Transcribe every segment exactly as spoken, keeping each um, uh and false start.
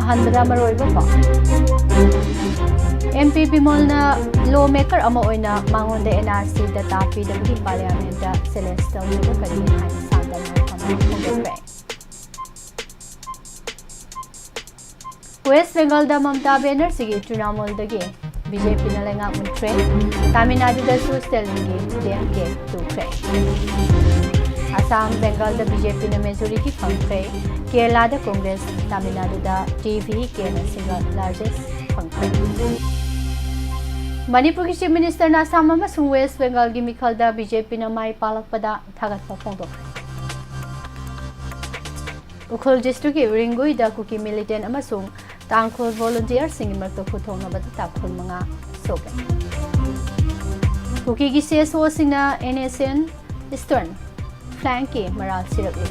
ꯑꯍꯥꯟꯕꯗ ꯃꯔꯨꯑꯣꯏꯕ ꯄꯥꯎ꯫ ꯑꯦꯝ ꯄꯤ ꯕꯤꯃꯣꯜꯅ ꯂꯣ ꯃꯦꯀꯔ ꯑꯃ ꯑꯣꯏꯅ ꯃꯉꯣꯟꯗ ꯑꯦꯟ ꯑꯥꯔ ꯁꯤ ꯗꯇꯥ ꯄꯤꯗꯕꯒꯤ ꯄꯥꯔꯂꯤꯌꯥꯃꯦꯟꯠꯇ ꯆꯦꯂꯦꯟꯖ ꯇꯧꯔꯤꯕ ꯀꯔꯤꯒꯤꯅꯣ ꯍꯥꯏꯅ ꯁꯥꯟꯇꯅ ꯋꯥꯐꯝ ꯐꯣꯡꯗꯣꯛꯈ꯭ꯔꯦ꯫ ꯋꯦꯁ꯭ꯠ ꯕꯦꯡꯒꯜꯗ ꯃꯃꯇꯥ ꯕꯦꯅꯔꯖꯤꯒꯤ ꯇ꯭ꯔꯤꯅꯥꯃꯨꯜꯗꯒꯤ ꯕꯤ ꯖꯦ ꯄꯤꯅ ꯂꯩꯉꯥꯛ ꯃꯨꯠꯈ꯭ꯔꯦ꯫ ꯇꯥꯃꯤꯜ ꯅꯥꯗꯨꯗꯁꯨ ꯁ꯭ꯇꯦꯂꯤꯟꯒꯤ ꯗꯤ ꯑꯦꯝ ꯀꯦ ꯇꯨꯈ꯭ꯔꯦ꯫ ꯑꯁꯥꯝ, ꯕꯦꯡꯒꯜꯗ ꯕꯤ ꯖꯦ ꯄꯤꯅ ꯃꯦꯖꯣꯔꯤꯇꯤ ꯐꯪꯈ꯭ꯔꯦ꯫ ꯀꯦꯔꯂꯥꯗ ꯀꯣꯡꯒ꯭ꯔꯦꯁ, ꯇꯥꯃꯤꯜ ꯅꯥꯗꯨꯗ ꯇꯤ ꯚꯤ ꯀꯦꯅ ꯁꯤꯡꯒꯜ ꯂꯥꯔꯖꯦꯁ ꯐꯪꯈ꯭ꯔꯦ꯫ ꯃꯅꯤꯄꯨꯔꯒꯤ ꯆꯤꯐ ꯃꯤꯅꯤꯁꯇꯔꯅ ꯑꯁꯥꯝ ꯑꯃꯁꯨꯡ ꯋꯦꯁ꯭ꯠ ꯕꯦꯡꯒꯜꯒꯤ ꯃꯤꯈꯜꯗ ꯕꯤ ꯖꯦ ꯄꯤꯅ ꯃꯥꯏ ꯄꯥꯛꯂꯛꯄꯗ ꯊꯥꯒꯠꯄ ꯐꯣꯡꯗꯣꯛꯈ꯭ꯔꯦ꯫ ꯎꯈ꯭ꯔꯨꯜ ꯗꯤꯁꯇ꯭ꯔꯤꯛꯀꯤ ꯎꯔꯤꯡꯒꯨꯏꯗ ꯀꯨꯀꯤ ꯃꯤꯂꯤꯇꯦꯟꯠ ꯑꯃꯁꯨꯡ ꯇꯥꯡꯈꯨꯜ ꯚꯣꯂꯨꯟꯇꯤꯌꯔꯁꯤꯡꯒꯤ ꯃꯔꯛꯇ ꯈꯨꯠꯊꯣꯛꯅꯕꯗ ꯇꯥꯡꯈꯨꯜ ꯃꯉꯥ ꯁꯣꯛꯈꯤ꯫ ꯀꯨꯀꯤꯒꯤ ꯁꯤ ꯑꯦꯁ ꯑꯣꯁꯤꯡꯅ ꯑꯦꯟ ꯑꯦꯁ ꯑꯦꯟ ꯏꯁꯇꯔꯟ ꯐ꯭ꯂꯥꯡꯀꯤ ꯃꯔꯥꯜ ꯁꯤꯔꯛꯂꯤ꯫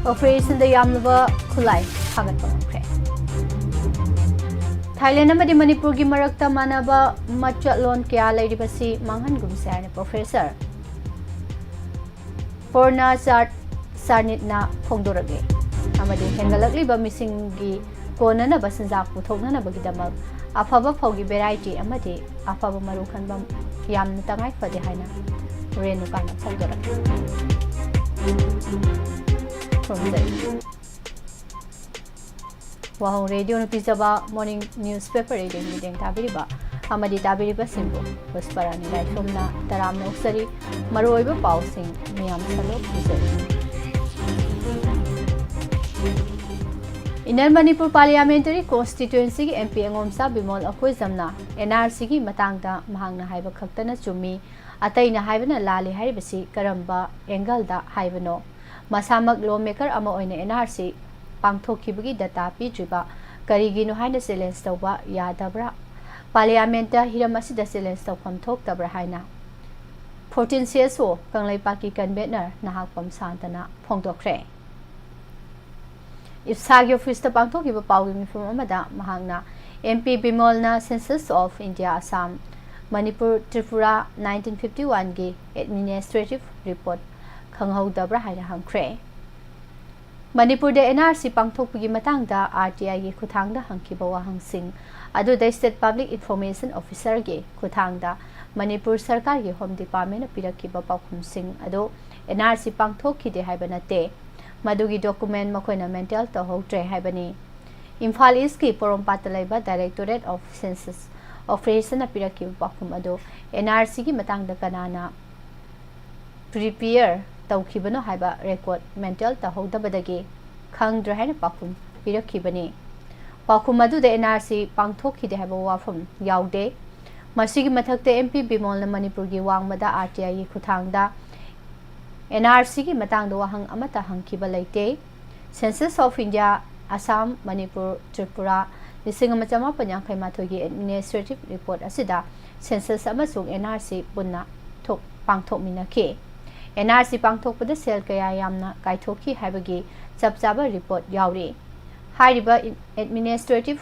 ꯑꯣꯄꯔꯦꯁꯟꯗ ꯌꯥꯝꯂꯕ ꯈꯨꯠꯂꯥꯏ ꯊꯥꯒꯠꯄ ꯉꯝꯈ꯭ꯔꯦ꯫ ꯊꯥꯏꯂꯦꯟ ꯑꯃꯗꯤ ꯃꯅꯤꯄꯨꯔꯒꯤ ꯃꯔꯛꯇ ꯃꯥꯟꯅꯕ ꯃꯆꯠꯂꯣꯟ ꯀꯌꯥ ꯂꯩꯔꯤꯕꯁꯤ ꯃꯥꯡꯍꯟꯒꯨꯝꯁꯦ ꯍꯥꯏꯅ ꯄ꯭ꯔꯣꯐꯦꯁꯔ ꯄꯣꯔꯅꯥꯆꯥꯔ ꯁꯥꯔꯅꯤꯠꯅ ꯐꯣꯡꯗꯣꯔꯛꯂꯤ ꯑꯃꯗꯤ ꯍꯦꯟꯒꯠꯂꯛꯂꯤꯕ ꯃꯤꯁꯤꯡꯒꯤ ꯀꯣꯟꯅꯅꯕ ꯆꯤꯟꯖꯥꯛ ꯄꯨꯊꯣꯛꯅꯅꯕꯒꯤꯗꯃꯛ ꯑꯐꯕ ꯐꯧꯒꯤ ꯚꯦꯔꯥꯏꯇꯤ ꯑꯃꯗꯤ ꯑꯐꯕ ꯃꯔꯨ ꯈꯟꯕ ꯌꯥꯝꯅ ꯇꯉꯥꯏ ꯐꯗꯦ ꯍꯥꯏꯅ ꯔꯦꯅꯨꯀꯥꯅ ꯐꯣꯡꯗꯣꯔꯛꯂꯤ꯫ ꯈꯨꯔꯨꯝꯖꯔꯤ꯫ ꯋꯥꯍꯣꯡ ꯔꯦꯗꯤꯑꯣꯅ ꯄꯤꯖꯕ ꯃꯣꯔꯅꯤꯡ ꯅ꯭ꯌꯨꯁꯄꯦꯄꯔ ꯔꯦꯗꯤꯑꯣꯒꯤ ꯃꯤꯠꯌꯦꯡ ꯇꯥꯕꯤꯔꯤꯕ ꯑꯃꯗꯤ ꯇꯥꯕꯤꯔꯤꯕꯁꯤꯡꯕꯨ ꯄꯨꯁꯄꯔꯥꯅꯤ ꯂꯥꯏꯁ꯭ꯔꯝꯅ ꯇꯔꯥꯝꯅ ꯑꯣꯛꯆꯔꯤ꯫ ꯃꯔꯨꯑꯣꯏꯕ ꯄꯥꯎꯁꯤꯡ ꯃꯤꯌꯥꯝ ꯁꯟꯗꯣꯛ ꯄꯤꯖꯔꯤ꯫ ꯏꯟꯅꯔ ꯃꯅꯤꯄꯨꯔ ꯄꯥꯔꯂꯤꯌꯥꯃꯦꯟꯇꯔꯤ ꯀꯣꯟꯁꯇꯤꯇ꯭ꯋꯦꯟꯁꯤꯒꯤ ꯑꯦꯝ ꯄꯤ ꯑꯉꯣꯝꯆꯥ ꯕꯤꯃꯣꯜ ꯑꯀꯣꯏꯖꯝꯅ ꯑꯦꯟ ꯑꯥꯔ ꯁꯤꯒꯤ ꯃꯇꯥꯡꯗ ꯃꯍꯥꯛꯅ ꯍꯥꯏꯕ ꯈꯛꯇꯅ ꯆꯨꯝꯃꯤ, ꯑꯇꯩꯅ ꯍꯥꯏꯕꯅ ꯂꯥꯜꯂꯤ ꯍꯥꯏꯔꯤꯕꯁꯤ ꯀꯔꯝꯕ ꯑꯦꯡꯒꯜꯗ ꯍꯥꯏꯕꯅꯣ? ꯃꯁꯥꯃꯛ ꯂꯣ ꯃꯦꯀꯔ ꯑꯃ ꯑꯣꯏꯅ ꯑꯦꯟ ꯑꯥꯔ ꯁꯤ ꯄꯥꯡꯊꯣꯛꯈꯤꯕꯒꯤ ꯗꯇꯥ ꯄꯤꯗ꯭ꯔꯤꯕ ꯀꯔꯤꯒꯤꯅꯣ ꯍꯥꯏꯅ ꯆꯦꯂꯦꯟꯖ ꯇꯧꯕ ꯌꯥꯗꯕ꯭ꯔꯥ? ꯄꯥꯔꯂꯤꯌꯥꯃꯦꯟꯇ ꯍꯤꯔꯝ ꯑꯁꯤꯗ ꯆꯦꯂꯦꯟꯖ ꯇꯧꯐꯝ ꯊꯣꯛꯇꯕ꯭ꯔꯥ ꯍꯥꯏꯅ ꯐꯣꯔꯇꯤꯟ ꯁꯤ ꯑꯦꯁ ꯑꯣ ꯀꯪꯂꯩꯄꯥꯛꯀꯤ ꯀꯟꯚꯦꯅꯔ ꯅꯍꯥꯛꯄꯝ ꯁꯥꯟꯇꯅ ꯐꯣꯡꯗꯣꯛꯈ꯭ꯔꯦ꯫ ꯏꯞꯁꯥꯒꯤ ꯑꯣꯐꯤꯁꯇ ꯄꯥꯡꯊꯣꯛꯈꯤꯕ ꯄꯥꯎꯒꯤ ꯃꯤꯐꯝ ꯑꯃꯗ ꯃꯍꯥꯛꯅ ꯑꯦꯝ ꯄꯤ ꯕꯤꯃꯣꯜꯅ census of India Assam, Manipur, Tripura nineteen fifty ꯋꯥꯟꯒꯤ ꯑꯦꯗꯃꯤꯅꯤꯁꯇ꯭ꯔꯦꯇꯤꯚ ꯔꯤꯄꯣꯔꯠ ꯈꯪꯍꯧꯗꯕ꯭ꯔꯥ ꯍꯥꯏꯅ ꯍꯪꯈ꯭ꯔꯦ꯫ ꯃꯅꯤꯄꯨꯔꯗ ꯑꯦꯟ ꯑꯥꯔ ꯁꯤ ꯄꯥꯡꯊꯣꯛꯄꯒꯤ ꯃꯇꯥꯡꯗ ꯑꯥꯔ ꯇꯤ ꯑꯥꯏꯒꯤ ꯈꯨꯠꯊꯥꯡꯗ ꯍꯪꯈꯤꯕ ꯋꯥꯍꯪꯁꯤꯡ ꯑꯗꯨꯗ State Public Information Officerꯒꯤ ꯈꯨꯠꯊꯥꯡꯗ ꯃꯅꯤꯄꯨꯔ ꯁꯔꯀꯥꯔꯒꯤ Home Departmentꯅ ꯄꯤꯔꯛꯈꯤꯕ ꯄꯥꯎꯈꯨꯝꯁꯤꯡ ꯑꯗꯨ ꯑꯦꯟ ꯑꯥꯔ ꯁꯤ ꯄꯥꯡꯊꯣꯛꯈꯤꯗꯦ ꯍꯥꯏꯕ ꯅꯠꯇꯦ, ꯃꯗꯨꯒꯤ document ꯃꯈꯣꯏꯅ maintain ꯇꯧꯍꯧꯗ꯭ꯔꯦ ꯍꯥꯏꯕꯅꯤ꯫ ꯏꯝꯐꯥꯜ ꯏꯁꯀꯤ ꯄꯣꯔꯣꯝꯄꯥꯠꯇ ꯂꯩꯕ Directorate of Census Operationꯅ ꯄꯤꯔꯛꯈꯤꯕ ꯄꯥꯎꯈꯨꯝ ꯑꯗꯨ ꯑꯦꯟ ꯑꯥꯔ ꯁꯤꯒꯤ ꯃꯇꯥꯡꯗ ꯀꯅꯥꯅ prepare ꯇꯧꯈꯤꯕꯅꯣ ꯍꯥꯏꯕ record maintain ꯇꯧꯍꯧꯗꯕꯗꯒꯤ ꯈꯪꯗ꯭ꯔꯦ ꯍꯥꯏꯅ ꯄꯥꯎꯈꯨꯝ ꯄꯤꯔꯛꯈꯤꯕꯅꯤ꯫ ꯄꯥꯎꯈꯨꯝ ꯑꯗꯨꯗ ꯑꯦꯟ ꯑꯥꯔ ꯁꯤ ꯄꯥꯡꯊꯣꯛꯈꯤꯗꯦ ꯍꯥꯏꯕ ꯋꯥꯐꯝ ꯌꯥꯎꯗꯦ꯫ ꯃꯁꯤꯒꯤ ꯃꯊꯛꯇ ꯑꯦꯝ ꯄꯤ ꯕꯤꯃꯣꯜꯅ ꯃꯅꯤꯄꯨꯔꯒꯤ ꯋꯥꯡꯃꯗ ꯑꯥꯔ ꯇꯤ ꯑꯥꯏꯒꯤ ꯈꯨꯠꯊꯥꯡꯗ ꯑꯦꯟ ꯑꯥꯔ ꯁꯤꯒꯤ ꯃꯇꯥꯡꯗ ꯋꯥꯍꯪ ꯑꯃꯠꯇ ꯍꯪꯈꯤꯕ ꯂꯩꯇꯦ꯫ Census of India, Assam, Manipur, Tripura, ꯂꯤꯁꯤꯡ ꯑꯃ ꯆꯃꯥꯄꯟ ꯌꯥꯡꯈꯩ ꯃꯥꯊꯣꯏꯒꯤ administrative report ꯑꯁꯤꯗ census ꯑꯃꯁꯨꯡ ꯑꯦꯟ ꯑꯥꯔ ꯁꯤ ꯄꯨꯟꯅ ꯊꯣꯛ-, ꯄꯥꯡꯊꯣꯛꯃꯤꯟꯅꯈꯤ꯫ ꯑꯦꯟ ꯑꯥꯔ ꯁꯤ ꯄꯥꯡꯊꯣꯛꯄꯗ ꯁꯦꯜ ꯀꯌꯥ ꯌꯥꯝꯅ ꯀꯥꯏꯊꯣꯛꯈꯤ ꯍꯥꯏꯕꯒꯤ ꯆꯞ ꯆꯥꯕ report ꯌꯥꯎꯔꯤ꯫ ꯍꯥꯏꯔꯤꯕ administrative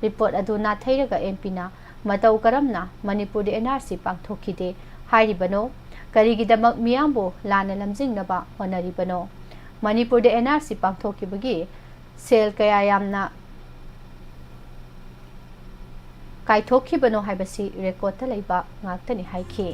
report ꯑꯗꯨ ꯅꯥꯊꯩꯔꯒ ꯑꯦꯝ ꯄꯤꯅ ꯃꯇꯧ ꯀꯔꯝꯅ ꯃꯅꯤꯄꯨꯔꯗ ꯑꯦꯟ ꯑꯥꯔ ꯁꯤ ꯄꯥꯡꯊꯣꯛꯈꯤꯗꯦ ꯍꯥꯏꯔꯤꯕꯅꯣ? ꯀꯔꯤꯒꯤꯗꯃꯛ ꯃꯤꯌꯥꯝꯕꯨ ꯂꯥꯟꯅ ꯂꯝꯖꯤꯡꯅꯕ ꯍꯣꯠꯅꯔꯤꯕꯅꯣ? ꯃꯅꯤꯄꯨꯔꯗ ꯑꯦꯟ ꯑꯥꯔ ꯁꯤ ꯄꯥꯡꯊꯣꯛꯈꯤꯕꯒꯤ ꯁꯦꯜ ꯀꯌꯥ ꯌꯥꯝꯅ ꯀꯥꯏꯊꯣꯛꯈꯤꯕꯅꯣ ꯍꯥꯏꯕꯁꯤ recordꯇ ꯂꯩꯕ ꯉꯥꯛꯇꯅꯤ ꯍꯥꯏꯈꯤ꯫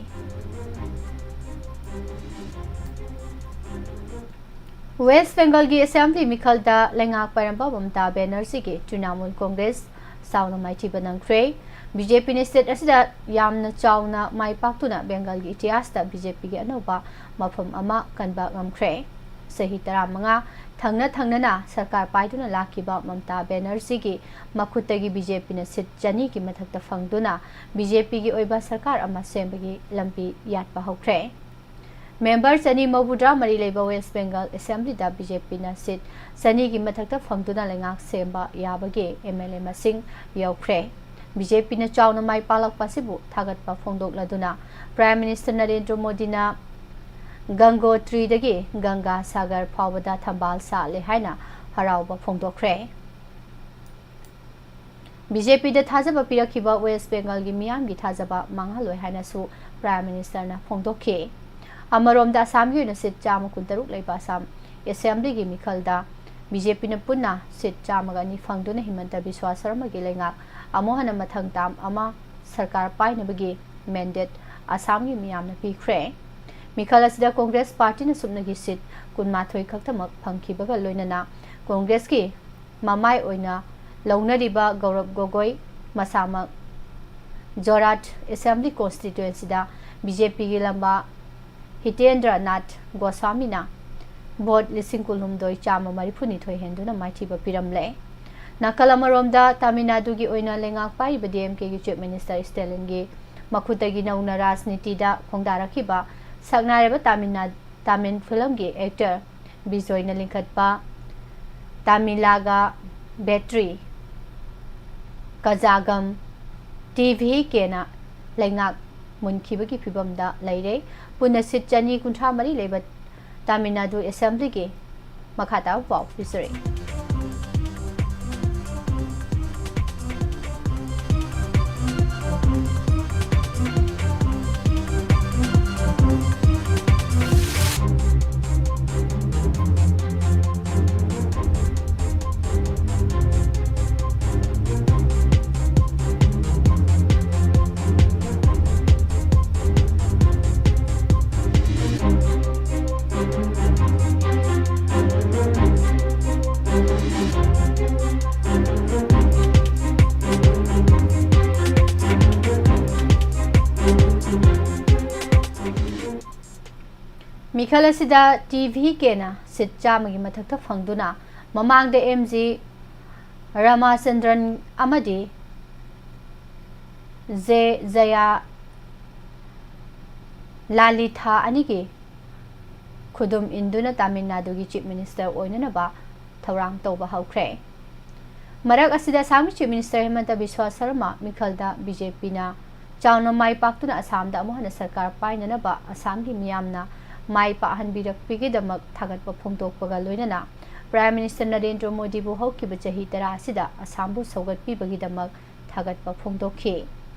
West Bengalꯒꯤ Assembly ꯃꯤꯈꯜꯗ ꯂꯩꯉꯥꯛ ꯄꯥꯏꯔꯝꯕ ꯃꯃꯇꯥ ꯕꯦꯅꯔꯖꯤꯒꯤ ꯇ꯭ꯔꯤꯅꯥꯃꯨꯜ ꯀꯣꯡꯒ꯭ꯔꯦꯁ ꯆꯥꯎꯅ ꯃꯥꯏꯊꯤꯕ ꯅꯪꯈ꯭ꯔꯦ꯫ ꯕꯤ ꯖꯦ ꯄꯤꯅ state ꯑꯁꯤꯗ ꯌꯥꯝꯅ ꯆꯥꯎꯅ ꯃꯥꯏ ꯄꯥꯛꯇꯨꯅ ꯕꯦꯡꯒꯜꯒꯤ ꯏꯇꯤꯍꯥꯁꯇ ꯕꯤ ꯖꯦ ꯄꯤꯒꯤ ꯑꯅꯧꯕ ꯃꯐꯝ ꯑꯃ ꯀꯟꯕ ꯉꯝꯈ꯭ꯔꯦ꯫ ꯆꯍꯤ ꯇꯔꯥꯃꯉꯥ ꯊꯪꯅ ꯊꯪꯅꯅ ꯁꯔꯀꯥꯔ ꯄꯥꯏꯗꯨꯅ ꯂꯥꯛꯈꯤꯕ ꯃꯃꯇꯥ ꯕꯦꯅꯔꯖꯤꯒꯤ ꯃꯈꯨꯠꯇꯒꯤ ꯕꯤ ꯖꯦ ꯄꯤꯅ seat ꯆꯅꯤꯒꯤ ꯃꯊꯛꯇ ꯐꯪꯗꯨꯅ ꯕꯤ ꯖꯦ ꯄꯤꯒꯤ ꯑꯣꯏꯕ ꯁꯔꯀꯥꯔ ꯑꯃ ꯁꯦꯝꯕꯒꯤ ꯂꯝꯕꯤ ꯌꯥꯠꯄ ꯍꯧꯈ꯭ꯔꯦ꯫ Member ꯆꯅꯤ ꯃꯧꯗ꯭ꯔꯥ ꯃꯔꯤ ꯂꯩꯕ West Bengal Assemblyꯗ ꯕꯤ ꯖꯦ ꯄꯤꯅ seat ꯆꯅꯤꯒꯤ ꯃꯊꯛꯇ ꯐꯪꯗꯨꯅ ꯂꯩꯉꯥꯛ ꯁꯦꯝꯕ ꯌꯥꯕꯒꯤ ꯑꯦꯝ ꯑꯦꯜ ꯑꯦ ꯃꯁꯤꯡ ꯌꯧꯈ꯭ꯔꯦ꯫ ꯕꯤ ꯖꯦ ꯄꯤꯅ ꯆꯥꯎꯅ ꯃꯥꯏ ꯄꯥꯛꯂꯛꯄ ꯑꯁꯤꯕꯨ ꯊꯥꯒꯠꯄ ꯐꯣꯡꯗꯣꯛꯂꯗꯨꯅ Prime Minister ꯅꯔꯦꯟꯗ꯭ꯔ ꯃꯣꯗꯤꯅ ꯒꯪꯒꯣꯇ꯭ꯔꯤꯗꯒꯤ ꯒꯪꯒꯥ ꯁꯥꯒꯔ ꯐꯥꯎꯕꯗ ꯊꯝꯕꯥꯜ ꯁꯥꯠꯂꯦ ꯍꯥꯏꯅ ꯍꯔꯥꯎꯕ ꯐꯣꯡꯗꯣꯛꯈ꯭ꯔꯦ꯫ ꯕꯤ ꯖꯦ ꯄꯤꯗ ꯊꯥꯖꯕ ꯄꯤꯔꯛꯈꯤꯕ West Bengalꯒꯤ ꯃꯤꯌꯥꯝꯒꯤ ꯊꯥꯖꯕ ꯃꯥꯡꯍꯜꯂꯣꯏ ꯍꯥꯏꯅꯁꯨ Prime Ministerꯅ ꯐꯣꯡꯗꯣꯛꯈꯤ꯫ ꯑꯃꯔꯣꯝꯗ ꯑꯁꯥꯝꯒꯤ ꯑꯣꯏꯅ seat ꯆꯥꯝꯃ ꯀꯨꯟꯇꯔꯨꯛ ꯂꯩꯕ ꯑꯁꯥꯝ Assemblyꯒꯤ ꯃꯤꯈꯜꯗ ꯕꯤ ꯖꯦ ꯄꯤꯅ ꯄꯨꯟꯅ ꯁꯤꯠ ꯆꯥꯝꯃꯒ ꯑꯅꯤ ꯐꯪꯗꯨꯅ ꯍꯤꯃꯟꯇ ꯕꯤꯁ꯭ꯋꯥ ꯁꯔꯃꯒꯤ ꯂꯩꯉꯥꯛ ꯑꯃꯨꯛ ꯍꯟꯅ ꯃꯊꯪ ꯇꯥꯝ ꯑꯃ ꯁꯔꯀꯥꯔ ꯄꯥꯏꯅꯕꯒꯤ ꯃꯦꯟꯗꯦꯠ ꯑꯁꯥꯝꯒꯤ ꯃꯤꯌꯥꯝꯅ ꯄꯤꯈ꯭ꯔꯦ꯫ ꯃꯤꯈꯜ ꯑꯁꯤꯗ ꯀꯣꯡꯒ꯭ꯔꯦꯁ ꯄꯥꯔꯇꯤꯅ ꯁꯨꯞꯅꯒꯤ ꯁꯤꯠ ꯀꯨꯟꯃꯥꯊꯣꯏ ꯈꯛꯇꯃꯛ ꯐꯪꯈꯤꯕꯒ ꯂꯣꯏꯅꯅ ꯀꯣꯡꯒ꯭ꯔꯦꯁꯀꯤ ꯃꯃꯥꯏ ꯑꯣꯏꯅ ꯂꯧꯅꯔꯤꯕ ꯒꯧꯔꯕ ꯒꯣꯒꯣꯏ ꯃꯁꯥꯃꯛ ꯖꯣꯔꯥꯠ ꯑꯦꯁꯦꯝꯕ꯭ꯂꯤ ꯀꯣꯟꯁꯇꯤꯇ꯭ꯋꯦꯟꯁꯤꯗ ꯕꯤ ꯖꯦ ꯄꯤꯒꯤ ꯂꯝꯕꯥ ꯍꯤꯇꯦꯟꯗ꯭ꯔ ꯅꯥꯊ ꯒꯣꯁ꯭ꯋꯥꯃꯤꯅ ꯚꯣꯠ ꯂꯤꯁꯤꯡ ꯀꯨꯟꯍꯨꯝꯗꯣꯏ ꯆꯥꯝꯃ ꯃꯔꯤꯐꯨꯅꯤꯊꯣꯏ ꯍꯦꯟꯗꯨꯅ ꯃꯥꯏꯊꯤꯕ ꯄꯤꯔꯝꯂꯦ꯫ ꯅꯥꯀꯜ ꯑꯃꯔꯣꯝꯗ, ꯇꯥꯃꯤꯜ ꯅꯥꯗꯨꯒꯤ ꯑꯣꯏꯅ ꯂꯩꯉꯥꯛ ꯄꯥꯏꯔꯤꯕ ꯗꯤ ꯑꯦꯝ ꯀꯦꯒꯤ ꯆꯤꯐ ꯃꯤꯅꯤꯁꯇꯔ ꯁ꯭ꯇꯦꯂꯤꯟꯒꯤ ꯃꯈꯨꯠꯇꯒꯤ ꯅꯧꯅ ꯔꯥꯖꯅꯤꯇꯤꯗ ꯈꯣꯡꯗꯥꯔꯛꯈꯤꯕ ꯁꯛꯅꯥꯏꯔꯕ ꯇꯥꯃꯤꯜ ꯅꯥ-, ꯇꯥꯃꯤꯜ ꯐꯤꯂꯝꯒꯤ ꯑꯦꯛꯇꯔ ꯕꯤꯖꯣꯏꯅ ꯂꯤꯡꯈꯠꯄ ꯇꯥꯃꯤꯂꯥꯒ ꯕꯦꯇ꯭ꯔꯤ ꯀꯖꯥꯒꯝ ꯇꯤ ꯚꯤ ꯀꯦꯅ ꯂꯩꯉꯥꯛ ꯃꯨꯟꯈꯤꯕꯒꯤ ꯐꯤꯕꯝꯗ ꯂꯩꯔꯦ꯫ ꯄꯨꯟꯅ ꯁꯤꯠ ꯆꯅꯤ ꯀꯨꯟꯊ꯭ꯔꯥ ꯃꯔꯤ ꯂꯩꯕ ꯇꯥꯃꯤꯜ ꯅꯥꯗꯨ ꯑꯦꯁꯦꯝꯕ꯭ꯂꯤꯒꯤ ꯃꯈꯥ ꯇꯥꯕ ꯄꯥꯎ ꯄꯤꯖꯔꯤ꯫ ꯃꯤꯈꯜ ꯑꯁꯤꯗ ꯇꯤ ꯚꯤ ꯀꯦꯅ ꯁꯤꯠ ꯆꯥꯝꯃꯒꯤ ꯃꯊꯛꯇ ꯐꯪꯗꯨꯅ ꯃꯃꯥꯡꯗ ꯑꯦꯝ ꯖꯤ ꯔꯥꯃꯥꯆꯟꯗ꯭ꯔꯟ ꯑꯃꯗꯤ ꯖꯦ ꯖꯌꯥ ꯂꯥꯂꯤꯊꯥ ꯑꯅꯤꯒꯤ ꯈꯨꯗꯨꯝ ꯏꯟꯗꯨꯅ ꯇꯥꯃꯤꯜ ꯅꯥꯗꯨꯒꯤ ꯆꯤꯐ ꯃꯤꯅꯤꯁꯇꯔ ꯑꯣꯏꯅꯅꯕ ꯊꯧꯔꯥꯡ ꯇꯧꯕ ꯍꯧꯈ꯭ꯔꯦ꯫ ꯃꯔꯛ ꯑꯁꯤꯗ ꯑꯁꯥꯝꯒꯤ ꯆꯤꯐ ꯃꯤꯅꯤꯁꯇꯔ ꯍꯤꯃꯟꯇ ꯕꯤꯁ꯭ꯋꯥ ꯁꯔꯃ ꯃꯤꯈꯜꯗ ꯕꯤ ꯖꯦ ꯄꯤꯅ ꯆꯥꯎꯅ ꯃꯥꯏ ꯄꯥꯛꯇꯨꯅ ꯑꯁꯥꯝꯗ ꯑꯃꯨꯛ ꯍꯟꯅ ꯁꯔꯀꯥꯔ ꯄꯥꯏꯅꯅꯕ ꯑꯁꯥꯝꯒꯤ ꯃꯤꯌꯥꯝꯅ ꯃꯥꯏ ꯄꯥꯛꯍꯟꯕꯤꯔꯛꯄꯒꯤꯗꯃꯛ ꯊꯥꯒꯠꯄ ꯐꯣꯡꯗꯣꯛꯄꯒ ꯂꯣꯏꯅꯅ ꯄ꯭ꯔꯥꯏꯝ ꯃꯤꯅꯤꯁꯇꯔ ꯅꯔꯦꯟꯗ꯭ꯔ ꯃꯣꯗꯤꯕꯨ ꯍꯧꯈꯤꯕ ꯆꯍꯤ ꯇꯔꯥ ꯑꯁꯤꯗ ꯑꯁꯥꯝꯕꯨ ꯁꯧꯒꯠꯄꯤꯕꯒꯤꯗꯃꯛ ꯊꯥꯒꯠꯄ ꯐꯣꯡꯗꯣꯛꯈꯤ꯫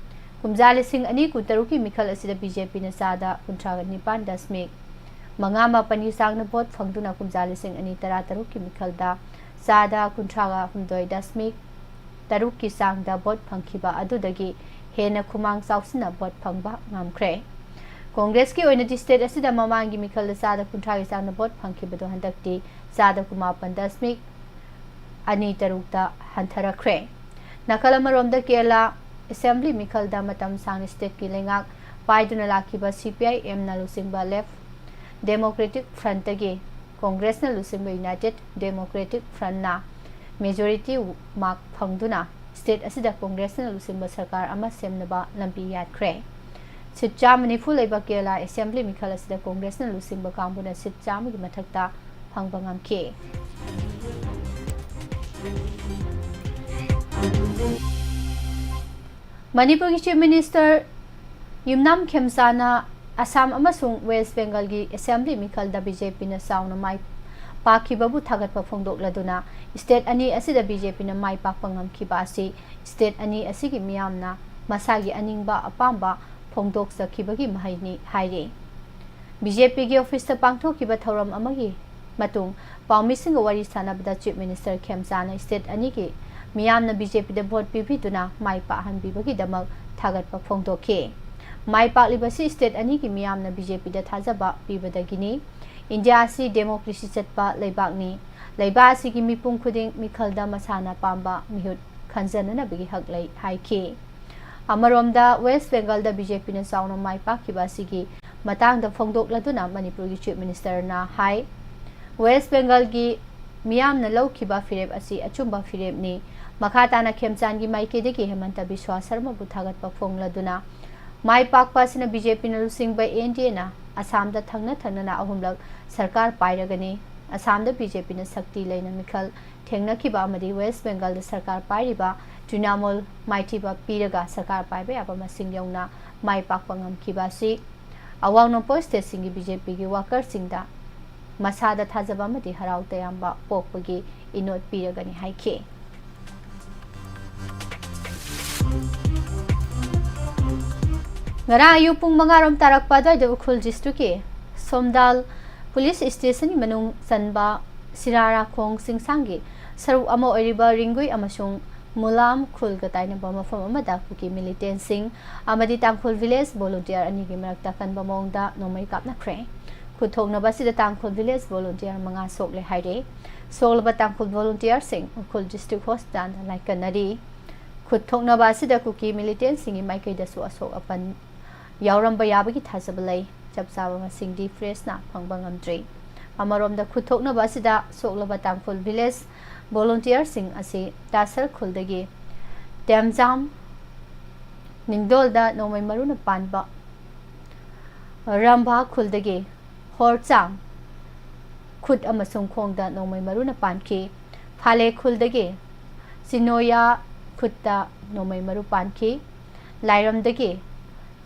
ꯀꯨꯝꯖꯥ ꯂꯤꯁꯤꯡ ꯑꯅꯤ ꯀꯨꯟꯇꯔꯨꯛꯀꯤ ꯃꯤꯈꯜ ꯑꯁꯤꯗ ꯕꯤ ꯖꯦ ꯄꯤꯅ ꯆꯥꯗ ꯀꯨꯟꯊ꯭ꯔꯥꯒ ꯅꯤꯄꯥꯟ ꯗꯁꯃꯤꯛ ꯃꯉꯥ ꯃꯥꯄꯟꯒꯤ ꯆꯥꯡꯗ ꯚꯣꯠ ꯐꯪꯗꯨꯅ ꯀꯨꯝꯖꯥ ꯂꯤꯁꯤꯡ ꯑꯅꯤ ꯇꯔꯥꯇꯔꯨꯛꯀꯤ ꯃꯤꯈꯜꯗ ꯆꯥꯗ ꯀꯨꯟꯊ꯭ꯔꯥꯒ ꯍꯨꯝꯗꯣꯏ ꯗꯁꯃꯤꯛ ꯇꯔꯨꯛꯀꯤ ꯆꯥꯡꯗ ꯚꯣꯠ ꯐꯪꯈꯤꯕ ꯑꯗꯨꯗꯒꯤ ꯍꯦꯟꯅ ꯈꯨꯃꯥꯡ ꯆꯥꯎꯁꯤꯟꯅ ꯚꯣꯠ ꯐꯪꯕ ꯉꯝꯈ꯭ꯔꯦ꯫ ꯀꯣꯡꯒ꯭ꯔꯦꯁꯀꯤ ꯑꯣꯏꯅꯗꯤ ꯁ꯭ꯇꯦꯠ ꯑꯁꯤꯗ ꯃꯃꯥꯡꯒꯤ ꯃꯤꯈꯜꯗ ꯆꯥꯗ ꯀꯨꯟꯊ꯭ꯔꯥꯒꯤ ꯆꯥꯡꯗ ꯚꯣꯠ ꯐꯪꯈꯤꯕꯗꯨ ꯍꯟꯗꯛꯇꯤ ꯆꯥꯗ ꯀꯨꯟꯃꯥꯄꯟ ꯗꯁꯃꯤꯛ ꯑꯅꯤ ꯇꯔꯨꯛꯇ ꯍꯟꯊꯔꯛꯈ꯭ꯔꯦ꯫ ꯅꯥꯀꯜ ꯑꯃꯔꯣꯝꯗ ꯀꯦꯔꯂꯥ ꯑꯦꯁꯦꯝꯕ꯭ꯂꯤ ꯃꯤꯈꯜꯗ ꯃꯇꯝ ꯁꯥꯡꯅ ꯁ꯭ꯇꯦꯠꯀꯤ ꯂꯩꯉꯥꯛ ꯄꯥꯏꯗꯨꯅ ꯂꯥꯛꯈꯤꯕ ꯁꯤ ꯄꯤ ꯑꯥꯏ ꯑꯦꯝꯅ ꯂꯨꯆꯤꯡꯕ ꯂꯦꯐ ꯗꯦꯃꯣꯀ꯭ꯔꯦꯇꯤꯛ ꯐ꯭ꯔꯟꯠꯇꯒꯤ ꯀꯣꯡꯒ꯭ꯔꯦꯁꯅ ꯂꯨꯆꯤꯡꯕ ꯌꯨꯅꯥꯏꯇꯦꯗ ꯗꯦꯃꯣꯀ꯭ꯔꯦꯇꯤꯛ ꯐ꯭ꯔꯟꯠꯅ ꯃꯦꯖꯣꯔꯤꯇꯤ ꯃꯥꯔꯛ ꯐꯪꯗꯨꯅ ꯁ꯭ꯇꯦꯠ ꯑꯁꯤꯗ ꯀꯣꯡꯒ꯭ꯔꯦꯁꯅ ꯂꯨꯆꯤꯡꯕ ꯁꯔꯀꯥꯔ ꯑꯃ ꯁꯦꯝꯅꯕ ꯂꯝꯕꯤ ꯌꯥꯠꯈ꯭ꯔꯦ꯫ ꯁꯤꯠ ꯆꯥꯝꯃ ꯅꯤꯐꯨ ꯂꯩꯕ ꯀꯦꯔꯂꯥ ꯑꯦꯁꯦꯝꯕ꯭ꯂꯤ ꯃꯤꯈꯜ ꯑꯁꯤꯗ ꯀꯣꯡꯒ꯭ꯔꯦꯁꯅ ꯂꯨꯆꯤꯡꯕ ꯀꯥꯡꯕꯨꯅ ꯁꯤꯠ ꯆꯥꯝꯃꯒꯤ ꯃꯊꯛꯇ ꯐꯪꯕ ꯉꯝꯈꯤ꯫ ꯃꯅꯤꯄꯨꯔꯒꯤ ꯆꯤꯐ ꯃꯤꯅꯤꯁꯇꯔ ꯌꯨꯝꯅꯥꯝ ꯈꯦꯝꯆꯥꯅ ꯑꯁꯥꯝ ꯑꯃꯁꯨꯡ ꯋꯦꯁ ꯕꯦꯡꯒꯜꯒꯤ ꯑꯦꯁꯦꯝꯕ꯭ꯂꯤ ꯃꯤꯈꯜꯗ ꯕꯤ ꯖꯦ ꯄꯤꯅ ꯆꯥꯎꯅ ꯃꯥꯏ ꯄꯥꯛꯈꯤꯕꯕꯨ ꯊꯥꯒꯠꯄ ꯐꯣꯡꯗꯣꯛꯂꯗꯨꯅ, ꯁ꯭ꯇꯦꯠ ꯑꯅꯤ ꯑꯁꯤꯗ ꯕꯤ ꯖꯦ ꯄꯤꯅ ꯃꯥꯏ ꯄꯥꯛꯄ ꯉꯝꯈꯤꯕ ꯑꯁꯤ ꯁ꯭ꯇꯦꯠ ꯑꯅꯤ ꯑꯁꯤꯒꯤ ꯃꯤꯌꯥꯝꯅ ꯃꯁꯥꯒꯤ ꯑꯅꯤꯡꯕ ꯑꯄꯥꯝꯕ ꯐꯣꯡꯗꯣꯛꯆꯈꯤꯕꯒꯤ ꯃꯍꯩꯅꯤ ꯍꯥꯏꯔꯤ꯫ ꯕꯤ ꯖꯦ ꯄꯤꯒꯤ ꯑꯣꯐꯤꯁꯇ ꯄꯥꯡꯊꯣꯛꯈꯤꯕ ꯊꯧꯔꯝ ꯑꯃꯒꯤ ꯃꯇꯨꯡ ꯄꯥꯎꯃꯤꯁꯤꯡꯒ ꯋꯥꯔꯤ ꯁꯥꯟꯅꯕꯗ ꯆꯤꯐ ꯃꯤꯅꯤꯁꯇꯔ ꯈꯦꯝꯆꯥꯅ ꯁ꯭ꯇꯦꯠ ꯑꯅꯤꯒꯤ ꯃꯤꯌꯥꯝꯅ ꯕꯤ ꯖꯦ ꯄꯤꯗ ꯚꯣꯠ ꯄꯤꯕꯤꯗꯨꯅ ꯃꯥꯏ ꯄꯥꯛꯍꯟꯕꯤꯕꯒꯤꯗꯃꯛ ꯊꯥꯒꯠꯄ ꯐꯣꯡꯗꯣꯛꯈꯤ꯫ ꯃꯥꯏ ꯄꯥꯛꯂꯤꯕꯁꯤ ꯁ꯭ꯇꯦꯠ ꯑꯅꯤꯒꯤ ꯃꯤꯌꯥꯝꯅ ꯕꯤ ꯖꯦ ꯄꯤꯗ ꯊꯥꯖꯕ ꯄꯤꯕꯗꯒꯤꯅꯤ꯫ ꯏꯟꯗꯤꯌꯥ ꯑꯁꯤ ꯗꯦꯃꯣꯀ꯭ꯔꯦꯁꯤ ꯆꯠꯄ ꯂꯩꯕꯥꯛꯅꯤ꯫ ꯂꯩꯕꯥꯛ ꯑꯁꯤꯒꯤ ꯃꯤꯄꯨꯝ ꯈꯨꯗꯤꯡ ꯃꯤꯈꯜꯗ ꯃꯁꯥꯅ ꯄꯥꯝꯕ ꯃꯤꯍꯨꯠ ꯈꯟꯖꯅꯅꯕꯒꯤ ꯍꯛ ꯂꯩ ꯍꯥꯏꯈꯤ꯫ ꯑꯃꯔꯣꯝꯗ, ꯋꯦꯁ ꯕꯦꯡꯒꯜꯗ ꯕꯤ ꯖꯦ ꯄꯤꯅ ꯆꯥꯎꯅ ꯃꯥꯏ ꯄꯥꯛꯈꯤꯕ ꯑꯁꯤꯒꯤ ꯃꯇꯥꯡꯗ ꯐꯣꯡꯗꯣꯛꯂꯗꯨꯅ ꯃꯅꯤꯄꯨꯔꯒꯤ ꯆꯤꯐ ꯃꯤꯅꯤꯁꯇꯔꯅ ꯍꯥꯏ, ꯋꯦꯁ ꯕꯦꯡꯒꯜꯒꯤ ꯃꯤꯌꯥꯝꯅ ꯂꯧꯈꯤꯕ ꯐꯤꯔꯦꯞ ꯑꯁꯤ ꯑꯆꯨꯝꯕ ꯐꯤꯔꯦꯞꯅꯤ꯫ ꯃꯈꯥ ꯇꯥꯅ ꯈꯦꯝꯆꯥꯟꯒꯤ ꯃꯥꯏꯀꯩꯗꯒꯤ ꯍꯦꯃꯟꯇ ꯕꯤꯁ꯭ꯋꯥ ꯁꯔꯃꯕꯨ ꯊꯥꯒꯠꯄ ꯐꯣꯡꯂꯗꯨꯅ, ꯃꯥꯏ ꯄꯥꯛꯄ ꯑꯁꯤꯅ ꯕꯤ ꯖꯦ ꯄꯤꯅ ꯂꯨꯆꯤꯡꯕ ꯑꯦꯟ ꯗꯤ ꯑꯦꯅ ꯑꯁꯥꯝꯗ ꯊꯪꯅ ꯊꯪꯅꯅ ꯑꯍꯨꯝꯂꯛ ꯁꯔꯀꯥꯔ ꯄꯥꯏꯔꯒꯅꯤ꯫ ꯑꯁꯥꯝꯗ ꯕꯤ ꯖꯦ ꯄꯤꯅ ꯁꯛꯇꯤ ꯂꯩꯅ ꯃꯤꯈꯜ ꯊꯦꯡꯅꯈꯤꯕ ꯑꯃꯗꯤ ꯋꯦꯁ ꯕꯦꯡꯒꯜꯗ ꯁꯔꯀꯥꯔ ꯄꯥꯏꯔꯤꯕ ꯇ꯭ꯔꯤꯅꯥꯃꯨꯜ ꯃꯥꯏꯊꯤꯕ ꯄꯤꯔꯒ ꯁꯔꯀꯥꯔ ꯄꯥꯏꯕ ꯌꯥꯕ ꯃꯁꯤꯡ ꯌꯧꯅ ꯃꯥꯏ ꯄꯥꯛꯄ ꯉꯝꯈꯤꯕ ꯑꯁꯤ ꯑꯋꯥꯡ ꯅꯣꯡꯄꯣꯛ ꯁ꯭ꯇꯦꯠꯁꯤꯡꯒꯤ ꯕꯤ ꯖꯦ ꯄꯤꯒꯤ ꯋꯥꯀꯔꯁꯤꯡꯗ ꯃꯁꯥꯗ ꯊꯥꯖꯕ ꯑꯃꯗꯤ ꯍꯔꯥꯎ ꯇꯌꯥꯝꯕ ꯄꯣꯛꯄꯒꯤ ꯏꯅꯣꯠ ꯄꯤꯔꯒꯅꯤ ꯍꯥꯏꯈꯤ꯫ ꯉꯔꯥꯡ ꯑꯌꯨꯛ ꯄꯨꯡ ꯃꯉꯥ ꯔꯣꯝ ꯇꯥꯔꯛꯄ ꯑꯗꯨꯋꯥꯏꯗ ꯎꯈ꯭ꯔꯨꯜ ꯗꯤꯁꯇ꯭ꯔꯤꯛꯀꯤ ꯁꯣꯝꯗꯥꯜ ꯄꯨꯂꯤꯁ ꯁ꯭ꯇꯦꯁꯟꯒꯤ ꯃꯅꯨꯡ ꯆꯟꯕ ꯁꯤꯔꯥꯔꯥꯈꯣꯡ ꯆꯤꯡꯁꯥꯡꯒꯤ ꯁꯔꯨꯛ ꯑꯃ ꯑꯣꯏꯔꯤꯕ ꯔꯤꯡꯒꯨꯏ ꯑꯃꯁꯨꯡ ꯃꯨꯂꯥꯝ ꯈꯨꯜꯒ ꯇꯥꯏꯅꯕ ꯃꯐꯝ ꯑꯃꯗ ꯀꯨꯀꯤ ꯃꯤꯂꯤꯇꯦꯟꯁꯤꯡ ꯑꯃꯗꯤ ꯇꯥꯡꯈꯨꯜ ꯚꯤꯂꯦꯖ ꯚꯣꯂꯨꯟꯇꯤꯌꯔ ꯑꯅꯤꯒꯤ ꯃꯔꯛꯇ ꯀꯟꯕ ꯃꯑꯣꯡꯗ ꯅꯣꯡꯃꯩ ꯀꯥꯞꯅꯈ꯭ꯔꯦ꯫ ꯈꯨꯠ ꯊꯣꯛꯅꯕ ꯑꯁꯤꯗ ꯇꯥꯡꯈꯨꯜ ꯚꯤꯂꯦꯖ ꯚꯣꯂꯨꯟꯇꯤꯌꯔ ꯃꯉꯥ ꯁꯣꯛꯂꯦ ꯍꯥꯏꯔꯦ꯫ ꯁꯣꯛꯂꯕ ꯇꯥꯡꯈꯨꯜ ꯚꯣꯂꯨꯟꯇꯤꯌꯔꯁꯤꯡ ꯎꯈ꯭ꯔꯨꯜ ꯗꯤꯁꯇ꯭ꯔꯤꯛ ꯍꯣꯁꯄꯤꯇꯥꯜꯗ ꯂꯥꯏꯀꯠꯅꯔꯤ꯫ ꯈꯨꯠ ꯊꯣꯛꯅꯕ ꯑꯁꯤꯗ ꯀꯨꯀꯤ ꯃꯤꯂꯤꯇꯦꯟꯁꯤꯡꯒꯤ ꯃꯥꯏꯀꯩꯗꯁꯨ ꯑꯁꯣꯛ ꯑꯄꯟ ꯌꯥꯎꯔꯝꯕ ꯌꯥꯕꯒꯤ ꯊꯥꯖꯕ ꯂꯩ꯫ ꯆꯞ ꯆꯥꯕ ꯃꯁꯤꯡꯗꯤ ꯄ꯭ꯔꯦꯁꯅ ꯐꯪꯕ ꯉꯝꯗ꯭ꯔꯤ꯫ ꯑꯃꯔꯣꯝꯗ ꯈꯨꯠ ꯊꯣꯛꯅꯕ ꯑꯁꯤꯗ ꯁꯣꯛꯂꯕ ꯇꯥꯡꯈꯨꯜ ꯚꯤꯂꯦꯖ ꯚꯣꯂꯨꯟꯇꯤꯌꯔꯁꯤꯡ ꯑꯁꯤ ꯇꯥꯁꯔ ꯈꯨꯜꯗꯒꯤ ꯇꯦꯝꯖꯥꯝ, ꯅꯤꯡꯗꯣꯜꯗ ꯅꯣꯡꯃꯩ ꯃꯔꯨꯅ ꯄꯥꯟꯕ, ꯔꯝꯚꯥ ꯈꯨꯜꯗꯒꯤ ꯍꯣꯔꯆꯥꯡ, ꯈꯨꯠ ꯑꯃꯁꯨꯡ ꯈꯣꯡꯗ ꯅꯣꯡꯃꯩ ꯃꯔꯨꯅ ꯄꯥꯟꯈꯤ꯫ ꯐꯥꯂꯦ ꯈꯨꯜꯗꯒꯤ ꯆꯤꯅꯣꯌꯥ ꯈꯨꯠꯇ ꯅꯣꯡꯃꯩ ꯃꯔꯨ ꯄꯥꯟꯈꯤ꯫ ꯂꯥꯏꯔꯝꯗꯒꯤ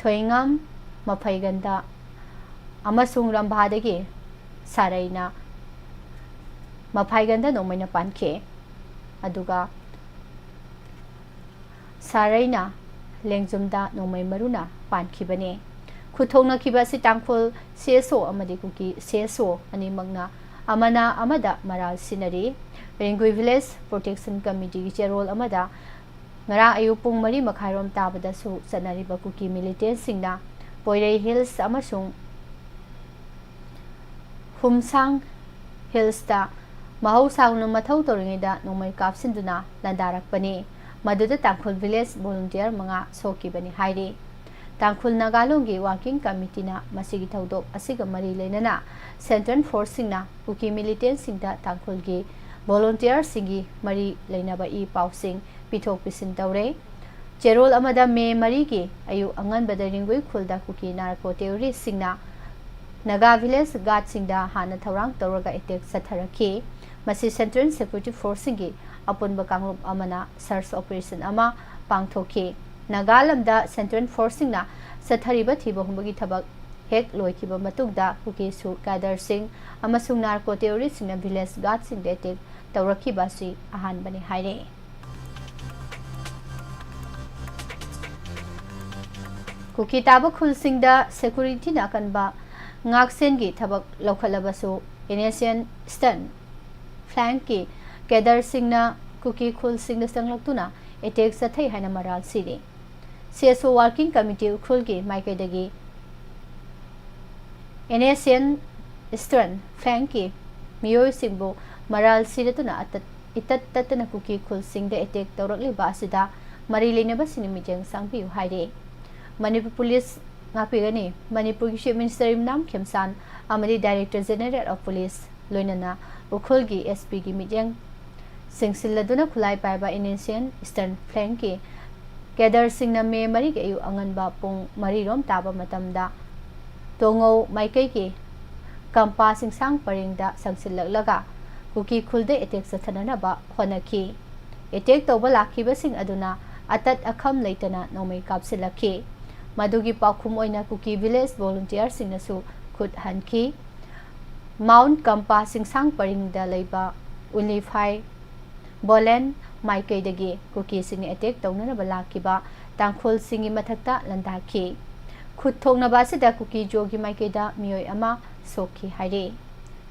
ꯊꯣꯏꯉꯝ, ꯃꯐꯩꯒꯟꯗ ꯑꯃꯁꯨꯡ ꯔꯝꯚꯥꯗꯒꯤ ꯁꯥꯔꯩꯅ ꯃꯐꯥꯏꯒꯟꯗ ꯅꯣꯡꯃꯩꯅ ꯄꯥꯟꯈꯤ꯫ ꯑꯗꯨꯒ ꯁꯥꯔꯩꯅ ꯂꯦꯡꯖꯨꯝꯗ ꯅꯣꯡꯃꯩ ꯃꯔꯨꯅ ꯄꯥꯟꯈꯤꯕꯅꯤ꯫ ꯈꯨꯠꯊꯣꯛꯅꯈꯤꯕ ꯑꯁꯤ ꯇꯥꯡꯈꯨꯜ ꯁꯤ ꯑꯦꯁ ꯑꯣ ꯑꯃꯗꯤ ꯀꯨꯀꯤ ꯁꯤ ꯑꯦꯁ ꯑꯣ ꯑꯅꯤꯃꯛꯅ ꯑꯃꯅ ꯑꯃꯗ ꯃꯔꯥꯜ ꯁꯤꯟꯅꯔꯤ꯫ ꯔꯤꯡꯒꯨꯏ ꯚꯤꯂꯦꯖ ꯄ꯭ꯔꯣꯇꯦꯛꯁꯟ ꯀꯃꯤꯇꯤꯒꯤ ꯆꯦꯔꯣꯜ ꯑꯃꯗ ꯉꯔꯥꯡ ꯑꯌꯨꯛ ꯄꯨꯡ ꯃꯔꯤ ꯃꯈꯥꯏꯔꯣꯝ ꯇꯥꯕꯗꯁꯨ ꯆꯠꯅꯔꯤꯕ ꯀꯨꯀꯤ ꯃꯤꯂꯤꯇꯦꯟꯁꯤꯡꯅ ꯄꯣꯏꯔꯩ ꯍꯤꯜꯁ ꯑꯃꯁꯨꯡ ꯍꯨꯝꯁꯥꯡ ꯍꯤꯜꯁꯇ ꯃꯍꯧꯁꯥꯒꯨꯝꯅ ꯃꯊꯧ ꯇꯧꯔꯤꯉꯩꯗ ꯅꯣꯡꯃꯩ ꯀꯥꯞꯁꯤꯟꯗꯨꯅ ꯂꯥꯟꯗꯥꯔꯛꯄꯅꯤ꯫ ꯃꯗꯨꯗ ꯇꯥꯡꯈꯨꯜ ꯚꯤꯂꯦꯖ ꯚꯣꯂꯨꯟꯇꯤꯌꯔ ꯃꯉꯥ ꯁꯣꯛꯈꯤꯕꯅꯤ ꯍꯥꯏꯔꯤ꯫ ꯇꯥꯡꯈꯨꯜ ꯅꯥꯒꯥꯂꯣꯡꯒꯤ ꯋꯥꯔꯀꯤꯡ ꯀꯃꯤꯇꯤꯅ ꯃꯁꯤꯒꯤ ꯊꯧꯗꯣꯛ ꯑꯁꯤꯒ ꯃꯔꯤ ꯂꯩꯅꯅ ꯁꯦꯟꯇ꯭ꯔꯦꯜ ꯐꯣꯔꯁꯁꯤꯡꯅ ꯀꯨꯀꯤ ꯃꯤꯂꯤꯇꯦꯟꯁꯤꯡꯗ ꯇꯥꯡꯈꯨꯜꯒꯤ ꯚꯣꯂꯨꯟꯇꯤꯌꯔꯁꯤꯡꯒꯤ ꯃꯔꯤ ꯂꯩꯅꯕ ꯏ ꯄꯥꯎꯁꯤꯡ ꯄꯤꯊꯣꯛ ꯄꯤꯁꯤꯟ ꯇꯧꯔꯦ꯫ ꯆꯦꯔꯣꯜ ꯑꯃꯗ ꯃꯦ ꯃꯔꯤꯒꯤ ꯑꯌꯨꯛ ꯑꯉꯟꯕꯗ ꯔꯤꯡꯒꯨꯏ ꯈꯨꯜꯗ ꯀꯨꯀꯤ ꯅꯥꯔꯀꯣ ꯇꯦꯔꯣꯔꯤꯁꯁꯤꯡꯅ ꯅꯥꯒꯥ ꯚꯤꯂꯦꯖ ꯒꯥꯔꯗꯁꯤꯡꯗ ꯍꯥꯟꯅ ꯊꯧꯔꯥꯡ ꯇꯧꯔꯒ ꯑꯦꯇꯦꯛ ꯆꯠꯊꯔꯛꯈꯤ꯫ ꯃꯁꯤ ꯁꯦꯟꯇ꯭ꯔꯦꯜ ꯁꯦꯀ꯭ꯌꯨꯔꯤꯇꯤ ꯐꯣꯔꯁꯁꯤꯡꯒꯤ ꯑꯄꯨꯟꯕ ꯀꯥꯡꯂꯨꯞ ꯑꯃꯅ ꯁꯔꯆ ꯑꯣꯄꯔꯦꯁꯟ ꯑꯃ ꯄꯥꯡꯊꯣꯛꯈꯤ꯫ ꯅꯥꯒꯥ ꯂꯝꯗ ꯁꯦꯟꯇ꯭ꯔꯦꯜ ꯐꯣꯔꯁꯁꯤꯡꯅ ꯆꯠꯊꯔꯤꯕ ꯊꯤꯕ ꯍꯨꯝꯕꯒꯤ ꯊꯕꯛ ꯍꯦꯛ ꯂꯣꯏꯈꯤꯕ ꯃꯇꯨꯡꯗ ꯀꯨꯀꯤꯁꯨ ꯀꯦꯗꯔꯁꯤꯡ ꯑꯃꯁꯨꯡ ꯅꯥꯔꯀꯣ ꯇꯦꯔꯣꯔꯤꯁꯁꯤꯡꯅ ꯚꯤꯂꯦꯖ ꯒꯥꯔꯗꯁꯤꯡꯗ ꯑꯦꯇꯦꯛ ꯇꯧꯔꯛꯈꯤꯕ ꯑꯁꯤ ꯑꯍꯥꯟꯕꯅꯤ ꯍꯥꯏꯔꯦ꯫ ꯀꯨꯀꯤ ꯇꯥꯕ ꯈꯨꯜꯁꯤꯡꯗ ꯁꯦꯀ꯭ꯌꯨꯔꯤꯇꯤꯅ ꯑꯀꯟꯕ ꯉꯥꯛꯁꯦꯟꯒꯤ ꯊꯕꯛ ꯂꯧꯈꯠꯂꯕꯁꯨ, NSCN Eastern Flank ꯀꯤ cadre ꯁꯤꯡꯅ ꯀꯨꯀꯤ ꯈꯨꯜꯁꯤꯡꯗ ꯆꯪꯂꯛꯇꯨꯅ attack ꯆꯠꯊꯩ ꯍꯥꯏꯅ ꯃꯔꯥꯜ ꯁꯤꯔꯤ꯫ CSO Working Committee ꯎꯈ꯭ꯔꯨꯜꯒꯤ ꯃꯥꯏꯀꯩꯗꯒꯤ NSCN Eastern Flank ꯀꯤ ꯃꯤꯑꯣꯏꯁꯤꯡꯕꯨ ꯃꯔꯥꯜ ꯁꯤꯔꯗꯨꯅ ꯑꯇꯠ-, ꯏꯇꯠ ꯇꯠꯇꯅ ꯀꯨꯀꯤ ꯈꯨꯜꯁꯤꯡꯗ attack ꯇꯧꯔꯛꯂꯤꯕ ꯑꯁꯤꯗ ꯃꯔꯤ ꯂꯩꯅꯕꯁꯤꯡꯅ ꯃꯤꯠꯌꯦꯡ ꯆꯪꯕꯤꯌꯨ ꯍꯥꯏꯔꯤ꯫ ꯃꯅꯤꯄꯨꯔ ꯄꯨꯂꯤꯁ ꯉꯥꯛꯄꯤꯒꯅꯤ꯫ ꯃꯅꯤꯄꯨꯔꯒꯤ Chief Minister ꯏꯕꯨꯙꯧ ꯈꯦꯝꯆꯥꯟ ꯑꯃꯗꯤ Director General of Police ꯂꯣꯏꯅꯅ ꯎꯈ꯭ꯔꯨꯜꯒꯤ SP ꯒꯤ ꯃꯤꯠꯌꯦꯡ ꯆꯤꯡꯁꯤꯜꯂꯗꯨꯅ ꯈꯨꯠꯂꯥꯏ ꯄꯥꯏꯕ NSCN Eastern Flank ꯀꯤ cadre ꯁꯤꯡꯅ ꯃꯦ ꯃꯔꯤꯒꯤ ꯑꯌꯨꯛ ꯑꯉꯟꯕ ꯄꯨꯡ ꯃꯔꯤꯔꯣꯝ ꯇꯥꯕ ꯃꯇꯝꯗ ꯇꯣꯉꯧ ꯃꯥꯏꯀꯩꯒꯤ ꯀꯝꯄꯥ ꯆꯤꯡꯁꯥꯡ ꯄꯔꯤꯡꯗ ꯆꯪꯁꯤꯜꯂꯛꯂꯒ ꯀꯨꯀꯤ ꯈꯨꯜꯗ attack ꯆꯠꯊꯅꯅꯕ ꯍꯣꯠꯅꯈꯤ꯫ Attack ꯇꯧꯕ ꯂꯥꯛꯈꯤꯕꯁꯤꯡ ꯑꯗꯨꯅ ꯑꯇꯠ ꯑꯈꯝ ꯂꯩꯇꯅ ꯅꯣꯡꯃꯩ ꯀꯥꯞꯁꯤꯜꯂꯛꯈꯤ꯫ ꯃꯗꯨꯒꯤ ꯄꯥꯎꯈꯨꯝ ꯑꯣꯏꯅ ꯀꯨꯀꯤ village volunteer ꯁꯤꯡꯅꯁꯨ ꯈꯨꯠ ꯍꯟꯈꯤ꯫ Mount ꯀꯝꯄꯥ ꯆꯤꯡꯁꯥꯡ ꯄꯔꯤꯡꯗ ꯂꯩꯕ ꯎꯂꯤꯐꯥꯏ ꯕꯣꯂꯦꯟ ꯃꯥꯏꯀꯩꯗꯒꯤ ꯀꯨꯀꯤꯁꯤꯡꯅ attack ꯇꯧꯅꯅꯕ ꯂꯥꯛꯈꯤꯕ ꯇꯥꯡꯈꯨꯜꯁꯤꯡꯒꯤ ꯃꯊꯛꯇ ꯂꯥꯟꯗꯥꯈꯤ꯫ ꯈꯨꯠ ꯊꯣꯛꯅꯕ ꯑꯁꯤꯗ ꯀꯨꯀꯤ ꯖꯣꯒꯤ ꯃꯥꯏꯀꯩꯗ ꯃꯤꯑꯣꯏ ꯑꯃ ꯁꯣꯛꯈꯤ ꯍꯥꯏꯔꯤ꯫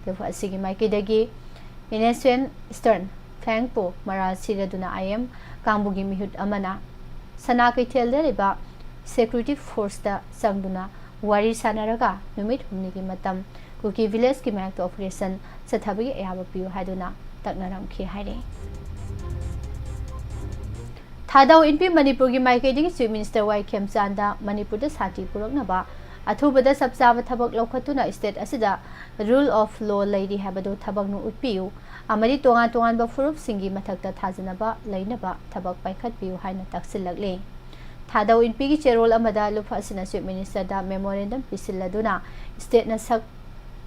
ꯂꯨꯞ ꯑꯁꯤꯒꯤ ꯃꯥꯏꯀꯩꯗꯒꯤ NSCN Eastern Flank ꯄꯨ ꯃꯔꯥꯜ ꯁꯤꯔꯗꯨꯅ IM ꯀꯥꯡꯕꯨꯒꯤ ꯃꯤꯍꯨꯠ ꯑꯃꯅ ꯁꯅꯥ ꯀꯩꯊꯦꯜꯗ ꯂꯩꯕ security force ꯇ ꯆꯪꯗꯨꯅ ꯋꯥꯔꯤ ꯁꯥꯟꯅꯔꯒ ꯅꯨꯃꯤꯠ ꯍꯨꯝꯅꯤꯒꯤ ꯃꯇꯝ ꯀꯨꯀꯤ village ꯀꯤ ꯃꯥꯌꯣꯛꯇ operation ꯆꯠꯊꯕꯒꯤ ꯑꯌꯥꯕ ꯄꯤꯌꯨ ꯍꯥꯏꯗꯨꯅ ꯇꯛꯅꯔꯝꯈꯤ ꯍꯥꯏꯔꯤ꯫ ꯊꯥꯗꯧ ꯏꯟꯄꯤ ꯃꯅꯤꯄꯨꯔꯒꯤ ꯃꯥꯏꯀꯩꯗꯒꯤ Chief Minister ꯋꯥꯏ ꯈꯦꯝꯆꯥꯟꯗ ꯃꯅꯤꯄꯨꯔꯗ ꯁꯥꯟꯇꯤ ꯄꯨꯔꯛꯅꯕ ꯑꯊꯨꯕꯗ ꯆꯞ ꯆꯥꯕ ꯊꯕꯛ ꯂꯧꯈꯠꯇꯨꯅ state ꯑꯁꯤꯗ rule of law ꯂꯩꯔꯤ ꯍꯥꯏꯕꯗꯨ ꯊꯕꯛꯅ ꯎꯠꯄꯤꯌꯨ ꯑꯃꯗꯤ ꯇꯣꯉꯥꯟ ꯇꯣꯉꯥꯟꯕ ꯐꯨꯔꯨꯞꯁꯤꯡꯒꯤ ꯃꯊꯛꯇ ꯊꯥꯖꯅꯕ ꯂꯩꯅꯕ ꯊꯕꯛ ꯄꯥꯏꯈꯠꯄꯤꯌꯨ ꯍꯥꯏꯅ ꯇꯛꯁꯤꯜꯂꯛꯂꯤ꯫ ꯊꯥꯗꯧ ꯏꯟꯄꯤꯒꯤ ꯆꯦꯔꯣꯜ ꯑꯃꯗ ꯂꯨꯞ ꯑꯁꯤꯅ Chief Minister ꯗ memorandum ꯄꯤꯁꯤꯜꯂꯗꯨꯅ state ꯅ ꯁꯛ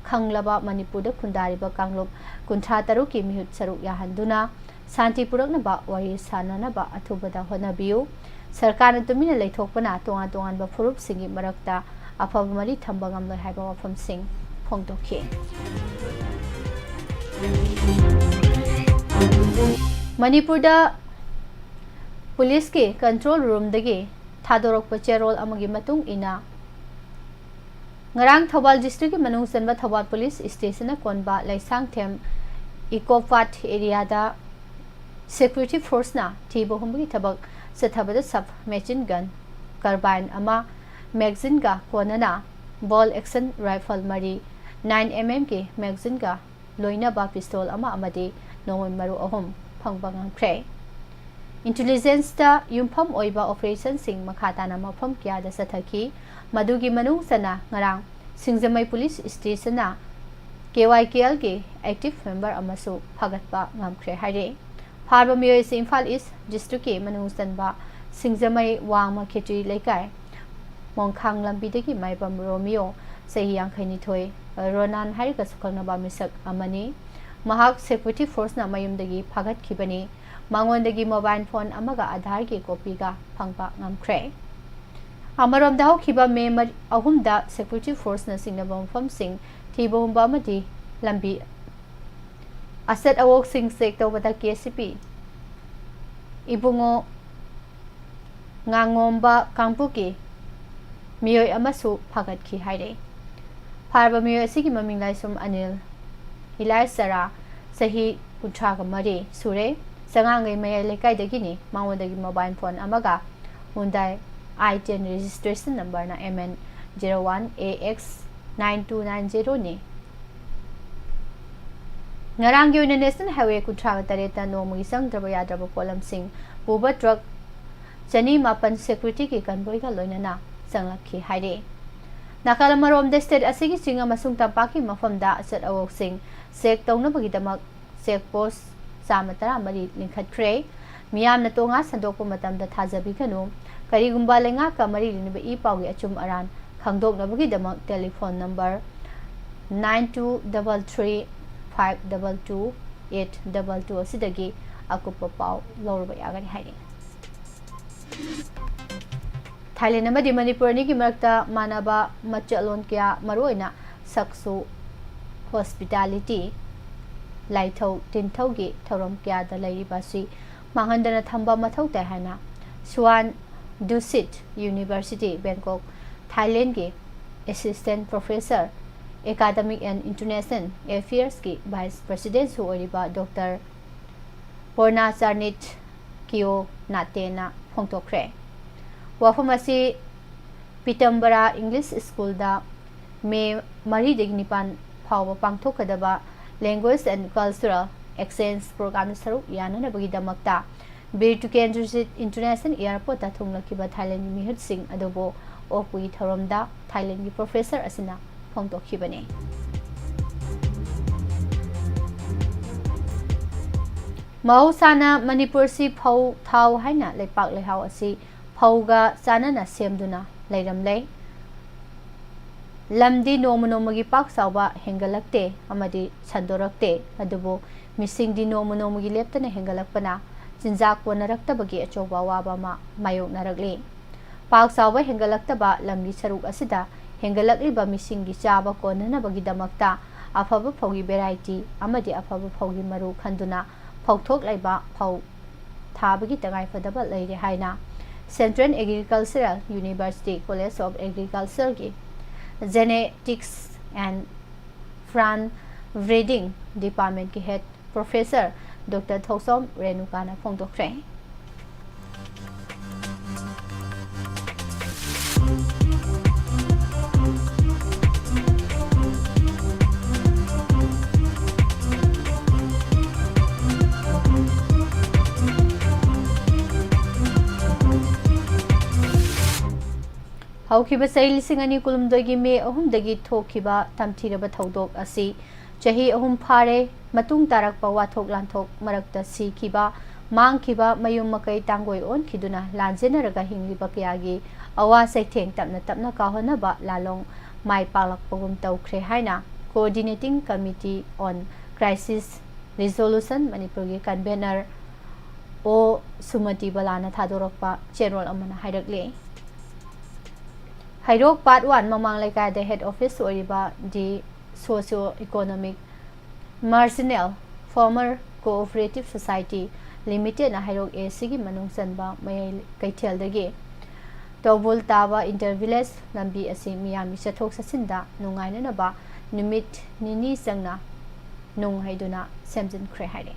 ꯈꯪꯂꯕ ꯃꯅꯤꯄꯨꯔꯗ ꯈꯨꯟꯗꯥꯔꯤꯕ ꯀꯥꯡꯂꯨꯞ ꯀꯨꯟꯊ꯭ꯔꯥ ꯇꯔꯨꯛꯀꯤ ꯃꯤꯍꯨꯠ ꯁꯔꯨꯛ ꯌꯥꯍꯟꯗꯨꯅ ꯁꯥꯟꯇꯤ ꯄꯨꯔꯛꯅꯕ ꯋꯥꯔꯤ ꯁꯥꯅꯅꯕ ꯑꯊꯨꯕꯗ ꯍꯣꯠꯅꯕꯤꯌꯨ꯫ ꯁꯔꯀꯥꯔꯅ ꯇꯨꯃꯤꯟꯅ ꯂꯩꯊꯣꯛꯄꯅ ꯇꯣꯉꯥꯟ ꯇꯣꯉꯥꯟꯕ ꯐꯨꯔꯨꯞꯁꯤꯡꯒꯤ ꯃꯔꯛꯇ ꯑꯐꯕ ꯃꯔꯤ ꯊꯝꯕ ꯉꯝꯂꯣꯏ ꯍꯥꯏꯕ ꯋꯥꯐꯝꯁꯤꯡ ꯐꯣꯡꯗꯣꯛꯈꯤ꯫ ꯃꯅꯤꯄꯨꯔꯗ ꯄꯨꯂꯤꯁꯀꯤ control room ꯗꯒꯤ ꯊꯥꯗꯣꯔꯛꯄ ꯆꯦꯔꯣꯜ ꯑꯃꯒꯤ ꯃꯇꯨꯡ ꯏꯟꯅ, ꯉꯔꯥꯡ ꯊꯧꯕꯥꯜ ꯗꯤꯁꯇ꯭ꯔꯤꯛꯀꯤ ꯃꯅꯨꯡ ꯆꯟꯕ ꯊꯧꯕꯥꯜ ꯄꯨꯂꯤꯁ ꯁ꯭ꯇꯦꯁꯟꯅ ꯀꯣꯟꯕ ꯂꯩꯁꯥꯡꯊꯦꯝ ꯏꯀꯣ ꯄꯥꯠ ꯑꯦꯔꯤꯌꯥꯗ ꯁꯦꯀ꯭ꯌꯨꯔꯤꯇꯤ ꯐꯣꯔꯁꯅ ꯊꯤꯕ ꯍꯨꯝꯕꯒꯤ ꯊꯕꯛ ꯆꯠꯊꯕꯗ ꯁꯕ ꯃꯦꯆꯤꯟ ꯒꯟ ꯀꯔꯕꯥꯏꯟ ꯑꯃ, ꯃꯦꯒꯖꯤꯟꯒ ꯀꯣꯟꯅꯅ ꯕꯣꯜ ꯑꯦꯛꯁꯟ ꯔꯥꯏꯐꯜ ꯃꯔꯤ, ꯅꯥꯏꯟ ꯑꯦꯝ ꯑꯦꯝꯒꯤ ꯃꯦꯒꯖꯤꯟꯒ ꯂꯣꯏꯅꯕ ꯄꯤꯁꯇꯣꯜ ꯑꯃ ꯑꯃꯗꯤ ꯅꯣꯡꯃꯩ ꯃꯔꯨ ꯑꯍꯨꯝ ꯐꯪꯕ ꯉꯝꯈ꯭ꯔꯦ꯫ ꯏꯟꯇꯦꯂꯤꯖꯦꯟꯁꯇ ꯌꯨꯝꯐꯝ ꯑꯣꯏꯕ ꯑꯣꯄꯔꯦꯁꯟꯁꯤꯡ ꯃꯈꯥ ꯇꯥꯅ ꯃꯐꯝ ꯀꯌꯥꯗ ꯆꯠꯊꯈꯤ꯫ ꯃꯗꯨꯒꯤ ꯃꯅꯨꯡ ꯆꯟꯅ ꯉꯔꯥꯡ ꯁꯤꯡꯖꯃꯩ ꯄꯨꯂꯤꯁ ꯁ꯭ꯇꯦꯁꯟꯅ ꯀꯦ ꯋꯥꯏ ꯀꯦ ꯑꯦꯜꯒꯤ ꯑꯦꯛꯇꯤꯚ ꯃꯦꯝꯕꯔ ꯑꯃꯁꯨ ꯐꯥꯒꯠꯄ ꯉꯝꯈ꯭ꯔꯦ ꯍꯥꯏꯔꯤ꯫ ꯐꯥꯔꯕ ꯃꯤꯑꯣꯏ ꯑꯁꯤ ꯏꯝꯐꯥꯜ ꯏꯁ ꯗꯤꯁꯇ꯭ꯔꯤꯛꯀꯤ ꯃꯅꯨꯡ ꯆꯟꯕ ꯁꯤꯡꯖꯃꯩ ꯋꯥꯡꯃ ꯈꯦꯇ꯭ꯔꯤ ꯂꯩꯀꯥꯏ ꯃꯣꯡꯈꯥꯡ ꯂꯝꯕꯤꯗꯒꯤ ꯃꯥꯏꯕꯝ ꯔꯣꯃꯤꯌꯣ, ꯆꯍꯤ ꯌꯥꯡꯈꯩꯅꯤꯊꯣꯏ, ꯔꯣꯅꯥꯟ ꯍꯥꯏꯔꯒꯁꯨ ꯈꯪꯅꯕ ꯃꯤꯁꯛ ꯑꯃꯅꯤ꯫ ꯃꯍꯥꯛ ꯁꯦꯀ꯭ꯌꯨꯔꯤꯇꯤ ꯐꯣꯔꯁꯅ ꯃꯌꯨꯝꯗꯒꯤ ꯐꯥꯒꯠꯈꯤꯕꯅꯤ꯫ ꯃꯉꯣꯟꯗꯒꯤ ꯃꯣꯕꯥꯏꯜ ꯐꯣꯟ ꯑꯃꯒ ꯑꯥꯙꯥꯔꯒꯤ ꯀꯣꯄꯤꯒ ꯐꯪꯕ ꯉꯝꯈ꯭ꯔꯦ꯫ ꯑꯃꯔꯣꯝꯗ, ꯍꯧꯈꯤꯕ ꯃꯦ ꯃꯔꯤ, ꯑꯍꯨꯝꯗ ꯁꯦꯀ꯭ꯌꯨꯔꯤꯇꯤ ꯐꯣꯔꯁꯅ ꯆꯤꯡꯅꯕ ꯃꯐꯝꯁꯤꯡ ꯊꯤꯕ ꯍꯨꯝꯕ ꯑꯃꯗꯤ ꯂꯝꯕꯤ ꯑꯆꯠ ꯑꯋꯣꯛꯁꯤꯡ ꯆꯦꯛ ꯇꯧꯕꯗ ꯀꯦ ꯁꯤ ꯄꯤ ꯏꯕꯨꯡꯉꯣ ꯉꯥꯉꯣꯝꯕ ꯀꯥꯡꯄꯣꯛꯀꯤ ꯃꯤꯑꯣꯏ ꯑꯃꯁꯨ ꯐꯥꯒꯠꯈꯤ ꯍꯥꯏꯔꯤ꯫ ꯐꯥꯔꯕ ꯃꯤꯑꯣꯏ ꯑꯁꯤꯒꯤ ꯃꯃꯤꯡ ꯂꯥꯏꯁ꯭ꯔꯝ ꯑꯅꯤꯜ ꯏꯂꯥꯏꯁ ꯆꯔꯥ, ꯆꯍꯤ ꯀꯨꯟꯊ꯭ꯔꯥꯒ ꯃꯔꯤ ꯁꯨꯔꯦ꯫ ꯆꯉꯥꯡꯒꯩ ꯃꯌꯥꯏ ꯂꯩꯀꯥꯏꯗꯒꯤꯅꯤ꯫ ꯃꯉꯣꯟꯗꯒꯤ ꯃꯣꯕꯥꯏꯜ ꯐꯣꯟ ꯑꯃꯒ Hyundai i ten registration numberꯅ M N zero one A X nine two nine zeroꯅꯤ꯫ ꯉꯔꯥꯡꯒꯤ ꯑꯣꯏꯅ ꯅꯦꯁꯅꯦꯜ ꯍꯥꯏꯋꯦ ꯀꯨꯟꯊ꯭ꯔꯥꯒ ꯇꯔꯦꯠꯇ ꯅꯣꯡꯃꯒꯤ ꯆꯪꯗ꯭ꯔꯕ ꯌꯥꯗ꯭ꯔꯕ ꯄꯣꯠꯂꯝꯁꯤꯡ ꯄꯨꯕ ꯇ꯭ꯔꯛ ꯆꯅꯤ ꯃꯥꯄꯟ ꯁꯦꯀ꯭ꯌꯨꯔꯤꯇꯤꯒꯤ ꯀꯟꯚꯣꯏꯒ ꯂꯣꯏꯅꯅ ꯆꯪꯂꯛꯈꯤ ꯍꯥꯏꯔꯤ꯫ ꯅꯥꯀꯜ ꯑꯃꯔꯣꯝꯗ, ꯁ꯭ꯇꯦꯠ ꯑꯁꯤꯒꯤ ꯆꯤꯡ ꯑꯃꯁꯨꯡ ꯇꯝꯄꯥꯛꯀꯤ ꯃꯐꯝꯗ ꯑꯆꯠ ꯑꯋꯣꯛꯁꯤꯡ ꯆꯦꯛ ꯇꯧꯅꯕꯒꯤꯗꯃꯛ ꯆꯦꯛ ꯄꯣꯁ ꯆꯥꯝꯃ ꯇꯔꯥꯃꯔꯤ ꯂꯤꯡꯈꯠꯈ꯭ꯔꯦ꯫ ꯃꯤꯌꯥꯝꯅ ꯇꯣꯉꯥ ꯁꯟꯗꯣꯛꯄ ꯃꯇꯝꯗ ꯊꯥꯖꯕꯤꯒꯅꯨ꯫ ꯀꯔꯤꯒꯨꯝꯕ ꯂꯩꯉꯥꯛꯀ ꯃꯔꯤ ꯂꯩꯅꯕ ꯏ ꯄꯥꯎꯒꯤ ꯑꯆꯨꯝ ꯑꯔꯥꯟ ꯈꯪꯗꯣꯛꯅꯕꯒꯤꯗꯃꯛ telephone number nine two double three five double two eight double two ꯑꯁꯤꯗꯒꯤ ꯑꯀꯨꯞꯄ ꯄꯥꯎ ꯂꯧꯔꯨꯕ ꯌꯥꯒꯅꯤ ꯍꯥꯏꯔꯤ꯫ ꯊꯥꯏꯂꯦꯟ ꯑꯃꯗꯤ ꯃꯅꯤꯄꯨꯔ ꯑꯅꯤꯒꯤ ꯃꯔꯛꯇ ꯃꯥꯟꯅꯕ ꯃꯆꯠꯂꯣꯟ ꯀꯌꯥ, ꯃꯔꯨꯑꯣꯏꯅ ꯁꯛꯁꯨ ꯍꯣꯁꯄꯤꯇꯥꯂꯤꯇꯤ, ꯂꯥꯏꯊꯧ ꯇꯤꯟꯊꯧꯒꯤ ꯊꯧꯔꯝ ꯀꯌꯥꯗ ꯂꯩꯔꯤꯕ ꯑꯁꯤ ꯃꯥꯡꯍꯟꯗꯅ ꯊꯝꯕ ꯃꯊꯧ ꯇꯥꯏ ꯍꯥꯏꯅ ꯁꯨꯋꯥꯟ ꯗꯨꯁꯤꯠ ꯌꯨꯅꯤꯚꯔꯁꯤꯇꯤ, ꯕꯦꯡꯀꯣꯛ, ꯊꯥꯏꯂꯦꯟꯒꯤ Assistant Professor, Academic and International Affairsꯀꯤ Vice Presidentꯁꯨ ꯑꯣꯏꯔꯤꯕ Doctor ꯄꯣꯔꯅꯥꯆꯥꯔꯅꯤꯠ ꯀꯤꯌꯣ ꯅꯥꯇꯦꯅ ꯐꯣꯡꯗꯣꯛꯈ꯭ꯔꯦ꯫ ꯋꯥꯐꯝ ꯑꯁꯤ ꯄꯤꯇꯝꯕꯔꯥ English Schoolꯗ ꯃꯦ ꯃꯔꯤꯗꯒꯤ ꯅꯤꯄꯥꯟ ꯐꯥꯎꯕ ꯄꯥꯡꯊꯣꯛꯀꯗꯕ Language and Cultural Exchange Programmeꯗ ꯁꯔꯨꯛ ꯌꯥꯅꯅꯕꯒꯤꯗꯃꯛꯇ ꯕꯤꯔ ꯇꯤꯀꯦꯟꯗ꯭ꯔꯖꯤꯠ International Airportꯇ ꯊꯨꯡꯂꯈꯤꯕ ꯊꯥꯏꯂꯦꯟꯒꯤ ꯃꯤꯍꯨꯠꯁꯤꯡ ꯑꯗꯨꯕꯨ ꯑꯣꯛꯄꯒꯤ ꯊꯧꯔꯝꯗ ꯊꯥꯏꯂꯦꯟꯒꯤ professor ꯑꯁꯤꯅ ꯐꯣꯡꯗꯣꯛꯈꯤꯕꯅꯤ꯫ ꯃꯍꯧꯁꯥꯅ ꯃꯅꯤꯄꯨꯔꯁꯤ ꯐꯧ ꯊꯥꯎ ꯍꯥꯏꯅ ꯂꯩꯄꯥꯛ ꯂꯩꯍꯥꯎ ꯑꯁꯤ ꯐꯧꯒ ꯆꯥꯟꯅꯅ ꯁꯦꯝꯗꯨꯅ ꯂꯩꯔꯝꯂꯦ꯫ ꯂꯝꯗꯤ ꯅꯣꯡꯃ ꯅꯣꯡꯃꯒꯤ ꯄꯥꯛ ꯆꯥꯎꯕ ꯍꯦꯟꯒꯠꯂꯛꯇꯦ ꯑꯃꯗꯤ ꯁꯟꯗꯣꯔꯛꯇꯦ, ꯑꯗꯨꯕꯨ ꯃꯤꯁꯤꯡꯗꯤ ꯅꯣꯡꯃ ꯅꯣꯡꯃꯒꯤ ꯂꯦꯞꯇꯅ ꯍꯦꯟꯒꯠꯂꯛꯄꯅ ꯆꯤꯟꯖꯥꯛ ꯀꯣꯟꯅꯔꯛꯇꯕꯒꯤ ꯑꯆꯧꯕ ꯑꯋꯥꯕ ꯑꯃ ꯃꯥꯌꯣꯛꯅꯔꯛꯂꯤ꯫ ꯄꯥꯛ ꯆꯥꯎꯕ ꯍꯦꯟꯒꯠꯂꯛꯇꯕ ꯂꯝꯒꯤ ꯁꯔꯨꯛ ꯑꯁꯤꯗ ꯍꯦꯟꯒꯠꯂꯛꯂꯤꯕ ꯃꯤꯁꯤꯡꯒꯤ ꯆꯥꯕ ꯀꯣꯟꯅꯅꯕꯒꯤꯗꯃꯛꯇ ꯑꯐꯕ ꯐꯧꯒꯤ variety ꯑꯃꯗꯤ ꯑꯐꯕ ꯐꯧꯒꯤ ꯃꯔꯨ ꯈꯟꯗꯨꯅ ꯐꯧꯊꯣꯛ ꯂꯩꯕ ꯐꯧ ꯊꯥꯕꯒꯤ ꯇꯉꯥꯏꯐꯗꯕ ꯂꯩꯔꯦ ꯍꯥꯏꯅ Central Agricultural University College of Agricultureꯒꯤ Genetics and Plant Breeding Departmentꯀꯤ head professor Doctor ꯊꯧꯁꯣꯝ ꯔꯦꯅꯨꯀꯥꯅ ꯐꯣꯡꯗꯣꯛꯈ꯭ꯔꯦ꯫ ꯍꯧꯈꯤꯕ ꯆꯍꯤ ꯂꯤꯁꯤꯡ ꯑꯅꯤ ꯀꯨꯟꯍꯨꯝꯗꯣꯏꯒꯤ ꯃꯦ ꯑꯍꯨꯝꯗꯒꯤ ꯊꯣꯛꯈꯤꯕ ꯇꯝꯊꯤꯔꯕ ꯊꯧꯗꯣꯛ ꯑꯁꯤ ꯆꯍꯤ ꯑꯍꯨꯝ ꯐꯥꯔꯦ꯫ ꯃꯇꯨꯡ ꯇꯥꯔꯛꯄ ꯋꯥꯊꯣꯛ ꯂꯥꯟꯊꯣꯛ ꯃꯔꯛꯇ ꯁꯤꯈꯤꯕ, ꯃꯥꯡꯈꯤꯕ, ꯃꯌꯨꯝ ꯃꯀꯩ ꯇꯥꯡꯒꯣꯏ ꯑꯣꯟꯈꯤꯗꯨꯅ ꯂꯥꯟꯖꯦꯟꯅꯔꯒ ꯍꯤꯡꯂꯤꯕ ꯀꯌꯥꯒꯤ ꯑꯋꯥ ꯆꯩꯊꯦꯡ ꯇꯞꯅ ꯇꯞꯅ ꯀꯥꯎꯍꯟꯅꯕ ꯂꯥꯂꯣꯡ ꯃꯥꯏ ꯄꯥꯛꯂꯛꯄꯒꯨꯝ ꯇꯧꯈ꯭ꯔꯦ ꯍꯥꯏꯅ Coordinating Committee on Crisis Resolution ꯃꯅꯤꯄꯨꯔꯒꯤ convener ꯑꯣ ꯁꯨꯃꯇꯤ ꯕꯂꯥꯅ ꯊꯥꯗꯣꯔꯛꯄ ꯆꯦꯔꯣꯜ ꯑꯃꯅ ꯍꯥꯏꯔꯛꯂꯤ꯫ ꯍꯩꯔꯣꯛ Part One ꯃꯃꯥꯡ ꯂꯩꯀꯥꯏꯗ head office ꯑꯣꯏꯔꯤꯕ The Socio Economic Marginal Farmer Cooperative Society Limitedꯅ Heirok A Cꯒꯤ ꯃꯅꯨꯡ ꯆꯟꯕ ꯃꯌꯥꯏ ꯀꯩꯊꯦꯜꯗꯒꯤ ꯇꯧꯕꯨꯜ ꯇꯥꯕ ꯏꯟꯇꯔ ꯚꯤꯂꯦꯖ ꯂꯝꯕꯤ ꯑꯁꯤ ꯃꯤꯌꯥꯝꯒꯤ ꯆꯠꯊꯣꯛ ꯆꯠꯁꯤꯟꯗ ꯅꯨꯡꯉꯥꯏꯅꯅꯕ ꯅꯨꯃꯤꯠ ꯅꯤꯅꯤ ꯆꯪꯅ ꯅꯨꯡ ꯍꯩꯗꯨꯅ ꯁꯦꯝꯖꯤꯟꯈ꯭ꯔꯦ ꯍꯥꯏꯔꯤ꯫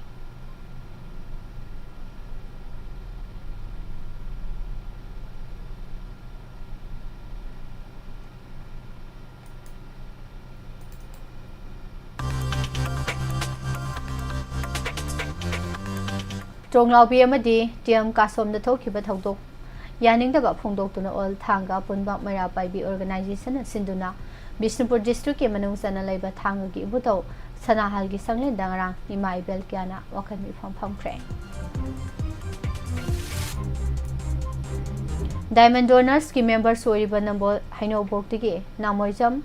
ꯇꯣꯡꯂꯥꯎꯕꯤ ꯑꯃꯗꯤ ꯇꯤ ꯑꯦꯝ ꯀꯥꯁꯣꯝꯗ ꯊꯣꯛꯈꯤꯕ ꯊꯧꯗꯣꯛ ꯌꯥꯅꯤꯡꯗꯕ ꯐꯣꯡꯗꯣꯛꯇꯨꯅ ꯑꯣꯜ ꯊꯥꯡꯒ ꯄꯨꯟꯕ ꯃꯩꯔꯥ ꯄꯥꯏꯕꯤ ꯑꯣꯔꯒꯅꯥꯏꯖꯦꯁꯟꯅ ꯁꯤꯟꯗꯨꯅ ꯕꯤꯁꯅꯨꯄꯨꯔ ꯗꯤꯁꯇ꯭ꯔꯤꯛꯀꯤ ꯃꯅꯨꯡ ꯆꯟꯅ ꯂꯩꯕ ꯊꯥꯡꯒꯒꯤ ꯏꯕꯨꯙꯧ ꯁꯅꯥꯍꯜꯒꯤ ꯁꯪꯂꯦꯟꯗ ꯉꯔꯥꯡ ꯏꯃꯥ ꯏꯕꯦꯜ ꯀꯌꯥꯅ ꯋꯥꯀꯠ ꯃꯤꯐꯝ ꯐꯝꯈ꯭ꯔꯦ꯫ ꯗꯥꯏꯃꯟ ꯗꯣꯅꯔꯁꯀꯤ ꯃꯦꯝꯕꯔꯁ ꯑꯣꯏꯔꯤꯕ ꯅꯝꯕꯣꯜ ꯍꯩꯅꯧꯕꯣꯛꯇꯒꯤ ꯅꯥꯃꯣꯏꯖꯝ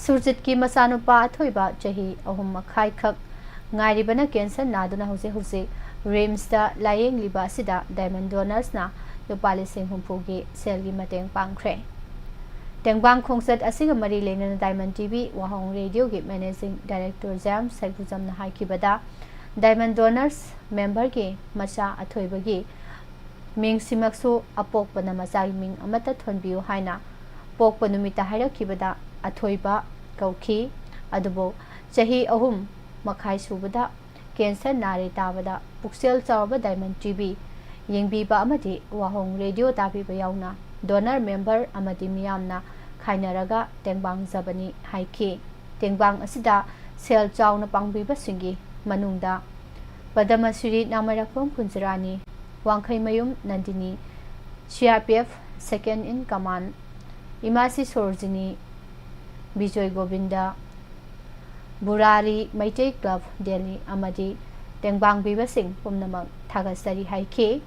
ꯁꯨꯔꯖꯤꯠꯀꯤ ꯃꯆꯥꯅꯨꯄꯥ ꯑꯊꯣꯏꯕ ꯆꯍꯤ ꯑꯍꯨꯝ ꯃꯈꯥꯏꯈꯛ ꯉꯥꯏꯔꯤꯕꯅ ꯀꯦꯟꯁꯔ ꯅꯥꯗꯨꯅ ꯍꯧꯖꯤꯛ ꯍꯧꯖꯤꯛ ꯔꯤꯝꯁꯇ ꯂꯥꯌꯦꯡꯂꯤꯕ ꯑꯁꯤꯗ ꯗꯥꯏꯃꯟ ꯗꯣꯅꯔꯁꯅ ꯂꯨꯄꯥ ꯂꯤꯁꯤꯡ ꯍꯨꯝꯐꯨꯒꯤ ꯁꯦꯜꯒꯤ ꯃꯇꯦꯡ ꯄꯥꯡꯈ꯭ꯔꯦ꯫ ꯇꯦꯡꯕꯥꯡ ꯈꯣꯡꯆꯠ ꯑꯁꯤꯒ ꯃꯔꯤ ꯂꯩꯅꯅ ꯗꯥꯏꯃꯟ ꯇꯤ ꯚꯤ ꯋꯥꯍꯣꯡ ꯔꯦꯗꯤꯑꯣꯒꯤ ꯃꯦꯅꯦꯖꯤꯡ ꯗꯥꯏꯔꯦꯛꯇꯔ ꯖꯦꯝꯁ ꯁꯩꯒꯨꯖꯝꯅ ꯍꯥꯏꯈꯤꯕꯗ, ꯗꯥꯏꯃꯟ ꯗꯣꯅꯔꯁ ꯃꯦꯝꯕꯔꯒꯤ ꯃꯆꯥ ꯑꯊꯣꯏꯕꯒꯤ ꯃꯤꯡꯁꯤꯃꯛꯁꯨ ꯑꯄꯣꯛꯄꯅ ꯃꯆꯥꯒꯤ ꯃꯤꯡ ꯑꯃꯠꯇ ꯊꯣꯟꯕꯤꯌꯨ ꯍꯥꯏꯅ ꯄꯣꯛꯄ ꯅꯨꯃꯤꯠꯇ ꯍꯥꯏꯔꯛꯈꯤꯕꯗ, ꯑꯊꯣꯏꯕ ꯀꯧꯈꯤ꯫ ꯑꯗꯨꯕꯨ ꯆꯍꯤ ꯑꯍꯨꯝ ꯃꯈꯥꯏ ꯁꯨꯕꯗ ꯀꯦꯟꯁꯔ ꯅꯥꯔꯦ ꯇꯥꯕꯗ ꯄꯨꯛꯆꯦꯜ ꯆꯥꯎꯔꯕ ꯗꯥꯏꯃꯟ ꯇꯤ ꯚꯤ ꯌꯦꯡꯕꯤꯕ ꯑꯃꯗꯤ ꯋꯥꯍꯣꯡ ꯔꯦꯗꯤꯑꯣ ꯇꯥꯕꯤꯕ ꯌꯥꯎꯅ ꯗꯣꯅꯔ ꯃꯦꯝꯕꯔ ꯑꯃꯗꯤ ꯃꯤꯌꯥꯝꯅ ꯈꯥꯏꯅꯔꯒ ꯇꯦꯡꯕꯥꯡꯖꯕꯅꯤ ꯍꯥꯏꯈꯤ꯫ ꯇꯦꯡꯕꯥꯡ ꯑꯁꯤꯗ ꯁꯦꯜ ꯆꯥꯎꯅ ꯄꯥꯡꯕꯤꯕꯁꯤꯡꯒꯤ ꯃꯅꯨꯡꯗ ꯄꯗꯃꯁ꯭ꯔꯤ ꯅꯥꯃꯔꯥꯛꯄꯝ ꯀꯨꯟꯖꯔꯥꯅꯤ, Wangkheimayum Nandini, C R P F second in command, ꯏꯃꯥꯁꯤ ꯁꯣꯔꯣꯖꯤꯅꯤ, ꯕꯤꯖꯣꯏ ꯒꯣꯕꯤꯟꯗ, ꯕꯨꯔꯥꯔꯤ ꯃꯩꯇꯩ ꯀ꯭ꯂꯕ ꯗꯦꯜꯂꯤ ꯑꯃꯗꯤ ꯇꯦꯡꯕꯥꯡꯕꯤꯕꯁꯤꯡ ꯄꯨꯝꯅꯃꯛ ꯊꯥꯒꯠꯆꯔꯤ ꯍꯥꯏꯈꯤ꯫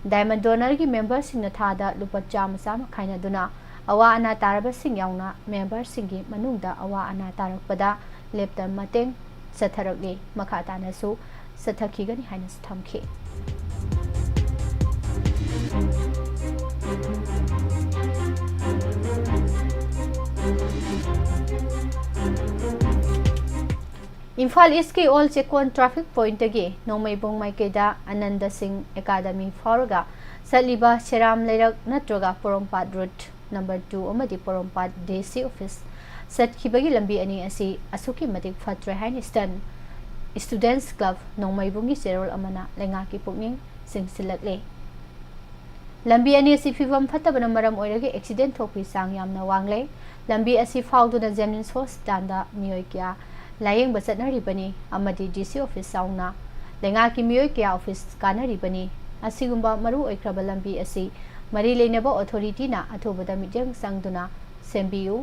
ꯗꯥꯏꯃꯟ ꯗꯣꯅꯔꯒꯤ ꯃꯦꯝꯕꯔꯁꯤꯡꯅ ꯊꯥꯗ ꯂꯨꯄꯥ ꯆꯥꯝꯃ ꯆꯥꯝꯃ ꯈꯥꯏꯅꯗꯨꯅ ꯑꯋꯥ ꯑꯅꯥ ꯇꯥꯔꯕꯁꯤꯡ ꯌꯥꯎꯅ ꯃꯦꯝꯕꯔꯁꯤꯡꯒꯤ ꯃꯅꯨꯡꯗ ꯑꯋꯥ ꯑꯅꯥ ꯇꯥꯔꯛꯄꯗ ꯂꯦꯞꯇ ꯃꯇꯦꯡ ꯆꯠꯊꯔꯛꯂꯤ꯫ ꯃꯈꯥ ꯇꯥꯅꯁꯨ ꯆꯠꯊꯈꯤꯒꯅꯤ ꯍꯥꯏꯅꯁꯨ ꯊꯝꯈꯤ꯫ ꯏꯝꯐꯥꯜ ꯏꯁꯀꯤ ꯑꯣꯜ ꯆꯦꯛꯀꯣꯟ ꯇ꯭ꯔꯥꯐꯤꯛ ꯄꯣꯏꯟꯇꯒꯤ ꯅꯣꯡꯃꯩꯕꯨꯡ ꯃꯥꯏꯀꯩꯗ ꯑꯅꯟꯗ ꯁꯤꯡ ꯑꯦꯀꯥꯗꯃꯤ ꯐꯥꯎꯔꯒ ꯆꯠꯂꯤꯕ ꯁꯦꯔꯥꯝ ꯂꯩꯔꯛ ꯅꯠꯇ꯭ꯔꯒ ꯄꯣꯔꯣꯝꯄꯥꯠ ꯔꯨꯠ ꯅꯝꯕꯔ ꯇꯨ ꯑꯃꯗꯤ ꯄꯣꯔꯣꯝꯄꯥꯠ ꯗꯤ ꯁꯤ ꯑꯣꯐꯤꯁ ꯆꯠꯈꯤꯕꯒꯤ ꯂꯝꯕꯤ ꯑꯅꯤ ꯑꯁꯤ ꯑꯁꯨꯛꯀꯤ ꯃꯇꯤꯛ ꯐꯠꯇ꯭ꯔꯦ ꯍꯥꯏꯅ ꯏꯁꯇꯔꯟ ꯏꯁꯇꯨꯗꯦꯟꯠꯁ ꯀ꯭ꯂꯕ ꯅꯣꯡꯃꯩꯕꯨꯡꯒꯤ ꯆꯦꯔꯣꯜ ꯑꯃꯅ ꯂꯩꯉꯥꯛꯀꯤ ꯄꯨꯛꯅꯤꯡ ꯆꯤꯡꯁꯤꯜꯂꯛꯂꯦ꯫ ꯂꯝꯕꯤ ꯑꯅꯤ ꯑꯁꯤ ꯐꯤꯕꯝ ꯐꯠꯇꯕꯅ ꯃꯔꯝ ꯑꯣꯏꯔꯒ ꯑꯦꯛꯁꯤꯗꯦꯟ ꯊꯣꯛꯄꯒꯤ ꯆꯥꯡ ꯌꯥꯝꯅ ꯋꯥꯡꯂꯦ꯫ ꯂꯝꯕꯤ ꯑꯁꯤ ꯐꯥꯎꯗꯨꯅ ꯖꯦꯅꯤꯝꯁ ꯍꯣꯁꯄꯤꯇꯥꯜꯗ ꯃꯤꯑꯣꯏ ꯀꯌꯥ ꯂꯥꯌꯦꯡꯕ ꯆꯠꯅꯔꯤꯕꯅꯤ ꯑꯃꯗꯤ ꯗꯤ ꯁꯤ ꯑꯣꯐꯤꯁ ꯌꯥꯎꯅ ꯂꯩꯉꯥꯛꯀꯤ ꯃꯤꯑꯣꯏ ꯀꯌꯥ ꯑꯣꯐꯤꯁ ꯀꯥꯅꯔꯤꯕꯅꯤ꯫ ꯑꯁꯤꯒꯨꯝꯕ ꯃꯔꯨ ꯑꯣꯏꯈ꯭ꯔꯕ ꯂꯝꯕꯤ ꯑꯁꯤ ꯃꯔꯤ ꯂꯩꯅꯕ ꯑꯣꯊꯣꯔꯤꯇꯤꯅ ꯑꯊꯨꯕꯗ ꯃꯤꯠꯌꯦꯡ ꯆꯪꯗꯨꯅ ꯁꯦꯝꯕꯤꯌꯨ꯫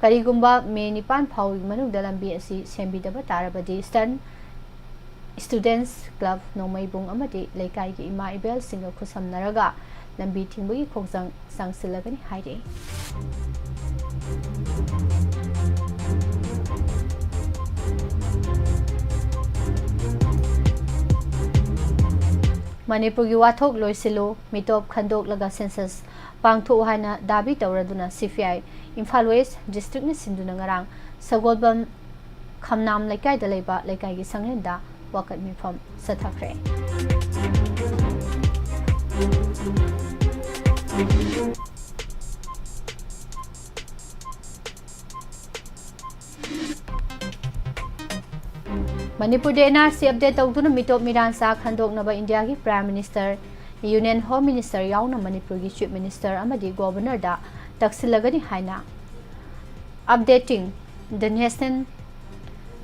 ꯀꯔꯤꯒꯨꯝꯕ ꯃꯦ ꯅꯤꯄꯥꯟ ꯐꯥꯎꯒꯤ ꯃꯅꯨꯡꯗ ꯂꯝꯕꯤ ꯑꯁꯤ ꯁꯦꯝꯕꯤꯗꯕ ꯇꯥꯔꯕꯗꯤ ꯏꯁꯇꯔꯟ ꯏꯁꯇꯨꯗꯦꯟꯠꯁ ꯀ꯭ꯂꯕ ꯅꯣꯡꯃꯩꯕꯨꯡ ꯑꯃꯗꯤ ꯂꯩꯀꯥꯏꯒꯤ ꯏꯃꯥ ꯏꯕꯦꯜꯁꯤꯡꯒ ꯈꯨꯠꯁꯝꯅꯔꯒ ꯂꯝꯕꯤ ꯊꯤꯡꯕꯒꯤ ꯈꯣꯡꯖꯪ ꯆꯪꯁꯤꯜꯂꯒꯅꯤ ꯍꯥꯏꯔꯤ꯫ ꯃꯅꯤꯄꯨꯔꯒꯤ ꯋꯥꯊꯣꯛ ꯂꯣꯏꯁꯤꯜꯂꯨ, ꯃꯤꯇꯣꯞ ꯈꯟꯗꯣꯛꯂꯒ ꯁꯦꯟꯁꯁ ꯄꯥꯡꯊꯣꯛꯎ ꯍꯥꯏꯅ ꯗꯥꯕꯤ ꯇꯧꯔꯗꯨꯅ ꯁꯤ ꯄꯤ ꯑꯥꯏ ꯏꯝꯐꯥꯜ ꯋꯦꯁ ꯗꯤꯁꯇ꯭ꯔꯤꯛꯅ ꯁꯤꯟꯗꯨꯅ ꯉꯔꯥꯡ ꯁꯒꯣꯜꯕꯝ ꯈꯝꯅꯥꯝ ꯂꯩꯀꯥꯏꯗ ꯂꯩꯕ ꯂꯩꯀꯥꯏꯒꯤ ꯁꯪꯂꯦꯟꯗ ꯋꯥꯀꯠ ꯃꯤꯐꯝ ꯆꯠꯊꯈ꯭ꯔꯦ꯫ ꯃꯅꯤꯄꯨꯔꯗ ꯑꯦꯟ ꯑꯥꯔ ꯁꯤ ꯑꯞꯗꯦꯠ ꯇꯧꯗꯨꯅ ꯃꯤꯇꯣꯞ ꯃꯤꯔꯥꯟꯆꯥ ꯈꯟꯗꯣꯛꯅꯕ ꯏꯟꯗꯤꯌꯥꯒꯤ prime minister, union home minister ꯌꯥꯎꯅ ꯃꯅꯤꯄꯨꯔꯒꯤ ꯆꯤꯐ ꯃꯤꯅꯤꯁꯇꯔ ꯑꯃꯗꯤ ꯒꯣꯚꯔꯅꯔꯗ ꯇꯛꯁꯤꯜꯂꯒꯅꯤ ꯍꯥꯏꯅ Updating the National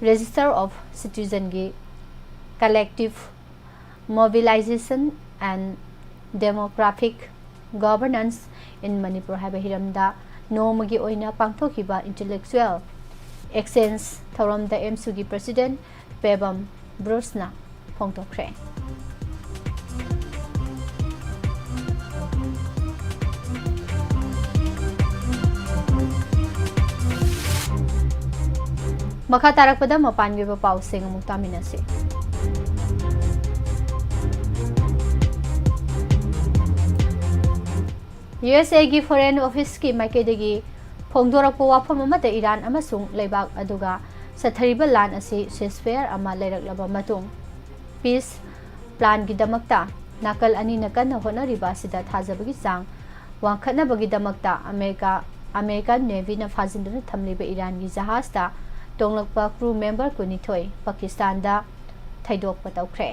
Register of Citizenꯒꯤ Collective Mobilization and Demographic Governance in Manipur ꯍꯥꯏꯕ ꯍꯤꯔꯝꯗ ꯅꯣꯡꯃꯒꯤ ꯑꯣꯏꯅ ꯄꯥꯡꯊꯣꯛꯈꯤꯕ ꯏꯟꯇꯦꯂꯦꯛꯆꯨꯑꯦꯜ ꯑꯦꯛꯁꯆꯦꯟꯖ ꯊꯧꯔꯝꯗ ꯑꯦꯝꯁꯨꯒꯤ ꯄ꯭ꯔꯁꯤꯗꯦꯟꯠ ꯄꯦꯕꯝ ꯕ꯭ꯔꯨꯁꯅ ꯐꯣꯡꯗꯣꯛꯈ꯭ꯔꯦ꯫ ꯃꯈꯥ ꯇꯥꯔꯛꯄꯗ ꯃꯄꯥꯟꯒꯤ ꯑꯣꯏꯕ ꯄꯥꯎꯁꯤꯡ ꯑꯃꯨꯛ ꯇꯥꯃꯤꯟꯅꯁꯤ꯫ ꯌꯨ ꯑꯦꯁ ꯑꯦꯒꯤ ꯐꯣꯔꯦꯟ ꯑꯣꯐꯤꯁꯀꯤ ꯃꯥꯏꯀꯩꯗꯒꯤ ꯐꯣꯡꯗꯣꯔꯛꯄ ꯋꯥꯐꯝ ꯑꯃꯗ ꯏꯔꯥꯟ ꯑꯃꯁꯨꯡ ꯂꯩꯕꯥꯛ ꯑꯗꯨꯒ ꯆꯠꯊꯔꯤꯕ ꯂꯥꯟ ꯑꯁꯤ ceasefire ꯑꯃ ꯂꯩꯔꯛꯂꯕ ꯃꯇꯨꯡ peace planꯒꯤꯗꯃꯛꯇ ꯅꯥꯀꯜ ꯑꯅꯤꯅ ꯀꯟꯅ ꯍꯣꯠꯅꯔꯤꯕ ꯑꯁꯤꯗ ꯊꯥꯖꯕꯒꯤ ꯆꯥꯡ ꯋꯥꯡꯈꯠꯅꯕꯒꯤꯗꯃꯛꯇ ꯑꯃꯦꯔꯤꯀꯥ, American Navy ꯅ ꯐꯥꯖꯤꯟꯗꯨꯅ ꯊꯝꯂꯤꯕ ꯏꯔꯥꯟꯒꯤ ꯖꯍꯥꯖꯇ ꯇꯣꯡꯂꯛꯄ crew member ꯀꯨꯟꯅꯤꯊꯣꯏ ꯄꯥꯀꯤꯁꯇꯥꯟꯗ ꯊꯩꯗꯣꯛꯄ ꯇꯧꯈ꯭ꯔꯦ꯫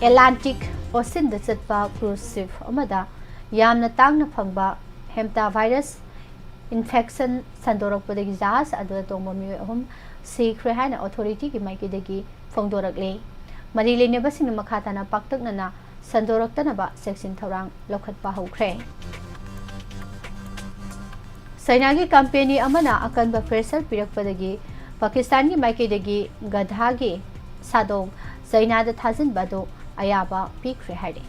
ꯑꯦꯠꯂꯥꯟꯇꯤꯛ ꯑꯣꯁꯤꯟꯗ ꯆꯠꯄ cruise ship ꯑꯃꯗ ꯌꯥꯝꯅ ꯇꯥꯡꯅ ꯐꯪꯕ hepta virus infection ꯁꯟꯗꯣꯔꯛꯄꯗꯒꯤ ꯖꯍꯥꯖ ꯑꯗꯨꯗ ꯇꯣꯡꯕ ꯃꯤꯑꯣꯏ ꯑꯍꯨꯝ ꯁꯤꯈ꯭ꯔꯦ ꯍꯥꯏꯅ authority ꯒꯤ ꯃꯥꯏꯀꯩꯗꯒꯤ ꯐꯣꯡꯗꯣꯔꯛꯂꯤ꯫ ꯃꯔꯤ ꯂꯩꯅꯕꯁꯤꯡꯅ ꯃꯈꯥ ꯇꯥꯅ ꯄꯥꯛꯇꯛꯅꯅ ꯁꯟꯗꯣꯔꯛꯇꯅꯕ ꯆꯦꯛꯁꯤꯟ ꯊꯧꯔꯥꯡ ꯂꯧꯈꯠꯄ ꯍꯧꯈ꯭ꯔꯦ꯫ ꯆꯥꯏꯅꯥꯒꯤ company ꯑꯃꯅ ꯑꯀꯟꯕ pressure ꯄꯤꯔꯛꯄꯗꯒꯤ ꯄꯥꯀꯤꯁꯇꯥꯟꯒꯤ ꯃꯥꯏꯀꯩꯗꯒꯤ ꯒꯙꯥꯒꯤ ꯁꯥꯗꯣꯡ ꯆꯥꯏꯅꯥꯗ ꯊꯥꯖꯤꯟꯕ ꯑꯗꯨ ꯑꯌꯥꯕ ꯄꯤꯈ꯭ꯔꯦ ꯍꯥꯏꯔꯤ꯫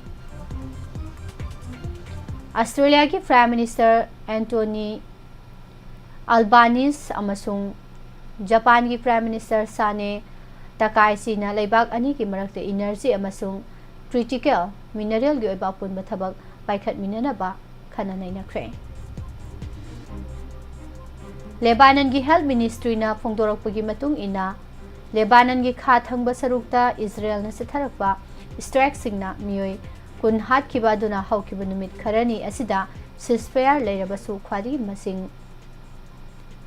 ꯑꯁꯇ꯭ꯔꯦꯂꯤꯌꯥꯒꯤ Prime Minister Anthony Albanese ꯑꯃꯁꯨꯡ ꯖꯄꯥꯟꯒꯤ Prime Minister ꯁꯥꯅꯦ ꯇꯀꯥꯏꯆꯤꯅ ꯂꯩꯕꯥꯛ ꯑꯅꯤꯒꯤ ꯃꯔꯛꯇ energy ꯑꯃꯁꯨꯡ critical mineral ꯒꯤ ꯑꯣꯏꯕ ꯑꯄꯨꯟꯕ ꯊꯕꯛ ꯄꯥꯏꯈꯠꯃꯤꯟꯅꯅꯕ ꯈꯟꯅ ꯅꯩꯅꯈ꯭ꯔꯦ꯫ ꯂꯦꯕꯥꯅꯟꯒꯤ Health Ministry ꯅ ꯐꯣꯡꯗꯣꯔꯛꯄꯒꯤ ꯃꯇꯨꯡ ꯏꯟꯅ, ꯂꯦꯕꯥꯅꯟꯒꯤ ꯈꯥ ꯊꯪꯕ ꯁꯔꯨꯛꯇ ꯏꯖꯔꯦꯜꯅ ꯆꯠꯊꯔꯛꯄ strike ꯁꯤꯡꯅ ꯃꯤꯑꯣꯏ ꯀꯨꯟ ꯍꯥꯠꯈꯤꯕ ꯑꯗꯨꯅ ꯍꯧꯈꯤꯕ ꯅꯨꯃꯤꯠ ꯈꯔꯅꯤ ꯑꯁꯤꯗ ceasefire ꯂꯩꯔꯕꯁꯨ ꯈ꯭ꯋꯥꯏꯗꯒꯤ ꯃꯁꯤꯡ,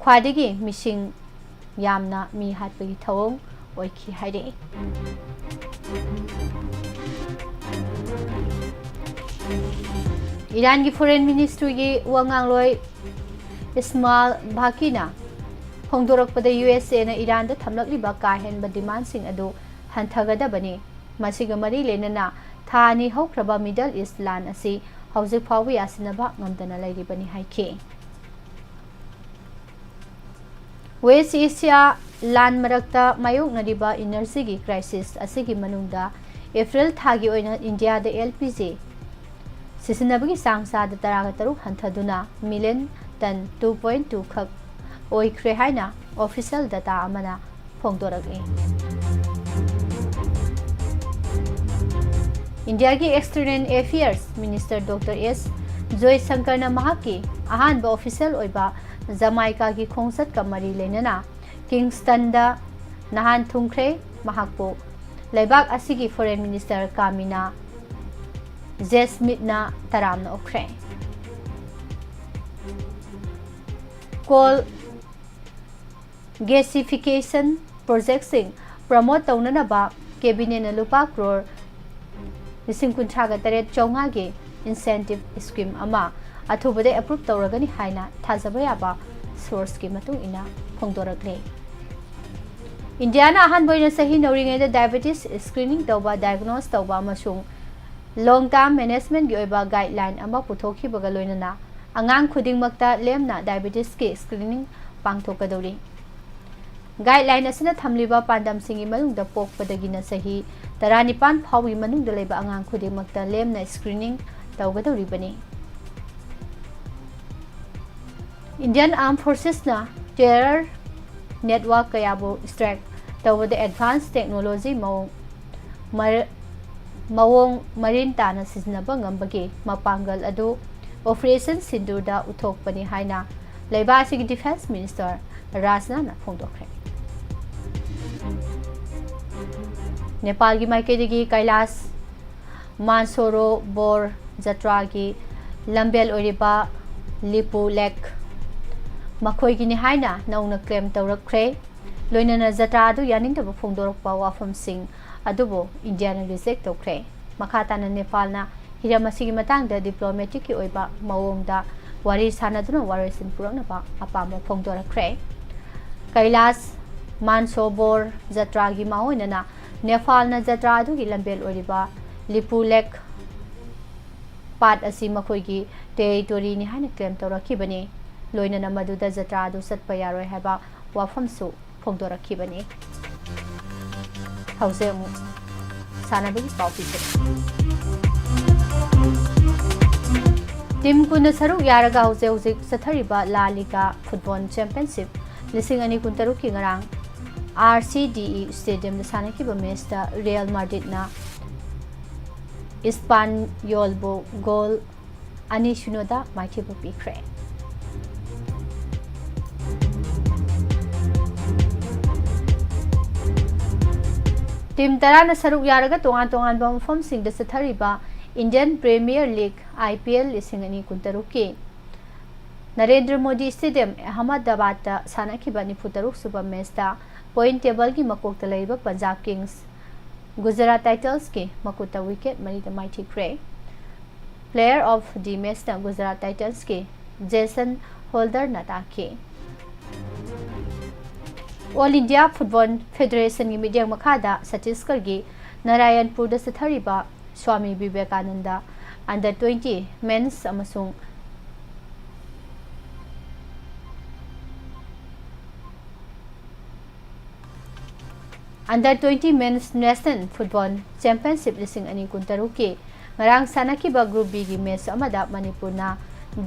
ꯈ꯭ꯋꯥꯏꯗꯒꯤ ꯃꯤꯁꯤꯡ ꯌꯥꯝꯅ ꯃꯤ ꯍꯥꯠꯄꯒꯤ ꯊꯧꯑꯣꯡ ꯑꯣꯏꯈꯤ ꯍꯥꯏꯔꯛꯏ꯫ ꯏꯔꯥꯟꯒꯤ Foreign Ministry ꯒꯤ ꯋꯥ ꯉꯥꯡꯂꯣꯏ ꯏꯁꯃꯥꯏꯜ ꯚꯥꯀꯤꯅ ꯐꯣꯡꯗꯣꯔꯛꯄꯗ, ꯌꯨ ꯑꯦꯁ ꯑꯦꯅ ꯏꯔꯥꯟꯗ ꯊꯝꯂꯛꯂꯤꯕ ꯀꯥ ꯍꯦꯟꯕ demand ꯁꯤꯡ ꯑꯗꯨ ꯍꯟꯊꯒꯗꯕꯅꯤ꯫ ꯃꯁꯤꯒ ꯃꯔꯤ ꯂꯩꯅꯅ ꯊꯥ ꯑꯅꯤ ꯍꯧꯈ꯭ꯔꯕ Middle East ꯂꯥꯟ ꯑꯁꯤ ꯍꯧꯖꯤꯛ ꯐꯥꯎꯕ ꯌꯥꯁꯤꯟꯅꯕ ꯉꯝꯗꯅ ꯂꯩꯔꯤꯕꯅꯤ ꯍꯥꯏꯈꯤ꯫ West Asia ꯂꯥꯟ ꯃꯔꯛꯇ ꯃꯥꯌꯣꯛꯅꯔꯤꯕ energy ꯒꯤ crisis ꯑꯁꯤꯒꯤ ꯃꯅꯨꯡꯗ April ꯊꯥꯒꯤ ꯑꯣꯏꯅ ꯏꯟꯗꯤꯌꯥꯗ L P G ꯁꯤꯖꯤꯟꯅꯕꯒꯤ ꯆꯥꯡ ꯆꯥꯗ ꯇꯔꯥꯒ ꯇꯔꯨꯛ ꯍꯟꯊꯗꯨꯅ million ton two point two ꯈꯛ ꯑꯣꯏꯈ꯭ꯔꯦ ꯍꯥꯏꯅ official data ꯑꯃꯅ ꯐꯣꯡꯗꯣꯔꯛꯂꯤ꯫ ꯏꯟꯗꯤꯌꯥꯒꯤ External Affairs Minister Doctor S ꯖꯣꯏꯁꯪꯀꯔꯅ ꯃꯍꯥꯛꯀꯤ ꯑꯍꯥꯟꯕ official ꯑꯣꯏꯕ ꯖꯃꯥꯏꯀꯥꯒꯤ ꯈꯣꯡꯆꯠꯀ ꯃꯔꯤ ꯂꯩꯅꯅ ꯀꯤꯡꯁꯇꯟꯗ ꯅꯍꯥꯟ ꯊꯨꯡꯈ꯭ꯔꯦ꯫ ꯃꯍꯥꯛꯄꯨ ꯂꯩꯕꯥꯛ ꯑꯁꯤꯒꯤ Foreign Minister ꯀꯥꯃꯤꯅꯥ ꯖꯦꯁꯃꯤꯠꯅ ꯇꯔꯥꯝꯅ ꯑꯣꯛꯈ꯭ꯔꯦ꯫ Coal gasification projectꯁꯤꯡ promote ꯇꯧꯅꯅꯕ Cabinetꯅ ꯂꯨꯄꯥ ꯀ꯭ꯔꯣꯔ ꯂꯤꯁꯤꯡ ꯀꯨꯟꯊ꯭ꯔꯥꯒ ꯇꯔꯦꯠ ꯆꯥꯝꯃꯉꯥꯒꯤ incentive scheme ꯑꯃ ꯑꯊꯨꯕꯗ approve ꯇꯧꯔꯒꯅꯤ ꯍꯥꯏꯅ ꯊꯥꯖꯕ ꯌꯥꯕ sourceꯀꯤ ꯃꯇꯨꯡ ꯏꯟꯅ ꯐꯣꯡꯗꯣꯔꯛꯂꯦ꯫ ꯏꯟꯗꯤꯌꯥꯅ ꯑꯍꯥꯟꯕ ꯑꯣꯏꯅ ꯆꯍꯤ ꯅꯧꯔꯤꯉꯩꯗ diabetes screening ꯇꯧꯕ, diagnose ꯇꯧꯕ ꯑꯃꯁꯨꯡ long term managementꯀꯤ ꯑꯣꯏꯕ guideline ꯑꯃ ꯄꯨꯊꯣꯛꯈꯤꯕꯒ ꯂꯣꯏꯅꯅ ꯑꯉꯥꯡ ꯈꯨꯗꯤꯡꯃꯛꯇ ꯂꯦꯝꯅ diabetesꯀꯤ screening ꯄꯥꯡꯊꯣꯛꯀꯗꯧꯔꯤ꯫ Guideline ꯑꯁꯤꯅ ꯊꯝꯂꯤꯕ ꯄꯥꯟꯗꯝꯁꯤꯡꯒꯤ ꯃꯅꯨꯡꯗ ꯄꯣꯛꯄꯗꯒꯤꯅ ꯆꯍꯤ ꯇꯔꯥꯅꯤꯄꯥꯟ ꯐꯥꯎꯕꯒꯤ ꯃꯅꯨꯡꯗ ꯂꯩꯕ ꯑꯉꯥꯡ ꯈꯨꯗꯤꯡꯃꯛꯇ ꯂꯦꯝꯅ screening ꯇꯧꯒꯗꯧꯔꯤꯕꯅꯤ꯫ Indian Armed Forcesꯅ terror network ꯀꯌꯥꯕꯨ strike ꯇꯧꯕꯗ advanced technology ꯃꯑꯣꯡ ꯃꯔ-, ꯃꯑꯣꯡ ꯃꯔꯤꯟ ꯇꯥꯅ ꯁꯤꯖꯤꯟꯅꯕ ꯉꯝꯕꯒꯤ ꯃꯄꯥꯡꯒꯜ ꯑꯗꯨ Operation ꯁꯤꯟꯗꯨꯔꯗ ꯎꯠꯊꯣꯛꯄꯅꯤ ꯍꯥꯏꯅ ꯂꯩꯕꯥꯛ ꯑꯁꯤꯒꯤ Defence Minister ꯔꯥꯖꯅꯥꯊꯅ ꯐꯣꯡꯗꯣꯛꯈ꯭ꯔꯦ꯫ ꯅꯦꯄꯥꯜꯒꯤ ꯃꯥꯏꯀꯩꯗꯒꯤ ꯀꯩꯂꯥꯁ ꯃꯥꯟꯁꯣꯔꯣꯕꯣꯔ ꯖꯇ꯭ꯔꯥꯒꯤ ꯂꯝꯕꯦꯜ ꯑꯣꯏꯔꯤꯕ ꯂꯤꯄꯨ ꯂꯦꯛ ꯃꯈꯣꯏꯒꯤꯅꯤ ꯍꯥꯏꯅ ꯅꯧꯅ claim ꯇꯧꯔꯛꯈ꯭ꯔꯦ꯫ ꯂꯣꯏꯅꯅ ꯖꯇ꯭ꯔꯥ ꯑꯗꯨ ꯌꯥꯅꯤꯡꯗꯕ ꯐꯣꯡꯗꯣꯔꯛꯄ ꯋꯥꯐꯝꯁꯤꯡ ꯑꯗꯨꯕꯨ ꯏꯟꯗꯤꯌꯥꯅ reject ꯇꯧꯈ꯭ꯔꯦ꯫ ꯃꯈꯥ ꯇꯥꯅ ꯅꯦꯄꯥꯜꯅ ꯍꯤꯔꯝ ꯑꯁꯤꯒꯤ ꯃꯇꯥꯡꯗ diplomaticꯀꯤ ꯑꯣꯏꯕ ꯃꯑꯣꯡꯗ ꯋꯥꯔꯤ ꯁꯥꯅꯗꯨꯅ ꯋꯥꯔꯣꯏꯁꯤꯟ ꯄꯨꯔꯛꯅꯕ ꯑꯄꯥꯝꯕ ꯐꯣꯡꯗꯣꯔꯛꯈ꯭ꯔꯦ꯫ ꯀꯩꯂꯥꯁ ꯃꯥꯟꯁꯣꯕꯣꯔ ꯖꯇ꯭ꯔꯥꯒꯤ ꯃꯥꯑꯣꯏꯅꯅ ꯅꯦꯄꯥꯜꯅ ꯖꯇ꯭ꯔꯥ ꯑꯗꯨꯒꯤ ꯂꯝꯕꯦꯜ ꯑꯣꯏꯔꯤꯕ ꯂꯤꯄꯨ ꯂꯦꯛ ꯄꯥꯠ ꯑꯁꯤ ꯃꯈꯣꯏꯒꯤ territoryꯅꯤ ꯍꯥꯏꯅ claim ꯇꯧꯔꯛꯈꯤꯕꯅꯤ꯫ ꯂꯣꯏꯅꯅ ꯃꯗꯨꯗ ꯖꯇ꯭ꯔꯥ ꯑꯗꯨ ꯆꯠꯄ ꯌꯥꯔꯣꯏ ꯍꯥꯏꯕ ꯋꯥꯐꯝꯁꯨ ꯐꯣꯡꯗꯣꯔꯛꯈꯤꯕꯅꯤ꯫ ꯍꯧꯖꯤꯛ ꯑꯃꯨꯛ ꯁꯥꯟꯅꯕꯒꯤ ꯄꯥꯎ ꯄꯤꯖꯔꯤ꯫ Team ꯀꯨꯟꯅ ꯁꯔꯨꯛ ꯌꯥꯔꯒ ꯍꯧꯖꯤꯛ ꯍꯧꯖꯤꯛ ꯆꯠꯊꯔꯤꯕ La Liga football championship ꯂꯤꯁꯤꯡ ꯑꯅꯤ ꯀꯨꯟꯇꯔꯨꯛꯀꯤ ꯉꯔꯥꯡ R C D E stadiumꯗ ꯁꯥꯟꯅꯈꯤꯕ matchꯇ Real Madridꯅ Espanyolꯕꯨ goal ꯑꯅꯤ ꯁꯤꯅꯣꯗ ꯃꯥꯏꯊꯤꯕ ꯄꯤꯈ꯭ꯔꯦ꯫ ꯇꯤꯝ ꯇꯔꯥꯅ ꯁꯔꯨꯛ ꯌꯥꯔꯒ ꯇꯣꯉꯥꯟ ꯇꯣꯉꯥꯟꯕ ꯃꯐꯝꯁꯤꯡꯗ ꯆꯠꯊꯔꯤꯕ Indian Premier League, I P L, ꯂꯤꯁꯤꯡ ꯑꯅꯤ ꯀꯨꯟꯇꯔꯨꯛꯀꯤ ꯅꯔꯦꯟꯗ꯭ꯔ ꯃꯣꯗꯤ ꯁ꯭ꯇꯦꯗꯤꯌꯝ, ꯑꯍꯃꯗꯕꯥꯗꯇ ꯁꯥꯟꯅꯈꯤꯕ ꯅꯤꯐꯨꯇꯔꯨꯛ ꯁꯨꯕ ꯃꯦꯆꯇ ꯄꯣꯏꯟ ꯇꯦꯕꯜꯒꯤ ꯃꯀꯣꯛꯇ ꯂꯩꯔꯤꯕ ꯄꯟꯖꯥꯕ ꯀꯤꯡꯁ ꯒꯨꯖꯔꯥꯠ ꯇꯥꯏꯇꯟꯁꯀꯤ ꯃꯈꯨꯠꯇ ꯋꯤꯀꯦꯠ ꯃꯔꯤꯗ ꯃꯥꯏꯊꯤꯈ꯭ꯔꯦ꯫ Player of the Matchꯅ ꯒꯨꯖꯔꯥꯠ ꯇꯥꯏꯇꯟꯁꯀꯤ ꯖꯦꯁꯟ ꯍꯣꯜꯗꯔꯅ ꯇꯥꯈꯤ꯫ All India Football Federationꯒꯤ ꯃꯤꯠꯌꯦꯡ ꯃꯈꯥꯗ ꯆꯇꯤꯁꯒꯔꯒꯤ ꯅꯥꯔꯥꯌꯟꯄꯨꯔꯗ ꯆꯠꯊꯔꯤꯕ swami Vivekananda Under twenty Men's ꯑꯃꯁꯨꯡ Under twenty Men's National Football Championship ꯂꯤꯁꯤꯡ ꯑꯅꯤ ꯀꯨꯟꯇꯔꯨꯛꯀꯤ ꯉꯔꯥꯡ ꯁꯥꯟꯅꯈꯤꯕ Group Bꯒꯤ ꯃꯦꯆ ꯑꯃꯗ ꯃꯅꯤꯄꯨꯔꯅ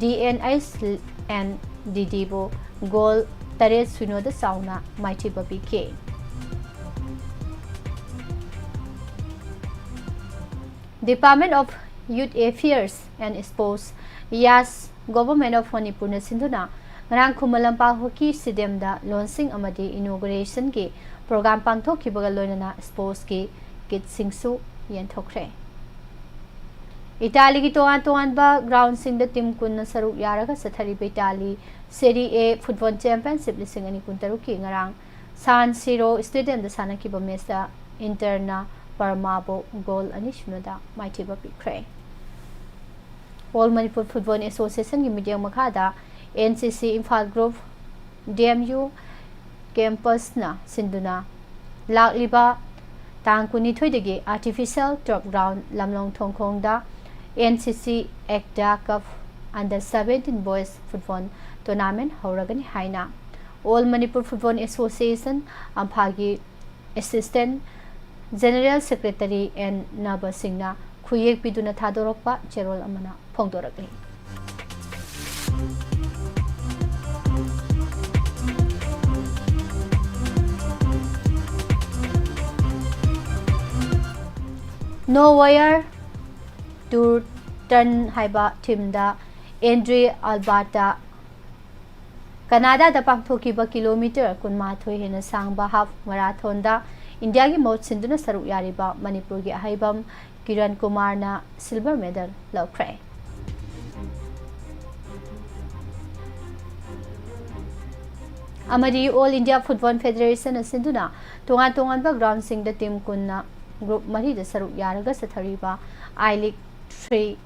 D N H and D Dꯕꯨ ꯒꯣꯜ ꯇꯔꯦꯠ ꯁꯤꯅꯣꯗ ꯆꯥꯎꯅ ꯃꯥꯏꯊꯤꯕ ꯄꯤꯈꯤ꯫ Department of Youth Affairs and Sports, YASH, Government of Manipurꯅ ꯁꯤꯟꯗꯨꯅ ꯉꯔꯥꯡ ꯈꯨꯃꯟ ꯂꯝꯄꯥꯛ ꯍꯣꯀꯤ ꯁ꯭ꯇꯦꯗꯤꯌꯝꯗ ꯂꯣꯟꯆꯤꯡ ꯑꯃꯗꯤ ꯏꯅꯣꯒ꯭ꯔꯦꯁꯟꯒꯤ ꯄ꯭ꯔꯣꯒ꯭ꯔꯥꯝ ꯄꯥꯡꯊꯣꯛꯈꯤꯕꯒ ꯂꯣꯏꯅꯅ ꯁ꯭ꯄꯣꯔꯠꯁꯀꯤ ꯀꯤꯠꯁꯤꯡꯁꯨ ꯌꯦꯟꯊꯣꯛꯈ꯭ꯔꯦ꯫ ꯏꯇꯥꯂꯤꯒꯤ ꯇꯣꯉꯥꯟ ꯇꯣꯉꯥꯟꯕ ꯒ꯭ꯔꯥꯎꯟꯁꯤꯡꯗ ꯇꯤꯝ ꯀꯨꯟꯅ ꯁꯔꯨꯛ ꯌꯥꯔꯒ ꯆꯠꯊꯔꯤꯕ Italy Serie A Football Championship ꯂꯤꯁꯤꯡ ꯑꯅꯤ ꯀꯨꯟꯇꯔꯨꯛꯀꯤ ꯉꯔꯥꯡ ꯁꯥꯟ ꯁꯤꯔꯣ ꯁ꯭ꯇꯦꯗꯤꯌꯝꯗ ꯁꯥꯟꯅꯈꯤꯕ ꯃꯦꯆꯇ ꯏꯟꯇꯔꯅ ꯄꯔꯃꯥꯕꯨ ꯒꯣꯜ ꯑꯅꯤ ꯁꯤꯅꯣꯗ ꯃꯥꯏꯊꯤꯕ ꯄꯤꯈ꯭ꯔꯦ꯫ All Manipur Football Associationꯒꯤ ꯃꯤꯠꯌꯦꯡ ꯃꯈꯥꯗ N C C Imphal Group, D M U campusꯅ ꯁꯤꯟꯗꯨꯅ ꯂꯥꯛꯂꯤꯕ ꯇꯥꯡ ꯀꯨꯟꯅꯤꯊꯣꯏꯗꯒꯤ Artificial Turf Ground ꯂꯝꯂꯣꯡ ꯊꯣꯡꯈꯣꯡꯗ N C C ACTA Cup Under seventeen Boys Football Tournament ꯍꯧꯔꯒꯅꯤ ꯍꯥꯏꯅ All Manipur Football Association, ꯑꯝꯐꯥꯒꯤ Assistant General Secretary N ꯅꯕ ꯁꯤꯡꯅ ꯈꯨꯌꯦꯛ ꯄꯤꯗꯨꯅ ꯊꯥꯗꯣꯔꯛꯄ ꯆꯦꯔꯣꯜ ꯑꯃꯅ ꯐꯣꯡꯗꯣꯔꯛꯂꯤ꯫ No Wire to Turn ꯍꯥꯏꯕ ꯊꯤꯝꯗ ꯑꯦꯟꯗ꯭ꯔꯦ ꯑꯜꯕꯥꯔꯇ ꯀꯅꯥꯗꯥꯗ ꯄꯥꯡꯊꯣꯛꯈꯤꯕ ꯀꯤꯂꯣꯃꯤꯇꯔ ꯀꯨꯟꯃꯥꯊꯣꯏ ꯍꯦꯟꯅ ꯁꯥꯡꯕ ꯍꯥꯐ ꯃꯔꯥꯊꯣꯟꯗ ꯏꯟꯗꯤꯌꯥꯒꯤ ꯃꯍꯨꯠ ꯁꯤꯟꯗꯨꯅ ꯁꯔꯨꯛ ꯌꯥꯔꯤꯕ ꯃꯅꯤꯄꯨꯔꯒꯤ ꯑꯍꯩꯕꯝ ꯀꯤꯔꯟ ꯀꯨꯃꯥꯔꯅ silver medal ꯂꯧꯈ꯭ꯔꯦ꯫ ꯑꯃꯗꯤ All India Football Federation ꯅ ꯁꯤꯟꯗꯨꯅ ꯇꯣꯉꯥꯟ ꯇꯣꯉꯥꯟꯕ ground ꯁꯤꯡꯗ team ꯀꯨꯟꯅ group ꯃꯔꯤꯗ ꯁꯔꯨꯛ ꯌꯥꯔꯒ ꯆꯠꯊꯔꯤꯕ I League three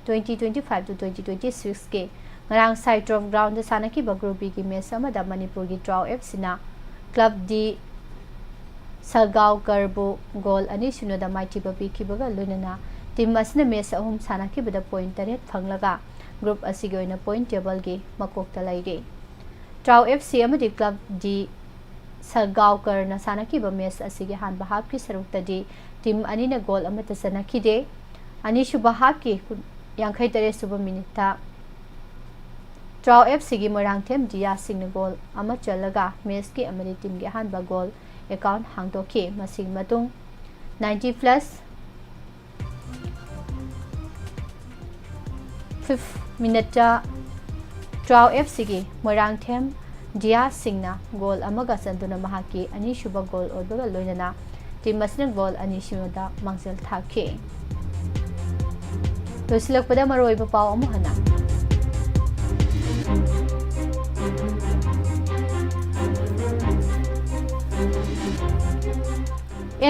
twenty twenty-five to twenty twenty-six ꯀꯤ ꯉꯔꯥꯡ ꯁꯥꯏ turf ground ꯗ ꯁꯥꯟꯅꯈꯤꯕ group B ꯒꯤ match ꯑꯃꯗ ꯃꯅꯤꯄꯨꯔꯒꯤ TRAU F C ꯅ club D ꯁꯜꯒꯥꯎꯀꯔꯕꯨ goal ꯑꯅꯤ ꯁꯤꯅꯣꯗ ꯃꯥꯏꯊꯤꯕ ꯄꯤꯈꯤꯕꯒ ꯂꯣꯏꯅꯅ team ꯑꯁꯤꯅ match ꯑꯍꯨꯝ ꯁꯥꯟꯅꯈꯤꯕꯗ point ꯇꯔꯦꯠ ꯐꯪꯂꯒ group ꯑꯁꯤꯒꯤ ꯑꯣꯏꯅ point table ꯒꯤ ꯃꯀꯣꯛꯇ ꯂꯩꯔꯤ꯫ TRAU F C ꯑꯃꯗꯤ club D ꯁꯜꯒꯥꯎꯀꯔꯅ ꯁꯥꯟꯅꯈꯤꯕ match ꯑꯁꯤꯒꯤ ꯑꯍꯥꯟꯕ half ꯀꯤ ꯁꯔꯨꯛꯇꯗꯤ team ꯑꯅꯤꯅ goal ꯑꯃꯠꯇ ꯆꯟꯅꯈꯤꯗꯦ꯫ ꯑꯅꯤꯁꯨꯕ half ꯀꯤ ꯌꯥꯡꯈꯩ ꯇꯔꯦꯠ ꯁꯨꯕ minute ꯇ TRAU F C ꯒꯤ ꯃꯣꯏꯔꯥꯡꯊꯦꯝ ꯗꯤꯌꯥ ꯁꯤꯡꯅ goal ꯑꯃ ꯆꯜꯂꯒ match ꯀꯤ ꯑꯃꯗꯤ team ꯒꯤ ꯑꯍꯥꯟꯕ goal account ꯍꯥꯡꯗꯣꯛꯈꯤ꯫ ꯃꯁꯤꯒꯤ ꯃꯇꯨꯡ ninety plus fifth minute ꯇ TRAU F C ꯒꯤ ꯃꯣꯏꯔꯥꯡꯊꯦꯝ ꯗꯤꯌꯥ ꯁꯤꯡꯅ goal ꯑꯃꯒ ꯆꯟꯗꯨꯅ ꯃꯍꯥꯛꯀꯤ ꯑꯅꯤꯁꯨꯕ goal ꯑꯣꯏꯕꯒ ꯂꯣꯏꯅꯅ team ꯑꯁꯤꯅ goal ꯑꯅꯤ ꯁꯤꯅꯣꯗ ꯃꯥꯡꯖꯤꯜ ꯊꯥꯈꯤ꯫ ꯂꯣꯏꯁꯤꯜꯂꯛꯄꯗ ꯃꯔꯨꯑꯣꯏꯕ ꯄꯥꯎ ꯑꯃꯨꯛ ꯍꯟꯅ꯫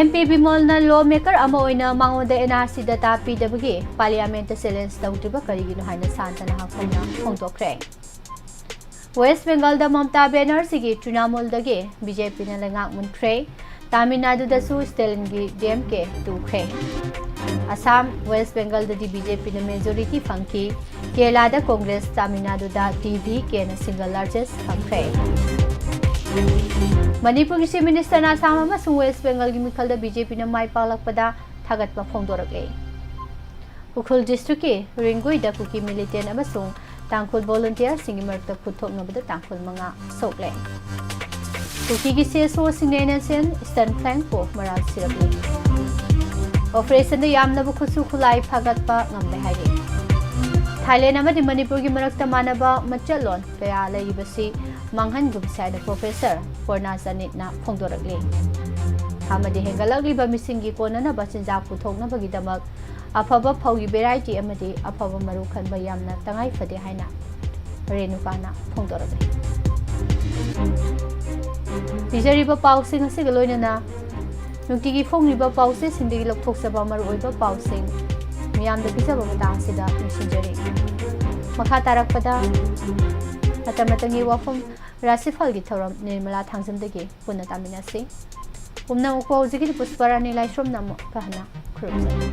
M P ꯕꯤꯃꯣꯜꯅ law maker ꯑꯃ ꯑꯣꯏꯅ ꯃꯉꯣꯟꯗ N R C data ꯄꯤꯗꯕꯒꯤ parliament ꯇ challenge ꯇꯧꯗ꯭ꯔꯤꯕ ꯀꯔꯤꯒꯤꯅꯣ ꯍꯥꯏꯅ ꯁꯥꯟꯇꯅ ꯍꯥꯀꯣꯝꯅ ꯐꯣꯡꯗꯣꯛꯈ꯭ꯔꯦ꯫ West Bengal ꯗ ꯃꯃꯇꯥ ꯕꯦꯅꯔꯖꯤꯒꯤ ꯇ꯭ꯔꯤꯅꯥꯃꯨꯜꯗꯒꯤ B J P ꯅ ꯂꯩꯉꯥꯛ ꯃꯨꯟꯈ꯭ꯔꯦ꯫ ꯇꯥꯃꯤꯜ ꯅꯥꯗꯨꯗꯁꯨ ꯁ꯭ꯇꯦꯂꯤꯟꯒꯤ D M K ꯇꯨꯈ꯭ꯔꯦ꯫ Assam, West Bengal ꯗꯗꯤ B J P ꯅ majority ꯐꯪꯈꯤ꯫ ꯀꯦꯔꯂꯥꯗ Congress, ꯇꯥꯃꯤꯜ ꯅꯥꯗꯨꯗ T V K ꯅ single largest ꯐꯪꯈ꯭ꯔꯦ꯫ ꯃꯅꯤꯄꯨꯔꯒꯤ Chief Minister ꯅ ꯑꯁꯥꯝ ꯑꯃꯁꯨꯡ West Bengal ꯒꯤ ꯃꯤꯈꯜꯗ B J P ꯅ ꯃꯥꯏ ꯄꯥꯛꯂꯛꯄꯗ ꯊꯥꯒꯠꯄ ꯐꯣꯡꯗꯣꯔꯛꯂꯦ꯫ ꯎꯈ꯭ꯔꯨꯜ district ꯀꯤ ꯔꯤꯡꯒꯨꯏꯗ ꯀꯨꯀꯤ militant ꯑꯃꯁꯨꯡ ꯇꯥꯡꯈꯨꯜ volunteer ꯁꯤꯡꯒꯤ ꯃꯔꯛꯇ ꯈꯨꯠꯊꯣꯛꯅꯕꯗ ꯇꯥꯡꯈꯨꯜ ꯃꯉꯥ ꯁꯣꯛꯂꯦ꯫ ꯀꯨꯀꯤꯒꯤ C S O ꯁꯤꯡꯅ N S N Eastern Flank ꯄꯨ ꯃꯔꯥꯜ ꯁꯤꯔꯛꯂꯤ꯫ Operation ꯗ ꯌꯥꯝꯂꯕ ꯈꯨꯠꯁꯨ ꯈꯨꯠꯂꯥꯏ ꯐꯥꯒꯠꯄ ꯉꯝꯂꯦ ꯍꯥꯏꯔꯤ꯫ ꯊꯥꯏꯂꯦꯟ ꯑꯃꯗꯤ ꯃꯅꯤꯄꯨꯔꯒꯤ ꯃꯔꯛꯇ ꯃꯥꯟꯅꯕ ꯃꯆꯠꯂꯣꯟ ꯀꯌꯥ ꯂꯩꯔꯤꯕꯁꯤ ꯃꯥꯡꯍꯟꯒꯨꯝꯁꯤ ꯍꯥꯏꯅ Professor ꯄꯣꯔꯅꯥ ꯖꯅꯤꯠꯅ ꯐꯣꯡꯗꯣꯔꯛꯂꯤ꯫ ꯑꯃꯗꯤ ꯍꯦꯟꯒꯠꯂꯛꯂꯤꯕ ꯃꯤꯁꯤꯡꯒꯤ ꯀꯣꯟꯅꯅꯕ ꯆꯤꯟꯖꯥꯛ ꯄꯨꯊꯣꯛꯅꯕꯒꯤꯗꯃꯛ ꯑꯐꯕ ꯐꯧꯒꯤ variety ꯑꯃꯗꯤ ꯑꯐꯕ ꯃꯔꯨ ꯈꯟꯕ ꯌꯥꯝꯅ ꯇꯉꯥꯏ ꯐꯗꯦ ꯍꯥꯏꯅ ꯔꯦꯅꯨꯀꯥꯅ ꯐꯣꯡꯗꯣꯔꯛꯂꯤ꯫ ꯄꯤꯖꯔꯤꯕ ꯄꯥꯎꯁꯤꯡ ꯑꯁꯤꯒ ꯂꯣꯏꯅꯅ ꯅꯨꯡꯇꯤꯒꯤ ꯐꯣꯡꯂꯤꯕ ꯄꯥꯎꯆꯦꯁꯤꯡꯗꯒꯤ ꯂꯧꯊꯣꯛꯆꯕ ꯃꯔꯨꯑꯣꯏꯕ ꯄꯥꯎꯁꯤꯡ ꯃꯤꯌꯥꯝꯗ ꯄꯤꯖꯕ ꯃꯇꯥꯡ ꯑꯁꯤꯗ ꯅꯤꯡꯁꯤꯡꯖꯔꯤ꯫ ꯃꯈꯥ ꯇꯥꯔꯛꯄꯗ ꯃꯇꯝ ꯃꯇꯝꯒꯤ ꯋꯥꯐꯝ ꯔꯥꯁꯤꯐꯜꯒꯤ ꯊꯧꯔꯝ ꯅꯤꯔꯃꯂꯥ ꯊꯥꯡꯖꯝꯗꯒꯤ ꯄꯨꯟꯅ ꯇꯥꯃꯤꯟꯅꯁꯤ꯫ ꯎꯝꯅ ꯎꯀꯣ ꯍꯧꯖꯤꯛꯀꯤꯗꯤ ꯄꯨꯁꯄꯔꯥꯅꯤ ꯂꯥꯏꯁ꯭ꯔꯝꯅ ꯑꯃꯨꯛꯀ ꯍꯟꯅ ꯈꯨꯔꯨꯝꯖꯔꯤ꯫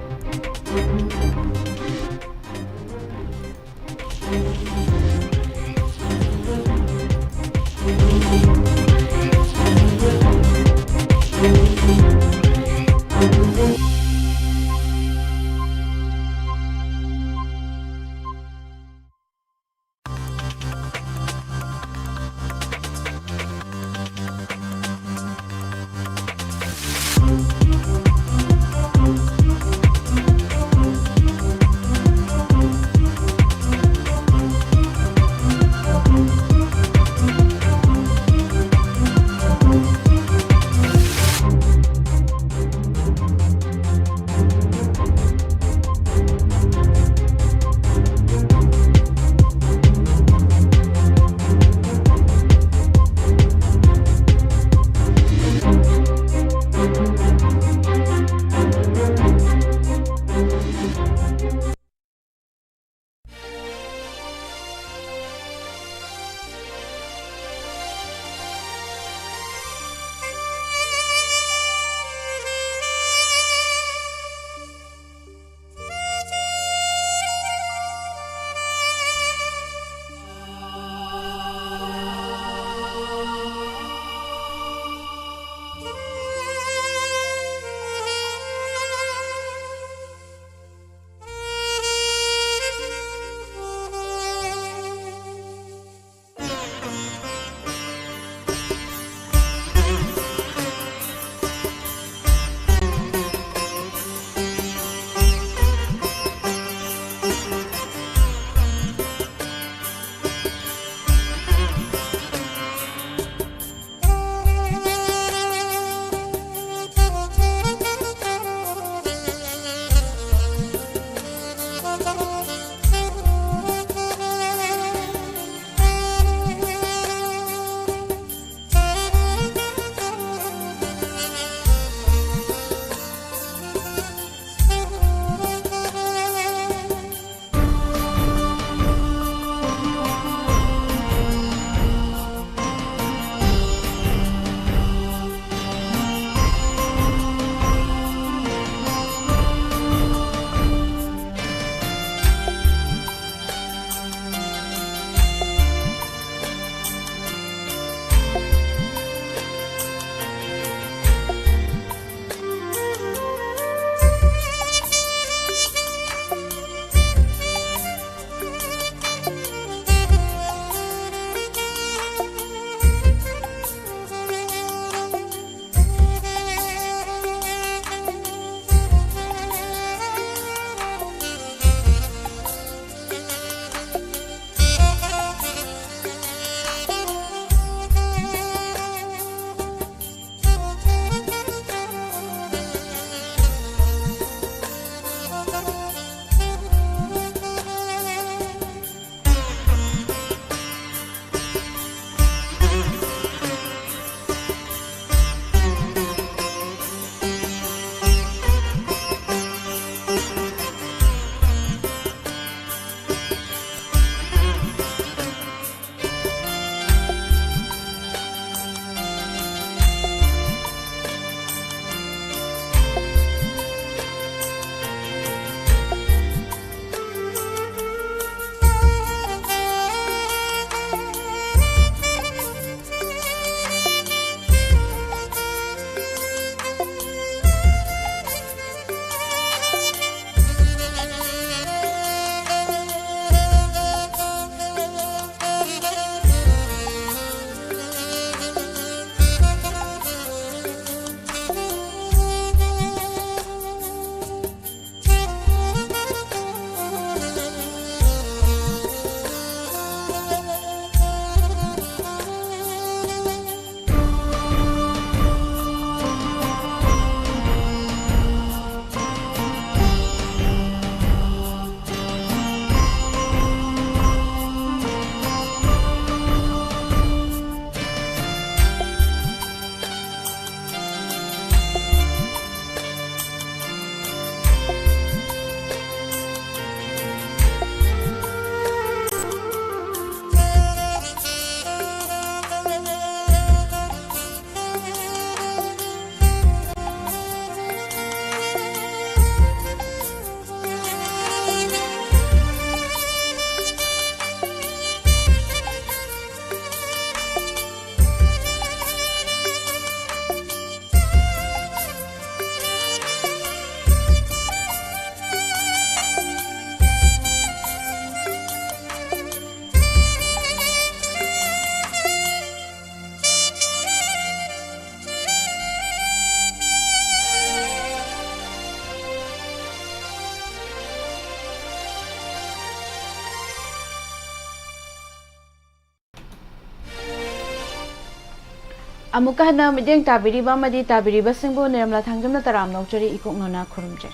ꯑꯃꯨꯛꯀ ꯍꯟꯅ ꯃꯤꯠꯌꯦꯡ ꯇꯥꯕꯤꯔꯤꯕ ꯑꯃꯗꯤ ꯇꯥꯕꯤꯔꯤꯕꯁꯤꯡꯕꯨ ꯅꯤꯔꯃꯂꯥ ꯊꯥꯡꯖꯝꯅ ꯇꯔꯥꯝꯅ ꯑꯣꯛꯆꯔꯤ, ꯏꯀꯣꯛꯅꯅ ꯈꯨꯔꯨꯝꯖꯔꯤ꯫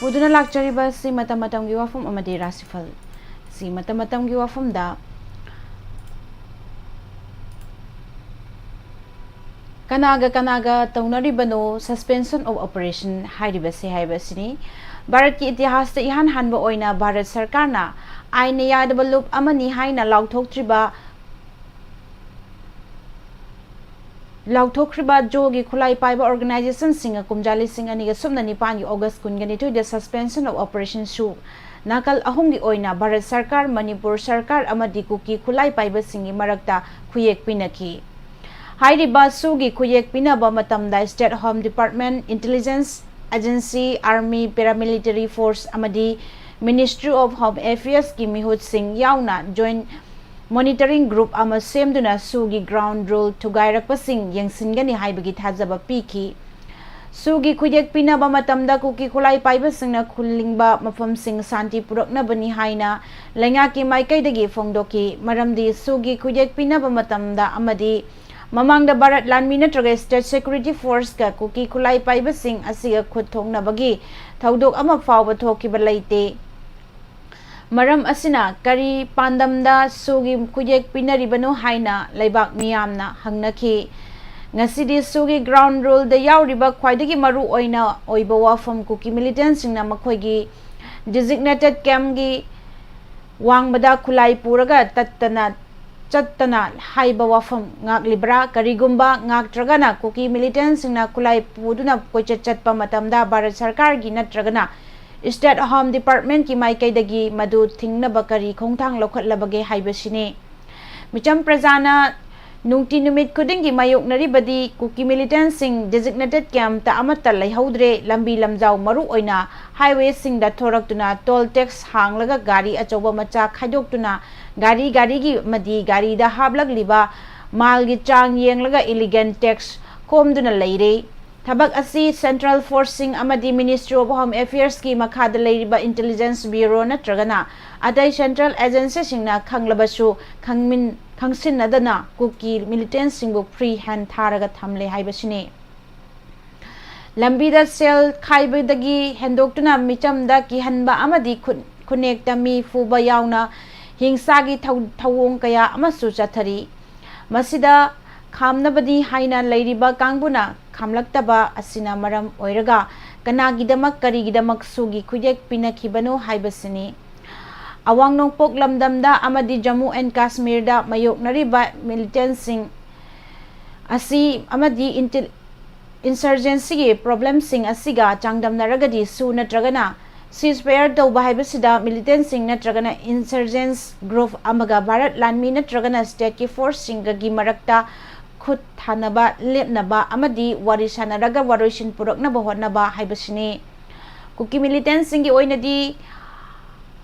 ꯄꯨꯗꯨꯅ ꯂꯥꯛꯆꯔꯤꯕ ꯑꯁꯤ ꯃꯇꯝ ꯃꯇꯝꯒꯤ ꯋꯥꯐꯝ ꯑꯃꯗꯤ ꯔꯥꯁꯤꯐꯜ꯫ ꯁꯤ ꯃꯇꯝ ꯃꯇꯝꯒꯤ ꯋꯥꯐꯝꯗ ꯀꯅꯥꯒ ꯀꯅꯥꯒ ꯇꯧꯅꯔꯤꯕꯅꯣ suspension of operation ꯍꯥꯏꯔꯤꯕꯁꯤ ꯍꯥꯏꯕꯁꯤꯅꯤ꯫ ꯚꯥꯔꯠꯀꯤ ꯏꯇꯤꯍꯥꯁꯇ ꯏꯍꯥꯟ ꯍꯥꯟꯕ ꯑꯣꯏꯅ ꯚꯥꯔꯠ ꯁꯔꯀꯥꯔꯅ ꯑꯥꯏꯟꯅ ꯌꯥꯗꯕ ꯂꯨꯞ ꯑꯃꯅꯤ ꯍꯥꯏꯅ ꯂꯥꯎꯊꯣꯛꯇ꯭ꯔꯤꯕ ꯂꯥꯎꯊꯣꯛꯈ꯭ꯔꯤꯕ ꯖꯣꯒꯤ ꯈꯨꯠꯂꯥꯏ ꯄꯥꯏꯕ organisationꯁꯤꯡꯅ ꯀꯨꯝꯖꯥ ꯂꯤꯁꯤꯡ ꯑꯅꯤꯒ ꯁꯨꯞꯅ ꯅꯤꯄꯥꯟꯒꯤ August ꯀꯨꯟꯒ ꯅꯤꯊꯣꯏꯗ suspension of operation ꯁꯨ ꯅꯥꯀꯜ ꯑꯍꯨꯝꯒꯤ ꯑꯣꯏꯅ ꯚꯥꯔꯠ ꯁꯔꯀꯥꯔ, ꯃꯅꯤꯄꯨꯔ ꯁꯔꯀꯥꯔ ꯑꯃꯗꯤ ꯀꯨꯀꯤ ꯈꯨꯠꯂꯥꯏ ꯄꯥꯏꯕꯁꯤꯡꯒꯤ ꯃꯔꯛꯇ ꯈꯨꯌꯦꯛ ꯄꯤꯅꯈꯤ꯫ ꯍꯥꯏꯔꯤꯕ ꯁꯨꯒꯤ ꯈꯨꯌꯦꯛ ꯄꯤꯅꯕ ꯃꯇꯝꯗ State Home Department, Intelligence Agency, Army, Paramilitary Force ꯑꯃꯗꯤ Ministry of Home Affairsꯀꯤ ꯃꯤꯍꯨꯠꯁꯤꯡ ꯌꯥꯎꯅ joint monitoring group ꯑꯃ ꯁꯦꯝꯗꯨꯅ ꯁꯨꯒꯤ ground rule ꯊꯨꯒꯥꯏꯔꯛꯄꯁꯤꯡ ꯌꯦꯡꯁꯤꯟꯒꯅꯤ ꯍꯥꯏꯕꯒꯤ ꯊꯥꯖꯕ ꯄꯤꯈꯤ꯫ ꯁꯨꯒꯤ ꯈꯨꯌꯦꯛ ꯄꯤꯅꯕ ꯃꯇꯝꯗ ꯀꯨꯀꯤ ꯈꯨꯠꯂꯥꯏ ꯄꯥꯏꯕꯁꯤꯡꯅ ꯈꯨꯜꯂꯤꯡꯕ ꯃꯐꯝꯁꯤꯡ ꯁꯥꯟꯇꯤ ꯄꯨꯔꯛꯅꯕꯅꯤ ꯍꯥꯏꯅ ꯂꯩꯉꯥꯛꯀꯤ ꯃꯥꯏꯀꯩꯗꯒꯤ ꯐꯣꯡꯗꯣꯛꯈꯤ꯫ ꯃꯔꯝꯗꯤ ꯁꯨꯒꯤ ꯈꯨꯌꯦꯛ ꯄꯤꯅꯕ ꯃꯇꯝꯗ ꯑꯃꯗꯤ ꯃꯃꯥꯡꯗ ꯚꯥꯔꯠ ꯂꯥꯟꯃꯤ ꯅꯠꯇ꯭ꯔꯒ State Security Forceꯀ ꯀꯨꯀꯤ ꯈꯨꯠꯂꯥꯏ ꯄꯥꯏꯕꯁꯤꯡ ꯑꯁꯤꯒ ꯈꯨꯠ ꯊꯣꯛꯅꯕꯒꯤ ꯊꯧꯗꯣꯛ ꯑꯃ ꯐꯥꯎꯕ ꯊꯣꯛꯈꯤꯕ ꯂꯩꯇꯦ꯫ ꯃꯔꯝ ꯑꯁꯤꯅ ꯀꯔꯤ ꯄꯥꯟꯗꯝꯗ ꯁꯨꯒꯤ ꯈꯨꯌꯦꯛ ꯄꯤꯅꯔꯤꯕꯅꯣ ꯍꯥꯏꯅ ꯂꯩꯕꯥꯛ ꯃꯤꯌꯥꯝꯅ ꯍꯪꯅꯈꯤ꯫ ꯉꯁꯤꯗꯤ ꯁꯨꯒꯤ ground ruleꯗ ꯌꯥꯎꯔꯤꯕ ꯈ꯭ꯋꯥꯏꯗꯒꯤ ꯃꯔꯨ ꯑꯣꯏꯅ ꯑꯣꯏꯕ ꯋꯥꯐꯝ ꯀꯨꯀꯤ militantꯁꯤꯡꯅ ꯃꯈꯣꯏꯒꯤ designated campꯀꯤ ꯋꯥꯡꯃꯗ ꯈꯨꯠꯂꯥꯏ ꯄꯨꯔꯒ ꯇꯠꯇꯅ ꯆꯠꯇꯅ ꯍꯥꯏꯕ ꯋꯥꯐꯝ ꯉꯥꯛꯂꯤꯕ꯭ꯔꯥ? ꯀꯔꯤꯒꯨꯝꯕ ꯉꯥꯛꯇ꯭ꯔꯒꯅ ꯀꯨꯀꯤ militantꯁꯤꯡꯅ ꯈꯨꯠꯂꯥꯏ ꯄꯨꯗꯨꯅ ꯀꯣꯏꯆꯠ ꯆꯠꯄ ꯃꯇꯝꯗ ꯚꯥꯔꯠ ꯁꯔꯀꯥꯔꯒꯤ ꯅꯠꯇ꯭ꯔꯒꯅ State Home Departmentꯀꯤ ꯃꯥꯏꯀꯩꯗꯒꯤ ꯃꯗꯨ ꯊꯤꯡꯅꯕ ꯀꯔꯤ ꯈꯣꯡꯊꯥꯡ ꯂꯧꯈꯠꯂꯕꯒꯦ ꯍꯥꯏꯕꯁꯤꯅꯤ꯫ ꯃꯤꯆꯝ ꯄ꯭ꯔꯖꯥꯅ ꯅꯨꯡꯇꯤ ꯅꯨꯃꯤꯠ ꯈꯨꯗꯤꯡꯒꯤ ꯃꯥꯌꯣꯛꯅꯔꯤꯕꯗꯤ ꯀꯨꯀꯤ militantꯁꯤꯡ designated campꯇ ꯑꯃꯠꯇ ꯂꯩꯍꯧꯗ꯭ꯔꯦ꯫ ꯂꯝꯕꯤ ꯂꯝꯖꯥꯎ ꯃꯔꯨ ꯑꯣꯏꯅ highwayꯁꯤꯡꯗ ꯊꯣꯔꯛꯇꯨꯅ toll tax ꯍꯥꯡꯂꯒ ꯒꯥꯔꯤ ꯑꯆꯧꯕ ꯃꯆꯥ ꯈꯥꯏꯗꯣꯛꯇꯨꯅ ꯒꯥꯔꯤ ꯒꯥꯔꯤꯒꯤ ꯑꯃꯗꯤ ꯒꯥꯔꯤꯗ ꯍꯥꯞꯂꯛꯂꯤꯕ ꯃꯥꯜꯒꯤ ꯆꯥꯡ ꯌꯦꯡꯂꯒ illegal tax ꯈꯣꯝꯗꯨꯅ ꯂꯩꯔꯦ꯫ ꯊꯕꯛ ꯑꯁꯤ Central Forceꯁꯤꯡ ꯑꯃꯗꯤ Ministry of Home Affairsꯀꯤ ꯃꯈꯥꯗ ꯂꯩꯔꯤꯕ Intelligence Bureau ꯅꯠꯇ꯭ꯔꯒꯅ ꯑꯇꯩ Central Agencyꯁꯤꯡꯅ ꯈꯪꯂꯕꯁꯨ ꯈꯪꯃꯤꯟ-, ꯈꯪꯁꯤꯟꯅꯗꯅ ꯀꯨꯀꯤ militantꯁꯤꯡꯕꯨ free hand ꯊꯥꯔꯒ ꯊꯝꯂꯦ ꯍꯥꯏꯕꯁꯤꯅꯤ꯫ ꯂꯝꯕꯤꯗ ꯁꯦꯜ ꯈꯥꯏꯕꯗꯒꯤ ꯍꯦꯟꯗꯣꯛꯇꯨꯅ ꯃꯤꯆꯝꯗ ꯀꯤꯍꯟꯕ ꯑꯃꯗꯤ ꯈꯨꯠ-, ꯈꯨꯠꯅꯦꯛꯇ ꯃꯤ ꯐꯨꯕ ꯌꯥꯎꯅ ꯍꯤꯡꯁꯥꯒꯤ ꯊꯧ-, ꯊꯧꯑꯣꯡ ꯀꯌꯥ ꯑꯃꯁꯨ ꯆꯠꯊꯔꯤ꯫ ꯃꯁꯤꯗ ꯈꯥꯝꯅꯕꯅꯤ ꯍꯥꯏꯅ ꯂꯩꯔꯤꯕ ꯀꯥꯡꯕꯨꯅ ꯈꯥꯝꯂꯛꯇꯕ ꯑꯁꯤꯅ ꯃꯔꯝ ꯑꯣꯏꯔꯒ ꯀꯅꯥꯒꯤꯗꯃꯛ ꯀꯔꯤꯒꯤꯗꯃꯛ ꯁꯨꯒꯤ ꯈꯨꯌꯦꯛ ꯄꯤꯅꯈꯤꯕꯅꯣ ꯍꯥꯏꯕꯁꯤꯅꯤ꯫ ꯑꯋꯥꯡ ꯅꯣꯡꯄꯣꯛ ꯂꯝꯗꯝꯗ ꯑꯃꯗꯤ Jammu and Kashmirꯗ ꯃꯥꯌꯣꯛꯅꯔꯤꯕ militantꯁꯤꯡ ꯑꯁꯤ ꯑꯃꯗꯤ intel-, insurgencyꯒꯤ problemꯁꯤꯡ ꯑꯁꯤꯒ ꯆꯥꯡꯗꯝꯅꯔꯒꯗꯤ ꯁꯨ ꯅꯠꯇ꯭ꯔꯒꯅ ceasefire ꯇꯧꯕ ꯍꯥꯏꯕꯁꯤꯗ militantꯁꯤꯡ ꯅꯠꯇ꯭ꯔꯒꯅ insurgents group ꯑꯃꯒ ꯚꯥꯔꯠ ꯂꯥꯟꯃꯤ ꯅꯠꯇ꯭ꯔꯒꯅ stateꯀꯤ forceꯁꯤꯡꯒꯒꯤ ꯃꯔꯛꯇ ꯈꯨꯠ ꯊꯥꯅꯕ, ꯂꯦꯞꯅꯕ ꯑꯃꯗꯤ ꯋꯥꯔꯤ ꯁꯥꯟꯅꯔꯒ ꯋꯥꯔꯣꯏꯁꯤꯟ ꯄꯨꯔꯛꯅꯕ ꯍꯣꯠꯅꯕ ꯍꯥꯏꯕꯁꯤꯅꯤ꯫ ꯀꯨꯀꯤ militantꯁꯤꯡꯒꯤ ꯑꯣꯏꯅꯗꯤ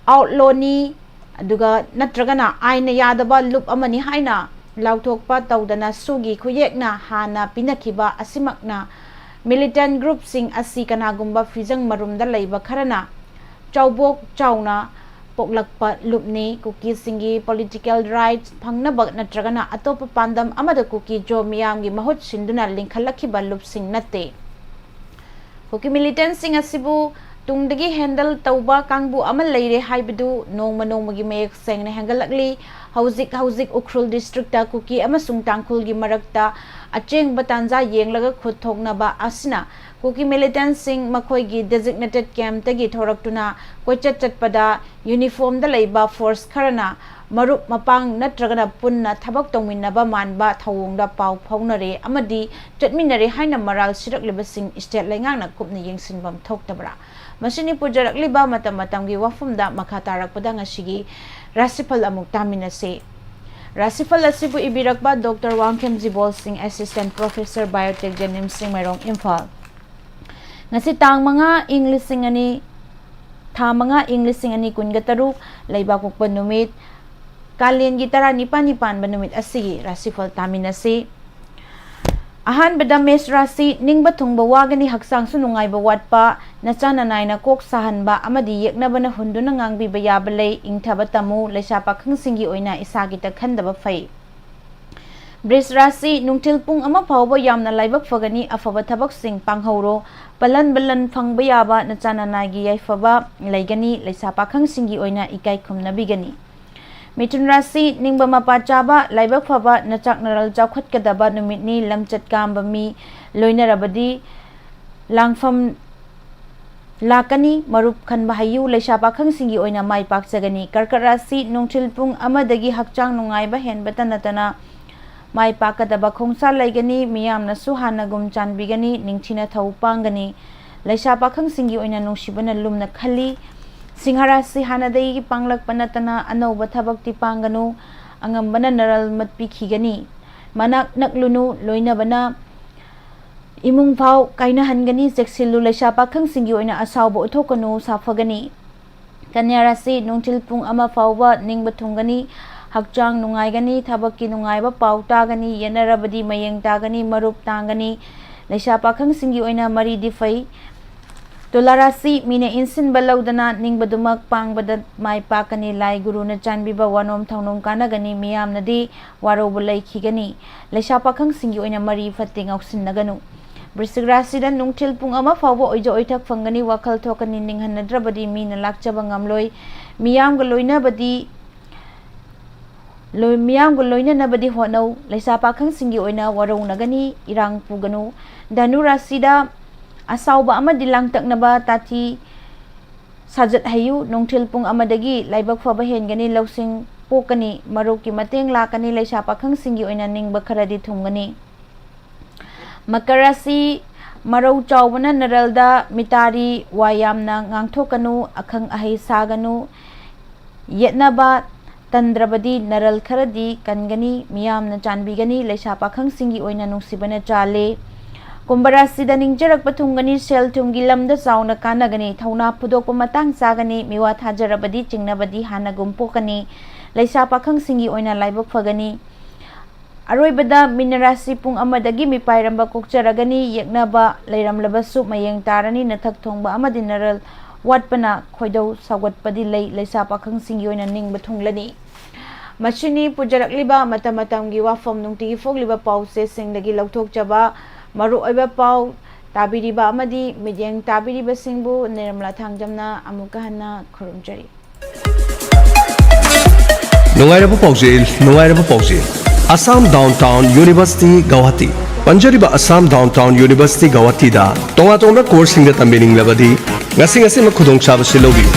outlawꯅꯤ, ꯑꯗꯨꯒ ꯅꯠꯇ꯭ꯔꯒꯅ ꯑꯥꯏꯟꯅ ꯌꯥꯗꯕ ꯂꯨꯞ ꯑꯃꯅꯤ ꯍꯥꯏꯅ ꯂꯥꯎꯊꯣꯛꯄ ꯇꯧꯗꯅ ꯁꯨꯒꯤ ꯈꯨꯌꯦꯛꯅ ꯍꯥꯟꯅ ꯄꯤꯅꯈꯤꯕ ꯑꯁꯤꯃꯛꯅ militant groupꯁꯤꯡ ꯑꯁꯤ ꯀꯅꯥꯒꯨꯝꯕ ꯐꯤꯖꯪ ꯃꯔꯨꯝꯗ ꯂꯩꯕ ꯈꯔꯅ ꯆꯥꯎꯕꯣꯛ ꯆꯥꯎꯅ ꯄꯣꯛꯂꯛꯄ ꯂꯨꯞꯅꯤ꯫ ꯀꯨꯀꯤꯁꯤꯡꯒꯤ political rights ꯐꯪꯅꯕ ꯅꯠꯇ꯭ꯔꯒꯅ ꯑꯇꯣꯞꯄ ꯄꯥꯟꯗꯝ ꯑꯃꯗ ꯀꯨꯀꯤ ꯖꯣ ꯃꯤꯌꯥꯝꯒꯤ ꯃꯍꯨꯠ ꯁꯤꯟꯗꯨꯅ ꯂꯤꯡꯈꯠꯂꯛꯈꯤꯕ ꯂꯨꯞꯁꯤꯡ ꯅꯠꯇꯦ꯫ ꯀꯨꯀꯤ militantꯁꯤꯡ ꯑꯁꯤꯕꯨ ꯇꯨꯡꯗꯒꯤ handle ꯇꯧꯕ ꯀꯥꯡꯕꯨ ꯑꯃ ꯂꯩꯔꯦ ꯍꯥꯏꯕꯗꯨ ꯅꯣꯡꯃ ꯅꯣꯡꯃꯒꯤ ꯃꯌꯦꯛ ꯁꯦꯡꯅ ꯍꯦꯟꯒꯠꯂꯛꯂꯤ꯫ ꯍꯧꯖꯤꯛ ꯍꯧꯖꯤꯛ ꯎꯈ꯭ꯔꯨꯜ districtꯇ ꯀꯨꯀꯤ ꯑꯃꯁꯨꯡ ꯇꯥꯡꯈꯨꯜꯒꯤ ꯃꯔꯛꯇ ꯑꯆꯦꯡꯕ ꯇꯥꯟꯖꯥ ꯌꯦꯡꯂꯒ ꯈꯨꯠ ꯊꯣꯛꯅꯕ ꯑꯁꯤꯅ ꯀꯨꯀꯤ militantꯁꯤꯡ ꯃꯈꯣꯏꯒꯤ designated campꯇꯒꯤ ꯊꯣꯔꯛꯇꯨꯅ ꯀꯣꯏꯆꯠ ꯆꯠꯄꯗ uniformꯗ ꯂꯩꯕ force ꯈꯔꯅ ꯃꯔꯨꯞ ꯃꯄꯥꯡ ꯅꯠꯇ꯭ꯔꯒꯅ ꯄꯨꯟꯅ ꯊꯕꯛ ꯇꯧꯃꯤꯟꯅꯕ ꯃꯥꯟꯕ ꯊꯧꯑꯣꯡꯗ ꯄꯥꯎ ꯐꯥꯎꯅꯔꯦ ꯑꯃꯗꯤ ꯆꯠꯃꯤꯟꯅꯔꯦ ꯍꯥꯏꯅ ꯃꯔꯥꯜ ꯁꯤꯔꯛꯂꯤꯕꯁꯤꯡ state ꯂꯩꯉꯥꯛꯅ ꯀꯨꯞꯅ ꯌꯦꯡꯁꯤꯟꯐꯝ ꯊꯣꯛꯇꯕ꯭ꯔꯥ? ꯃꯁꯤꯅꯤ ꯄꯨꯖꯔꯛꯂꯤꯕ ꯃꯇꯝ ꯃꯇꯝꯒꯤ ꯋꯥꯐꯝꯗ ꯃꯈꯥ ꯇꯥꯔꯛꯄꯗ ꯉꯁꯤꯒꯤ ꯔꯥꯁꯤꯐꯜ ꯑꯃꯨꯛ ꯇꯥꯃꯤꯟꯅꯁꯤ꯫ ꯔꯥꯁꯤꯐꯜ ꯑꯁꯤꯕꯨ ꯏꯕꯤꯔꯛꯄ Doctor ꯋꯥꯡꯈꯦꯝ ꯖꯤꯕꯣꯜ ꯁꯤꯡ, Assistant Professor Biotech, JNIMS Chingmeirong, Imphal. ꯉꯁꯤ ꯇꯥꯡ ꯃꯉꯥ ꯏꯪ ꯂꯤꯁꯤꯡ ꯑꯅꯤ, ꯊꯥ ꯃꯉꯥ ꯏꯪ ꯂꯤꯁꯤꯡ ꯑꯅꯤ ꯀꯨꯟꯒ ꯇꯔꯨꯛ, ꯂꯩꯕꯥꯛꯄꯣꯛꯄ ꯅꯨꯃꯤꯠ, ꯀꯥꯂꯦꯟꯒꯤ ꯇꯔꯥꯅꯤꯄꯥꯜꯅꯤ ꯄꯥꯟꯕ ꯅꯨꯃꯤꯠ ꯑꯁꯤꯒꯤ ꯔꯥꯁꯤꯐꯜ ꯇꯥꯃꯤꯟꯅꯁꯤ꯫ ꯑꯍꯥꯟꯕꯗ ꯃꯦꯁ ꯔꯥꯁꯤ, ꯅꯤꯡꯕ ꯊꯨꯡꯕ ꯋꯥꯒꯅꯤ, ꯍꯛꯆꯥꯡꯁꯨ ꯅꯨꯡꯉꯥꯏꯕ ꯋꯥꯠꯄ, ꯅꯆꯥ ꯅꯅꯥꯏꯅ ꯀꯣꯛ ꯁꯥꯍꯟꯕ ꯑꯃꯗꯤ ꯌꯦꯛꯅꯕꯅ ꯍꯨꯟꯗꯨꯅ ꯉꯥꯡꯕꯤꯕ ꯌꯥꯕ ꯂꯩ, ꯏꯪꯊꯕ ꯇꯝꯃꯨ, ꯂꯩꯁꯥ ꯄꯥꯈꯪꯁꯤꯡꯒꯤ ꯑꯣꯏꯅ ꯏꯁꯥꯒꯤꯇ ꯈꯟꯗꯕ ꯐꯩ꯫ ꯕ꯭ꯔꯤꯖ ꯔꯥꯁꯤ, ꯅꯨꯡꯊꯤꯜ ꯄꯨꯡ ꯑꯃ ꯐꯥꯎꯕ ꯌꯥꯝꯅ ꯂꯥꯏꯕꯛ ꯐꯒꯅꯤ, ꯑꯐꯕ ꯊꯕꯛꯁꯤꯡ ꯄꯥꯡꯍꯧꯔꯣ, ꯄꯂꯟ ꯕꯂꯟ ꯐꯪꯕ ꯌꯥꯕ, ꯅꯆꯥ ꯅꯅꯥꯏꯒꯤ ꯌꯥꯏꯐꯕ ꯂꯩꯒꯅꯤ, ꯂꯩꯁꯥ ꯄꯥꯈꯪꯁꯤꯡꯒꯤ ꯑꯣꯏꯅ ꯏꯀꯥꯏ ꯈꯨꯝꯅꯕꯤꯒꯅꯤ꯫ ꯃꯤꯊꯨꯟ ꯔꯥꯁꯤ, ꯅꯤꯡꯕ ꯃꯄꯥ ꯆꯥꯕ, ꯂꯥꯏꯕꯛ ꯐꯕ, ꯅꯆꯥꯛ ꯅꯔꯜ ꯆꯥꯎꯈꯠꯀꯗꯕ ꯅꯨꯃꯤꯠꯅꯤ, ꯂꯝꯆꯠ ꯀꯥꯝꯕ ꯃꯤ ꯂꯣꯏꯅꯔꯕꯗꯤ ꯂꯥꯡꯐꯝ ꯂꯥꯛꯀꯅꯤ, ꯃꯔꯨꯞ ꯈꯟꯕ ꯍꯩꯌꯨ, ꯂꯩꯁꯥ ꯄꯥꯈꯪꯁꯤꯡꯒꯤ ꯑꯣꯏꯅ ꯃꯥꯏ ꯄꯥꯛꯆꯒꯅꯤ꯫ ꯀꯔꯀꯠ ꯔꯥꯁꯤ, ꯅꯨꯡꯊꯤꯜ ꯄꯨꯡ ꯑꯃꯗꯒꯤ ꯍꯛꯆꯥꯡ ꯅꯨꯡꯉꯥꯏꯕ ꯍꯦꯟꯕꯇ ꯅꯠꯇꯅ ꯃꯥꯏ ꯄꯥꯛꯀꯗꯕ ꯈꯣꯡꯁꯥ ꯂꯩꯒꯅꯤ, ꯃꯤꯌꯥꯝꯅꯁꯨ ꯍꯥꯟꯅꯒꯨꯝ ꯆꯥꯟꯕꯤꯒꯅꯤ, ꯅꯤꯡꯊꯤꯅ ꯊꯧ ꯄꯥꯡꯒꯅꯤ꯫ ꯂꯩꯁꯥ ꯄꯥꯈꯪꯁꯤꯡꯒꯤ ꯑꯣꯏꯅ ꯅꯨꯡꯁꯤꯕꯅ ꯂꯨꯝꯅ ꯈꯜꯂꯤ꯫ ꯁꯤꯡꯍ ꯔꯥꯁꯤ, ꯍꯥꯟꯅꯗꯒꯤ ꯄꯥꯡꯂꯛꯄ ꯅꯠꯇꯅ ꯑꯅꯧꯕ ꯊꯕꯛꯇꯤ ꯄꯥꯡꯒꯅꯨ, ꯑꯉꯝꯕꯅ ꯅꯔꯜ ꯃꯠꯄꯤꯈꯤꯒꯅꯤ꯫ ꯃꯅꯥꯛ ꯅꯛꯂꯨꯅꯨ, ꯂꯣꯏꯅꯕꯅ ꯏꯃꯨꯡ ꯐꯥꯎ ꯀꯥꯏꯅꯍꯟꯒꯅꯤ, ꯆꯦꯛꯁꯤꯜꯂꯨ, ꯂꯩꯁꯥ ꯄꯥꯈꯪꯁꯤꯡꯒꯤ ꯑꯣꯏꯅ ꯑꯁꯥꯎꯕ ꯎꯠꯊꯣꯛꯀꯅꯨ, ꯁꯥꯐꯒꯅꯤ꯫ ꯀꯟꯌꯥ ꯔꯥꯁꯤ, ꯅꯨꯡꯊꯤꯜ ꯄꯨꯡ ꯑꯃ ꯐꯥꯎꯕ ꯅꯤꯡꯕ ꯊꯨꯡꯒꯅꯤ, ꯍꯛꯆꯥꯡ ꯅꯨꯡꯉꯥꯏꯒꯅꯤ, ꯊꯕꯛꯀꯤ ꯅꯨꯡꯉꯥꯏꯕ ꯄꯥꯎ ꯇꯥꯒꯅꯤ, ꯌꯦꯠꯅꯔꯕꯗꯤ ꯃꯌꯦꯡ ꯇꯥꯒꯅꯤ, ꯃꯔꯨꯞ ꯇꯥꯡꯒꯅꯤ꯫ ꯂꯩꯁꯥ ꯄꯥꯈꯪꯁꯤꯡꯒꯤ ꯑꯣꯏꯅ ꯃꯔꯤꯗꯤ ꯐꯩ꯫ ꯇꯨꯂꯥ ꯔꯥꯁꯤ, ꯃꯤꯅ ꯏꯟꯁꯤꯟꯕ ꯂꯧꯗꯅ ꯅꯤꯡꯕꯗꯨꯃꯛ ꯄꯥꯡꯕꯗ ꯃꯥꯏ ꯄꯥꯛꯀꯅꯤ, ꯂꯥꯏ ꯒꯨꯔꯨꯅ ꯆꯥꯟꯕꯤꯕ ꯋꯥꯅꯣꯝ ꯊꯧꯅꯣꯝ ꯀꯥꯟꯅꯒꯅꯤ, ꯃꯤꯌꯥꯝꯅꯗꯤ ꯋꯥꯔꯧꯕ ꯂꯩꯈꯤꯒꯅꯤ꯫ ꯂꯩꯁꯥ ꯄꯥꯈꯪꯁꯤꯡꯒꯤ ꯑꯣꯏꯅ ꯃꯔꯤ ꯐꯠꯇꯦ, ꯉꯥꯎꯁꯤꯟꯅꯒꯅꯨ꯫ ꯕ꯭ꯔꯤꯁꯤꯛ ꯔꯥꯁꯤꯗ ꯅꯨꯡꯊꯤꯜ ꯄꯨꯡ ꯑꯃ ꯐꯥꯎꯕ ꯑꯣꯏꯖ ꯑꯣꯏꯊꯛ ꯐꯪꯒꯅꯤ, ꯋꯥꯈꯜ ꯊꯣꯛꯀꯅꯤ, ꯅꯤꯡꯍꯟꯅꯗ꯭ꯔꯕꯗꯤ ꯃꯤꯅ ꯂꯥꯛꯆꯕ ꯉꯝꯂꯣꯏ꯫ ꯃꯤꯌꯥꯝꯒ ꯂꯣꯏꯅꯕꯗꯤ ꯂꯣꯏ-, ꯃꯤꯌꯥꯝꯒ ꯂꯣꯏꯅꯅꯕꯗꯤ ꯍꯣꯠꯅꯧ꯫ ꯂꯩꯁꯥ ꯄꯥꯈꯪꯁꯤꯡꯒꯤ ꯑꯣꯏꯅ ꯋꯥꯔꯧꯅꯒꯅꯤ, ꯏꯔꯥꯡ ꯄꯨꯒꯅꯨ꯫ ꯙꯅꯨ ꯔꯥꯁꯤꯗ ꯑꯁꯥꯎꯕ ꯑꯃꯗꯤ ꯂꯥꯡꯇꯛꯅꯕ ꯇꯥꯊꯤ ꯁꯥꯖꯠ ꯍꯩꯌꯨ꯫ ꯅꯨꯡꯊꯤꯜ ꯄꯨꯡ ꯑꯃꯗꯒꯤ ꯂꯥꯏꯕꯛ ꯐꯕ ꯍꯦꯟꯒꯅꯤ, ꯂꯧꯁꯤꯡ ꯄꯣꯛꯀꯅꯤ, ꯃꯔꯨꯞꯀꯤ ꯃꯇꯦꯡ ꯂꯥꯛꯀꯅꯤ, ꯂꯩꯁꯥ ꯄꯥꯈꯪꯁꯤꯡꯒꯤ ꯑꯣꯏꯅ ꯅꯤꯡꯕ ꯈꯔꯗꯤ ꯊꯨꯡꯒꯅꯤ꯫ ꯃꯀꯔ ꯔꯥꯁꯤ, ꯃꯔꯧ ꯆꯥꯎꯕꯅ ꯅꯔꯜꯗ ꯃꯤꯇꯥꯔꯤ ꯋꯥ ꯌꯥꯝꯅ ꯉꯥꯡꯊꯣꯛꯀꯅꯨ, ꯑꯈꯪ ꯑꯍꯩ ꯁꯥꯒꯅꯨ, ꯌꯦꯠꯅꯕ ꯇꯟꯗ꯭ꯔꯕꯗꯤ ꯅꯔꯜ ꯈꯔꯗꯤ ꯀꯟꯒꯅꯤ, ꯃꯤꯌꯥꯝꯅ ꯆꯥꯟꯕꯤꯒꯅꯤ, ꯂꯩꯁꯥ ꯄꯥꯈꯪꯁꯤꯡꯒꯤ ꯑꯣꯏꯅ ꯅꯨꯡꯁꯤꯕꯅ ꯆꯥꯜꯂꯤ꯫ ꯀꯨꯝꯚ ꯔꯥꯁꯤꯗ ꯅꯤꯡꯖꯔꯛꯄ ꯊꯨꯡꯒꯅꯤ, ꯁꯦꯜ ꯊꯨꯝꯒꯤ ꯂꯝꯗ ꯆꯥꯎꯅ ꯀꯥꯟꯅꯒꯅꯤ, ꯊꯧꯅꯥ ꯐꯨꯗꯣꯛꯄ ꯃꯇꯥꯡ ꯆꯥꯒꯅꯤ, ꯃꯤꯋꯥ ꯊꯥꯖꯔꯕꯗꯤ ꯆꯤꯡꯅꯕꯗꯤ ꯍꯥꯟꯅꯒꯨꯝ ꯄꯣꯛꯀꯅꯤ, ꯂꯩꯁꯥ ꯄꯥꯈꯪꯁꯤꯡꯒꯤ ꯑꯣꯏꯅ ꯂꯥꯏꯕꯛ ꯐꯒꯅꯤ꯫ ꯑꯔꯣꯏꯕꯗ ꯃꯤꯅ ꯔꯥꯁꯤ ꯄꯨꯡ ꯑꯃꯗꯒꯤ ꯃꯤꯄꯥꯏꯔꯝꯕ ꯀꯣꯛꯆꯔꯒꯅꯤ꯫ ꯌꯦꯛꯅꯕ ꯂꯩꯔꯝꯂꯕꯁꯨ ꯃꯌꯦꯡ ꯇꯥꯔꯅꯤ꯫ ꯅꯊꯛ ꯊꯣꯡꯕ ꯑꯃꯗꯤ ꯅꯔꯜ ꯋꯥꯠꯄꯅ ꯈꯣꯏꯗꯧ ꯁꯧꯒꯠꯄꯗꯤ ꯂꯩ꯫ ꯂꯩꯁꯥ ꯄꯥꯈꯪꯁꯤꯡꯒꯤ ꯑꯣꯏꯅ ꯅꯤꯡꯕ ꯊꯨꯡꯂꯅꯤ꯫ ꯃꯁꯤꯅꯤ ꯄꯨꯖꯔꯛꯂꯤꯕ ꯃꯇꯝ ꯃꯇꯝꯒꯤ ꯋꯥꯐꯝ, ꯅꯨꯡꯇꯤꯒꯤ ꯐꯣꯡꯂꯤꯕ ꯄꯥꯎꯆꯦꯁꯤꯡꯗꯒꯤ ꯂꯧꯊꯣꯛꯆꯕ ꯃꯔꯨꯑꯣꯏꯕ ꯄꯥꯎ꯫ ꯇꯥꯕꯤꯔꯤꯕ ꯑꯃꯗꯤ ꯃꯤꯠꯌꯦꯡ ꯇꯥꯕꯤꯔꯤꯕꯁꯤꯡꯕꯨ ꯅꯤꯔꯃꯂꯥ ꯊꯥꯡꯖꯝꯅ ꯑꯃꯨꯛꯀ ꯍꯟꯅ ꯈꯨꯔꯨꯝꯖꯔꯤ꯫ ꯅꯨꯡꯉꯥꯏꯔꯕ ꯄꯥꯎꯖꯦꯜ, ꯅꯨꯡꯉꯥꯏꯔꯕ ꯄꯥꯎꯖꯦꯜ꯫ Assam Downtown University Guwahati꯫ ꯄꯟꯖꯔꯤꯕ Assam Downtown University Guwahatiꯗ ꯇꯣꯉꯥꯟ ꯇꯣꯉꯥꯟꯕ courseꯁꯤꯡꯗ ꯇꯝꯕꯤꯅꯤꯡꯂꯕꯗꯤ ꯉꯁꯤ ꯉꯁꯤꯃꯛ ꯈꯨꯗꯣꯡꯆꯥꯕꯁꯤ ꯂꯧꯕꯤꯌꯨ꯫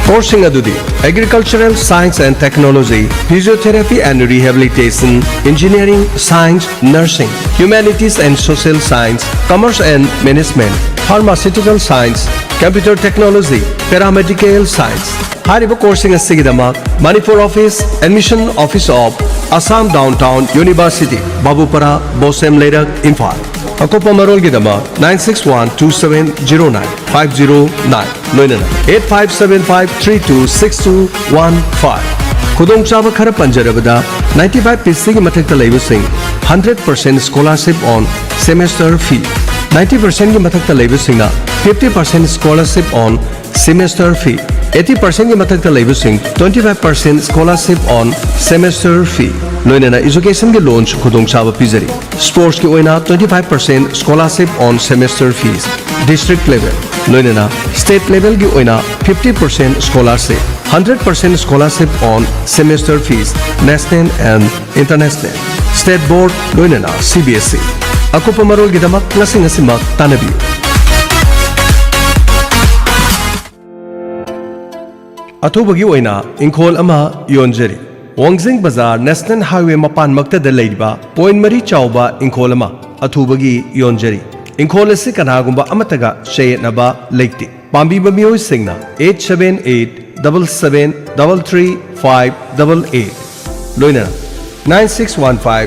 Courseꯁꯤꯡ ꯑꯗꯨꯗꯤ Agricultural Science and Technology, Physiotherapy and Rehabilitation, Engineering Science, Nursing, Humanities and Social Science, Commerce and Management, Pharmaceutical Science, Computer Technology, Paramedical Science꯫ ꯍꯥꯏꯔꯤꯕ courseꯁꯤꯡ ꯑꯁꯤꯒꯤꯗꯃꯛ Manipur Office, Admission Office of Assam Downtown University, ꯕꯥꯕꯨꯄꯥꯔꯥ, ꯕꯣꯁꯦꯝ ꯂꯩꯔꯛ, ꯏꯝꯐꯥꯜ꯫ ꯑꯀꯨꯞꯄ ꯃꯔꯣꯜꯒꯤꯗꯃꯛ nine six one two seven zero nine five zero nine, ꯂꯣꯏꯅꯅ eight five seven five three two six two one five꯫ ꯈꯨꯗꯣꯡꯆꯥꯕ ꯈꯔ ꯄꯟꯖꯔꯕꯗ, ninety five percentꯀꯤ ꯃꯊꯛꯇ ꯂꯩꯕꯁꯤꯡ hundred percent scholarship on semester fee, ninety percentꯀꯤ ꯃꯊꯛꯇ ꯂꯩꯕꯁꯤꯡꯅ fifty percent scholarship on semester fee, eighty percentꯀꯤ ꯃꯊꯛꯇ ꯂꯩꯕꯁꯤꯡ twenty five percent scholarship on semester fee, ꯂꯣꯏꯅꯅ educationꯒꯤ loanꯁꯨ ꯈꯨꯗꯣꯡꯆꯥꯕ ꯄꯤꯖꯔꯤ꯫ Sportsꯀꯤ ꯑꯣꯏꯅ twenty five percent scholarship on semester fees, district level, ꯂꯣꯏꯅꯅ state levelꯒꯤ ꯑꯣꯏꯅ fifty percent scholarship, hundred percent scholarship on semester fees, national and international, state board, ꯂꯣꯏꯅꯅ C B S E꯫ ꯑꯀꯨꯞꯄ ꯃꯔꯣꯜꯒꯤꯗꯃꯛ ꯉꯁꯤ ꯉꯁꯤꯃꯛ ꯇꯥꯟꯅꯕꯤꯌꯨ꯫ ꯑꯊꯨꯕꯒꯤ ꯑꯣꯏꯅ ꯏꯪꯈꯣꯜ ꯑꯃ ꯌꯣꯟꯖꯔꯤ꯫ ꯋꯥꯡꯖꯤꯡ ꯕꯖꯥꯔ National Highway ꯃꯄꯥꯟꯃꯛꯇꯗ ꯂꯩꯔꯤꯕ point ꯃꯔꯤ ꯆꯥꯎꯕ ꯏꯪꯈꯣꯜ ꯑꯃ ꯑꯊꯨꯕꯒꯤ ꯌꯣꯟꯖꯔꯤ꯫ ꯏꯪꯈꯣꯜ ꯑꯁꯤ ꯀꯅꯥꯒꯨꯝꯕ ꯑꯃꯠꯇꯒ ꯆꯌꯦꯠꯅꯕ ꯂꯩꯇꯦ꯫ ꯄꯥꯝꯕꯤꯕ ꯃꯤꯑꯣꯏꯁꯤꯡꯅ eight seven eight double seven double three five double eight, ꯂꯣꯏꯅꯅ nine six one five